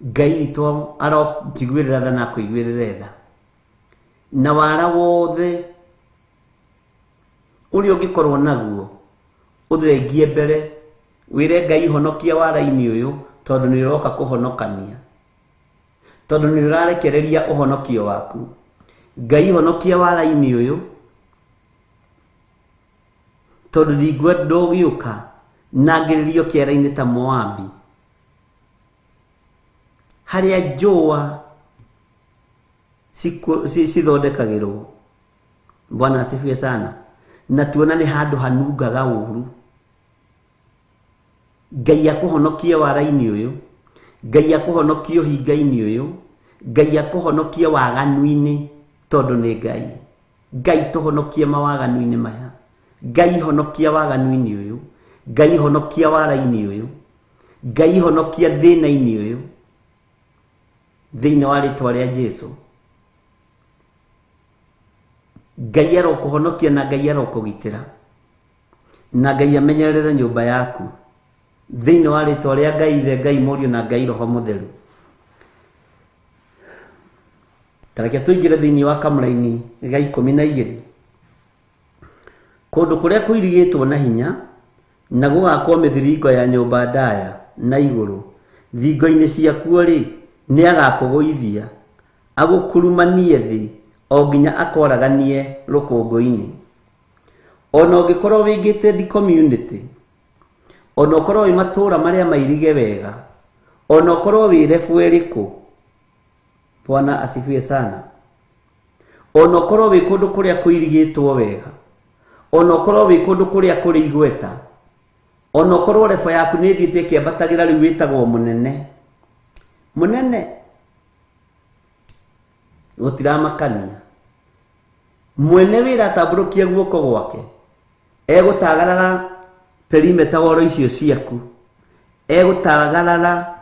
A: Ngai witũ aronjiguĩrĩra tha na akũiguĩrĩre tha. Na wara wothe ũrĩa ũngĩkorwo naguo ũthengie mbere, wĩre Ngai honokia wara-inĩ ũyũ, tondũ nĩ ũroka kũhonokania, tondũ nĩ ũrarekereria ũhonokio waku. Ngai honokia wara-inĩ ũyũ, tondũ ndingwenda ũgĩũka na ngĩrĩrio kĩara-inĩ ta Moabi, harĩa njũa cithondekagĩrwo. Bwana asifiwe sana. Na tuona nĩ handũ hanungaga ũru. Ngai akũhonokie wara-inĩ ũyũ, Ngai akũhonokie ũhinga-inĩ ũyũ, Ngai akũhonokie waganu-inĩ, tondũ nĩ Ngai. Ngai tũhonokie mawaganu-inĩ maya. Ngai honokia waganu-inĩ ũyũ, Ngai honokia wara-inĩ ũyũ, Ngai honokia thĩna-inĩ ũyũ, thĩinĩ wa rĩtwa rĩa Jesu. Ngai arokũhonokia na Ngai arokũgitĩra na Ngai amenyerere nyũmba yaku, thĩinĩ wa rĩtwa rĩa Ngai Ithe, Ngai Mũriũ na Ngai Roho Mũtheru. Tareke tũingĩre thĩinĩ wa kamũraini ga 12. Kũndũ kũrĩa kũirigĩtwo na hinya na gũgakwo mĩthiringo ya nyũmba ndaya na igũrũ, thingo-inĩ ciakuo rĩ, nĩ agakũgũithia, agũkurumanie thĩ o nginya akoraganie rũkũngũ-inĩ. Ona ũngĩkorwo wĩ gated community, ona ũkorwo wĩ matũũra marĩa mairige wega, ona ũkorwo wĩ rebu ĩrĩkũ, Bwana asifiwe sana. Ona ũkorwo wĩ kũndũ kũrĩa kũirigĩtwo wega, ona ũkorwo wĩ kũndũ kũrĩa kũrĩ igweta, ona ũkorwo rebo yaku nĩ ĩthiĩte ĩkĩambatagĩra rĩu wĩtagwo mũnene. Mũnene gũtiramakania. Mwene wĩra atambũrũkie guoko gwake, egũtagarara perimeter woro icio ciaku, egũtagarara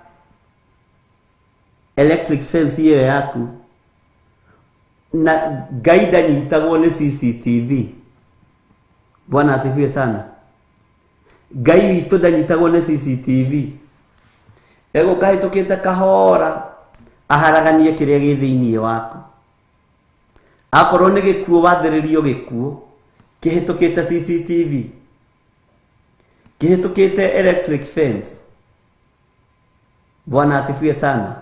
A: electric fence ĩyo yaku, na Ngai ndanyitagwo nĩ CCTV. Bwana asifiwe sana. Ngai witũ ndanyitagwo nĩ CCTV. Egũka ahĩtũkĩte kahora aharaganie kĩrĩa gĩ thĩinĩ waku. Akorwo nĩ gĩkuũ wathĩrĩrio gĩkuũ kĩhĩtũkĩte CCTV, kĩhĩtũkĩte electric fence. Bwana asifiwe sana.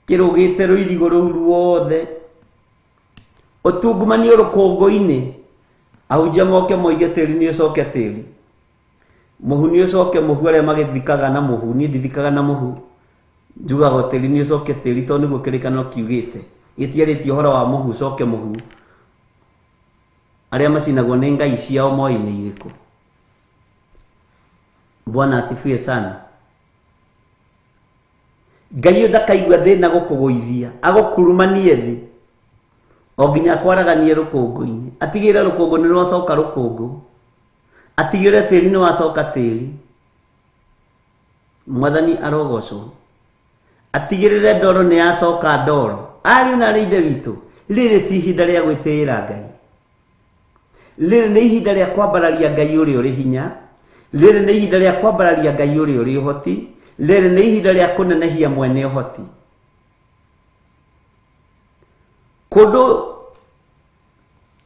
A: Kĩrũgĩte rũirigo rũu ruothe, ũtungumanio rũkũngũ-inĩ, ahunjia moke moige tĩri nĩ ũcoke tĩri, mũhu nĩ ũcoke mũhu, arĩa magĩthikaga na mũhu, niĩ ndithikaga na mũhu, njugaga tĩri nĩ ũcoke tĩri, tondũ nĩguo kĩrĩkanĩro kiugĩte, gĩtiarĩtie ũhoro wa mũhu ũcoke mũhu. Arĩa macinagwo nĩ ngai ciao moĩ nĩ irĩkũ. Bwana asifiwe sana. Ngai ũyũ ndakaigua thĩna gũkũgũithia, agũkurumanie thĩ o nginya akwaraganie rũkũngũ-inĩ, atigĩrĩre rũkũngũ nĩ rwacoka rũkũngũ, atigĩrĩre tĩri nĩ wacoka tĩri. Mwathani arogocwo. Atigĩrĩre ndoro nĩ yacoka ndoro. Ariũ na arĩ ithe witũ, rĩrĩ ti ihinda rĩa gwĩtĩĩra Ngai, rĩrĩ nĩ ihinda rĩa kwambararia Ngai ũrĩa ũrĩ hinya, rĩrĩ nĩ ihinda rĩa kwambararia Ngai ũrĩa ũrĩ ũhoti, Rĩrĩ nĩ ihinda rĩa kũnenehia mwene ũhoti. Kũndũ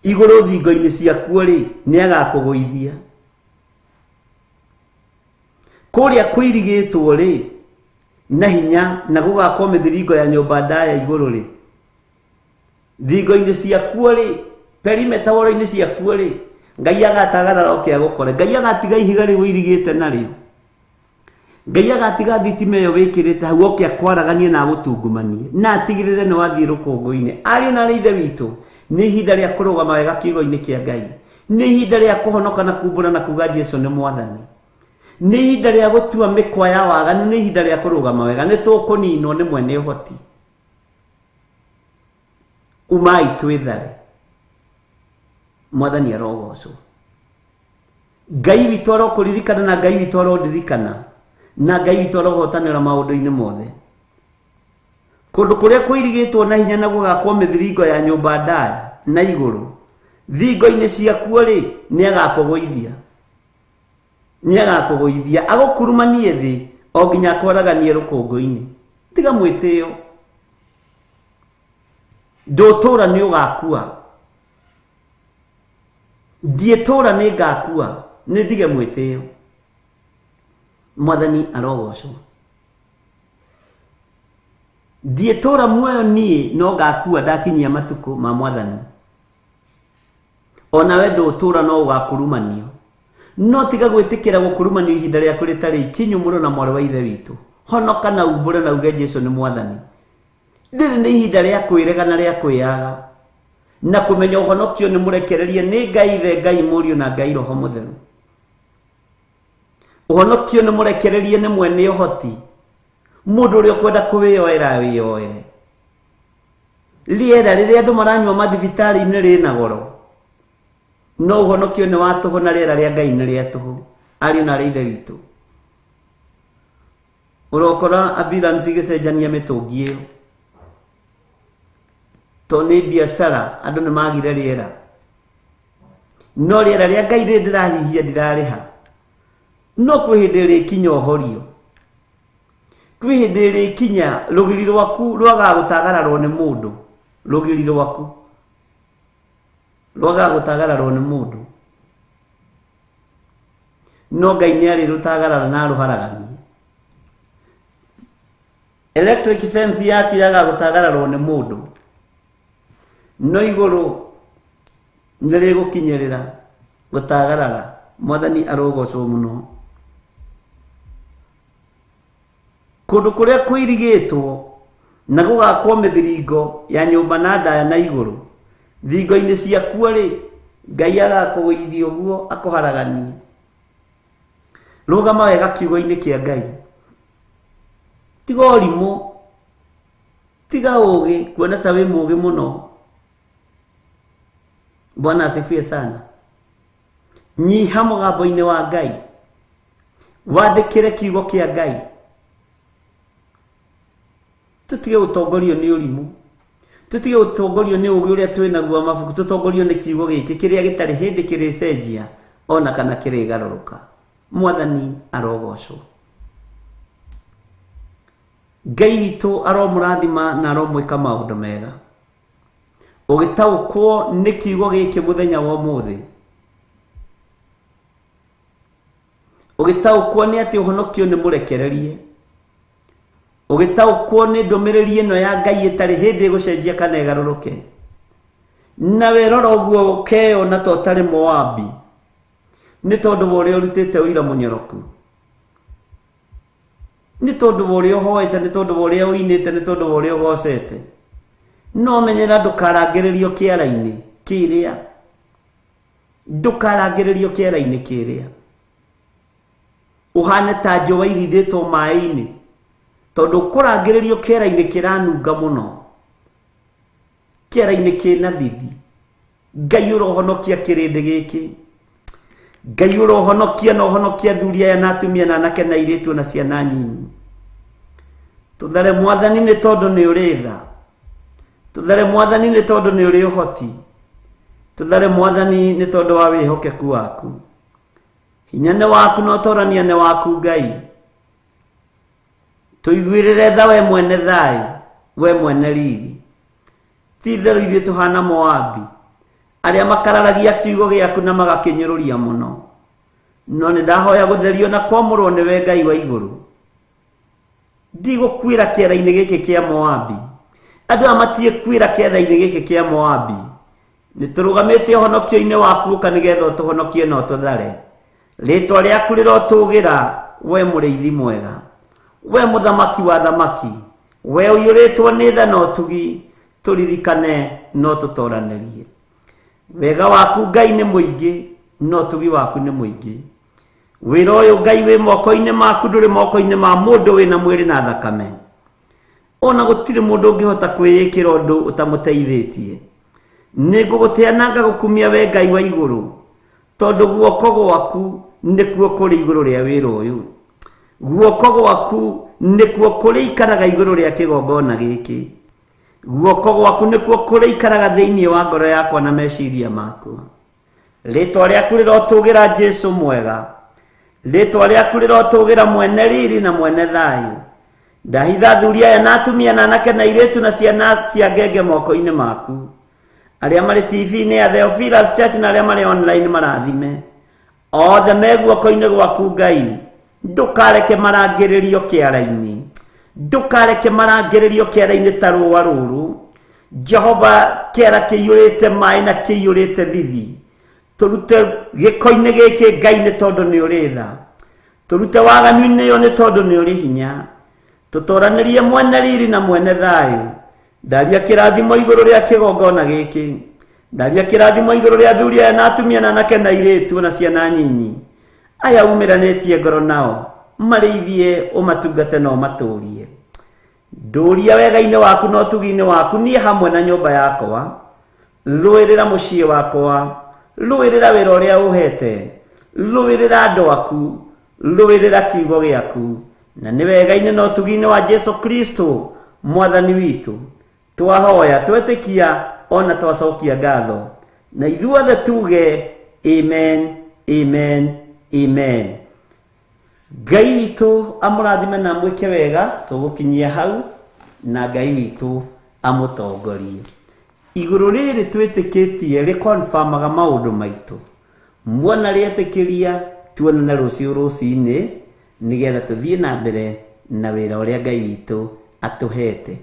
A: igũrũ thingo-inĩ ciakuo rĩ, nĩ agakũgũithia. Kũrĩa kũirigĩtwo rĩ, na hinya na gũgakwo mĩthiringo ya nyũmba ndaya igũrũ rĩ, thingo-inĩ ciakuo rĩ, perimeter wall-inĩ ciakuo rĩ, Ngai agatagarara oke agũkore. Ngai agatiga ihiga rĩu ũirigĩte narĩo. Ngai agatiga thitima ĩyo wĩkĩrĩte hau oke akwaraganie na agũtungumanie na atigĩrĩre nĩ wathiĩ rũkũngũ-inĩ. Ariũ na aarĩ a Ithe witũ, nĩ ihinda rĩa kũrũgama wega kiugo-inĩ kĩa Ngai. Nĩ ihinda rĩa kũhonoka na kumbũra na kuga Jesu nĩ Mwathani. Nĩ ihinda rĩa gũtua mĩkwa ya waganu, nĩ ihinda rĩa kũrũgama wega. Nĩ tũkũninwo nĩ mwene ũhoti. Umai twĩthare. Mwathani arogocwo. Ngai witũ arokũririkana na Ngai witũ arondirikana na Ngai witũ arohotanĩra maũndũ-inĩ mothe. Kũndũ kũrĩa kũirigĩtwo na hinya na gũgakwo mĩthiringo ya nyũmba ndaya na igũrũ, thingo-inĩ ciakuo-rĩ, nĩagakũgũithia. Nĩagakũgũithia, agũkurumanie thĩ, o nginya akwaraganie rũkũngũ-inĩ. Tiga mwĩtĩo. Ndũtũũra nĩũgakua. Ndiĩtũũra nĩ ngakua, nĩ ndige mwĩtĩo. Mwathani arogocwo. Ndiĩtũũra muoyo niĩ no ngakua ndakinyia matukũ ma Mwathani. Onawe ndũtũũra no ũgakurumanio. No tiga gwĩtĩkĩra gũkurumanio ihinda rĩaku rĩtarĩ ikinyu mũrũ na mwarĩ wa Ithe witũ. Honoka na umbũre na uge Jesu nĩ Mwathani. Rĩrĩ nĩ ihinda rĩa kwĩrega na rĩa kwĩyaga na kũmenya ũhonokio nĩ mũrekererie nĩ Ngai Ithe, Ngai Mũriũ na Ngai Roho Mũtheru. Ũhonokio nĩ mũrekererie nĩ mwene ũhoti. Mũndũ ũrĩa ũkwenda kũwĩyoera awĩyoere. Rĩera rĩrĩa andũ maranyua mathibitarĩ-inĩ rĩna goro, no ũhonokio nĩ wa tũhũ na rĩera rĩa Ngai nĩ rĩa tũhũ. Ariũ na aarĩ a Ithe witũ, ũrokora ambulance igĩcenjania mĩtũngi ĩyo to nĩ biacara, andũ nĩ magire rĩera. No rĩera rĩa Ngai rĩrĩ ndĩrahihia ndirarĩha, no kwĩ hĩndĩ ĩrĩkinya ũhorio, kwĩ hĩndĩ ĩrĩkinya rũgiri rwaku rwagaga gũtagararwo nĩ mũndũ, rũgiri rwaku rwagaga gũtagararwo nĩ mũndũ, no Ngai nĩ arĩrũtagarara na arũharaganie. Electric fence yaku yagaga gũtagararwo nĩ mũndũ, no igũrũ nĩ rĩgũkinyĩrĩra gũtagarara. Mwathani arogocwo mũno. Kũndũ kũrĩa kũirigĩtwo na gũgakwo mĩthiringo ya nyũmba na ndaya na igũrũ, thingo-inĩ ciakuo-rĩ, Ngai agakũgũithia ũguo akũharaganie. Rũgama wega kiugo-inĩ kĩa Ngai. Tiga ũrimũ, tiga ũgĩ, kuona ta wĩ mũgĩ mũno. Bwana asifiwe sana. Nyiha mũgambo-inĩ wa Ngai, wathĩkĩre kiugo kĩa Ngai. Tũtige gũtongorio nĩ ũrimũ, tũtige gũtongorio nĩ ũgĩ ũrĩa twĩ naguo wa mabuku, tũtongorio nĩ kiugo gĩkĩ kĩrĩa gĩtarĩ hĩndĩ kĩrĩcenjia ona kana kĩrĩgarũrũka. Mwathani arogocwo. Ngai witũ aromũrathima na aromwĩka maũndũ mega. Ũgĩtaũkwo nĩ kiugo gĩkĩ mũthenya wa ũmũthĩ, ũgĩtaũkwo nĩ atĩ ũhonokio nĩ mũrekererie, ũgĩtaũkwo nĩ ndũmĩrĩri ĩno ya Ngai ĩtarĩ hĩndĩ ĩgũcenjia kana ĩgarũrũke, na werora ũguo ũkeyona ta ũtarĩ Moabi nĩ tondũ wa ũrĩa ũrutĩte ũira mũnyoroku, nĩ tondũ wa ũrĩa ũhoete, nĩ tondũ wa ũrĩa ũinĩte, nĩ tondũ wa ũrĩa ũgocete. No menyera ndũkarangĩrĩrio kĩara-inĩ kĩrĩa, ndũkarangĩrĩrio kĩara-inĩ kĩrĩa, ũhane ta njũa irindĩtwo maĩ-inĩ, tondũ kũrangĩrĩrio kĩara-inĩ kĩranunga mũno, kĩara-inĩ kĩna thithi. Ngai ũrohonokia kĩrĩndĩ gĩkĩ, Ngai ũrohonokia na ũhonokia athuri aya na atumia na anake na airĩtu na ciana nyinyi. Tũthare Mwathani nĩ tondũ nĩ ũrĩ tha, tũthare Mwathani nĩ tondũ nĩ ũrĩ ũhoti, tũthare Mwathani nĩ tondũ wa wĩhokeku waku. Hinya nĩ waku na ũtorania nĩ waku Ngai. Tũiguĩrĩre tha we mwene thayũ, we mwene riri. Ti itherũ ithuĩ tũhana Moabi, arĩa makararagia kiugo gĩaku na magakĩnyũrũria mũno. No nĩ ndahoya gũtherio na kwamũrwo nĩwe Ngai wa igũrũ. Ndigũkuĩra kĩara-inĩ gĩkĩ kĩa Moabi. Andũ aya matiĩkuĩra kĩara-inĩ gĩkĩ kĩa Moabi. Nĩ tũrũgamĩte ũhonokio-inĩ waku ũka nĩgetha ũtũhonokie na ũtũthare. Rĩtwa rĩaku rĩrotũgĩra, we mũrĩithi mwega, we mũthamaki wa thamaki, we ũiyũrĩtwo nĩ tha na ũtugi, tũririkane na ũtũtoranĩrie. Wega waku Ngai nĩ mũingĩ, na ũtugi waku nĩ mũingĩ. Wĩra ũyũ Ngai wĩ moko-inĩ maku, ndũrĩ moko-inĩ ma mũndũ wĩna mwĩrĩ na thakame. Ona gũtirĩ mũndũ ũngĩhota kwĩĩkĩra ũndũ ũtamũteithĩtie. Nĩ ngũgũtĩa na ngagũkumia we Ngai wa igũrũ, tondũ guoko gwaku nĩkuo kũrĩ igũrũ rĩa wĩra ũyũ. Guoko gwaku nĩkuo kũrĩikaraga igũrũ rĩa kĩgongona gĩkĩ. Guoko gwaku nĩkuo kũrĩikaraga thĩinĩ wa ngoro yakwa na meciria makwa. Rĩtwa rĩaku rĩrotũgĩra Jesu mwega. Rĩtwa rĩaku rĩrotũgĩra mwene riri na mwene thayũ. Ndahitha athuri aya na atumia na anake na airĩtu na ciana cia ngenge moko-inĩ maku. Arĩa marĩ TV-inĩ ya Theophilus Church na arĩa marĩ online marathime. Othe me guoko-inĩ gwaku Ngai. Ndũkareke marangĩrĩrio kĩara-inĩ. Ndũkareke marangĩrĩrio kĩara-inĩ ta rũa rũrũ. Jehova, kĩara kĩiyũrĩte maĩ na kĩiyũrĩte thithi. Tũrute gĩko-inĩ gĩkĩ Ngai nĩ tondũ nĩ ũrĩ tha. Tũrute waganu-inĩ ũyũ nĩ tondũ nĩ ũrĩ hinya. Tũtoranĩrie mwene riri na mwene thayũ. Ndaria kĩrathimo igũrũ rĩa kĩgongona gĩkĩ. Ndaria kĩrathimo igũrũ rĩa athuri aya na atumia na anake na airĩtu na ciana nyinyi. Aya umĩranĩtie ngoro nao, marĩithie ũmatungate na ũmatũrie. Ndũria wega-inĩ waku na ũtugi-inĩ waku niĩ hamwe na nyũmba yakwa. Rũĩrĩra mũciĩ wakwa, rũĩrĩra wĩra ũrĩa ũhete, rũĩrĩra andũ aku, rũĩrĩra kiugo gĩaku. Na nĩ wega-inĩ na ũtugi-inĩ wa Jesu Kristo mwathani witũ. Twahoya, twetĩkia, ona twacokia ngatho. Na ithuothe tuge amen, amen, amen. Ngai witũ amũrathime na amwĩke wega, tũgũkinyia hau, na Ngai witũ amũtongorie. Igũrũ rĩrĩ twĩtĩkĩtie rĩkonfamaga maũndũ maitũ. Muona rĩetĩkĩria, tuonane rũciũ rũcinĩ, nĩgetha tũthiĩ na mbere na wĩra ũrĩa Ngai witũ atũhete.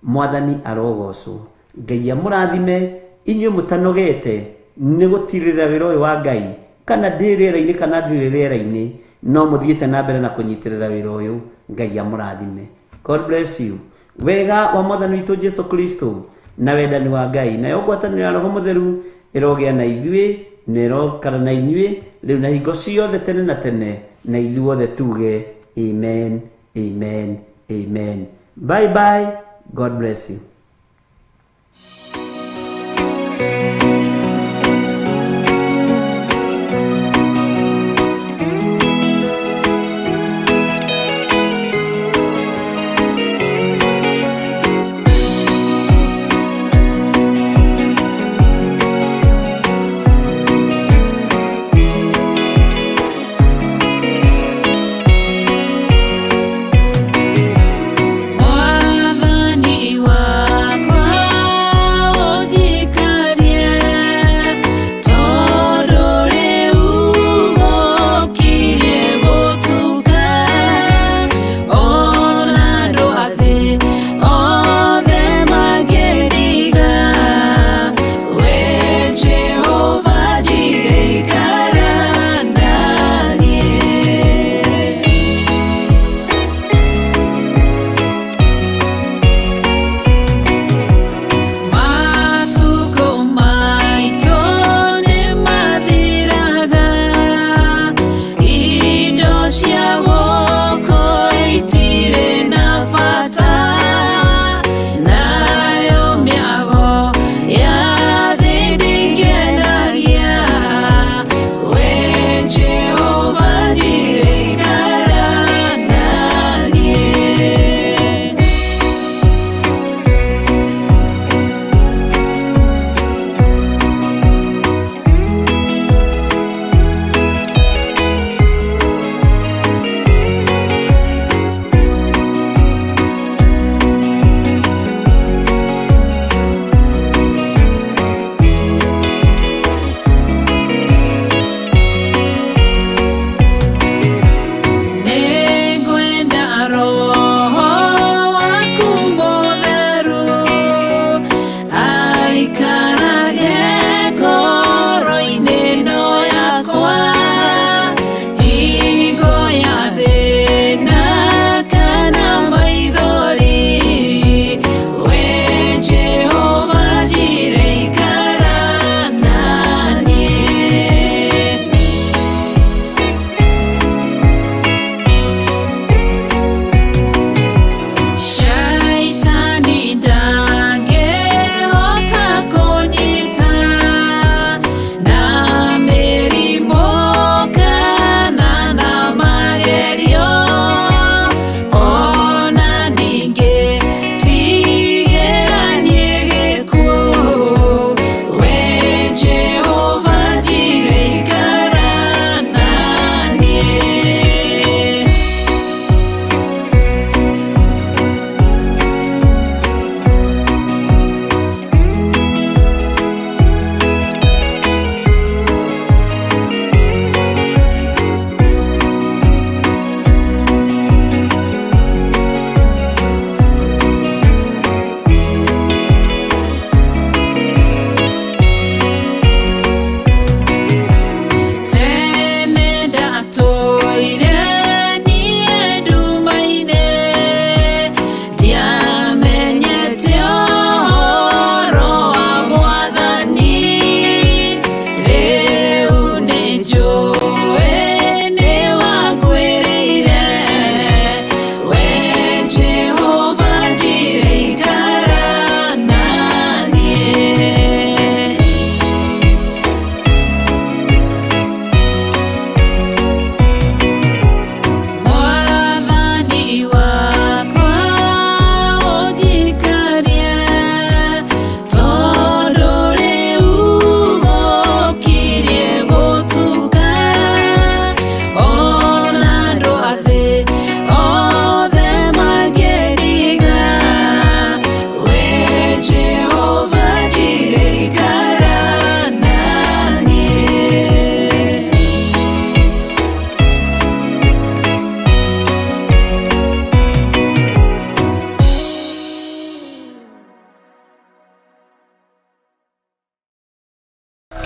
A: Mwathani arogocwo. Ngai amũrathime inyuĩ mũtanogete nĩ gũtirĩrĩra wĩra ũyũ wa Ngai, kana ndĩ rĩera-inĩ kana ndirĩ rĩera-inĩ, no mũthiĩte na mbere na kũnyitĩrĩra wĩra ũyũ. Ngai amũrathime. God bless you. Wega wa Mwathani witũ Jesu Kristo na wendani wa Ngai nayo ngwatanĩro ya Roho Mũtheru ĩrogĩa na ithuĩ na ĩrokara na inyuĩ rĩu na hingo ciothe tene na tene, na ithuothe tuge amen, amen, amen. Bye bye. God bless you.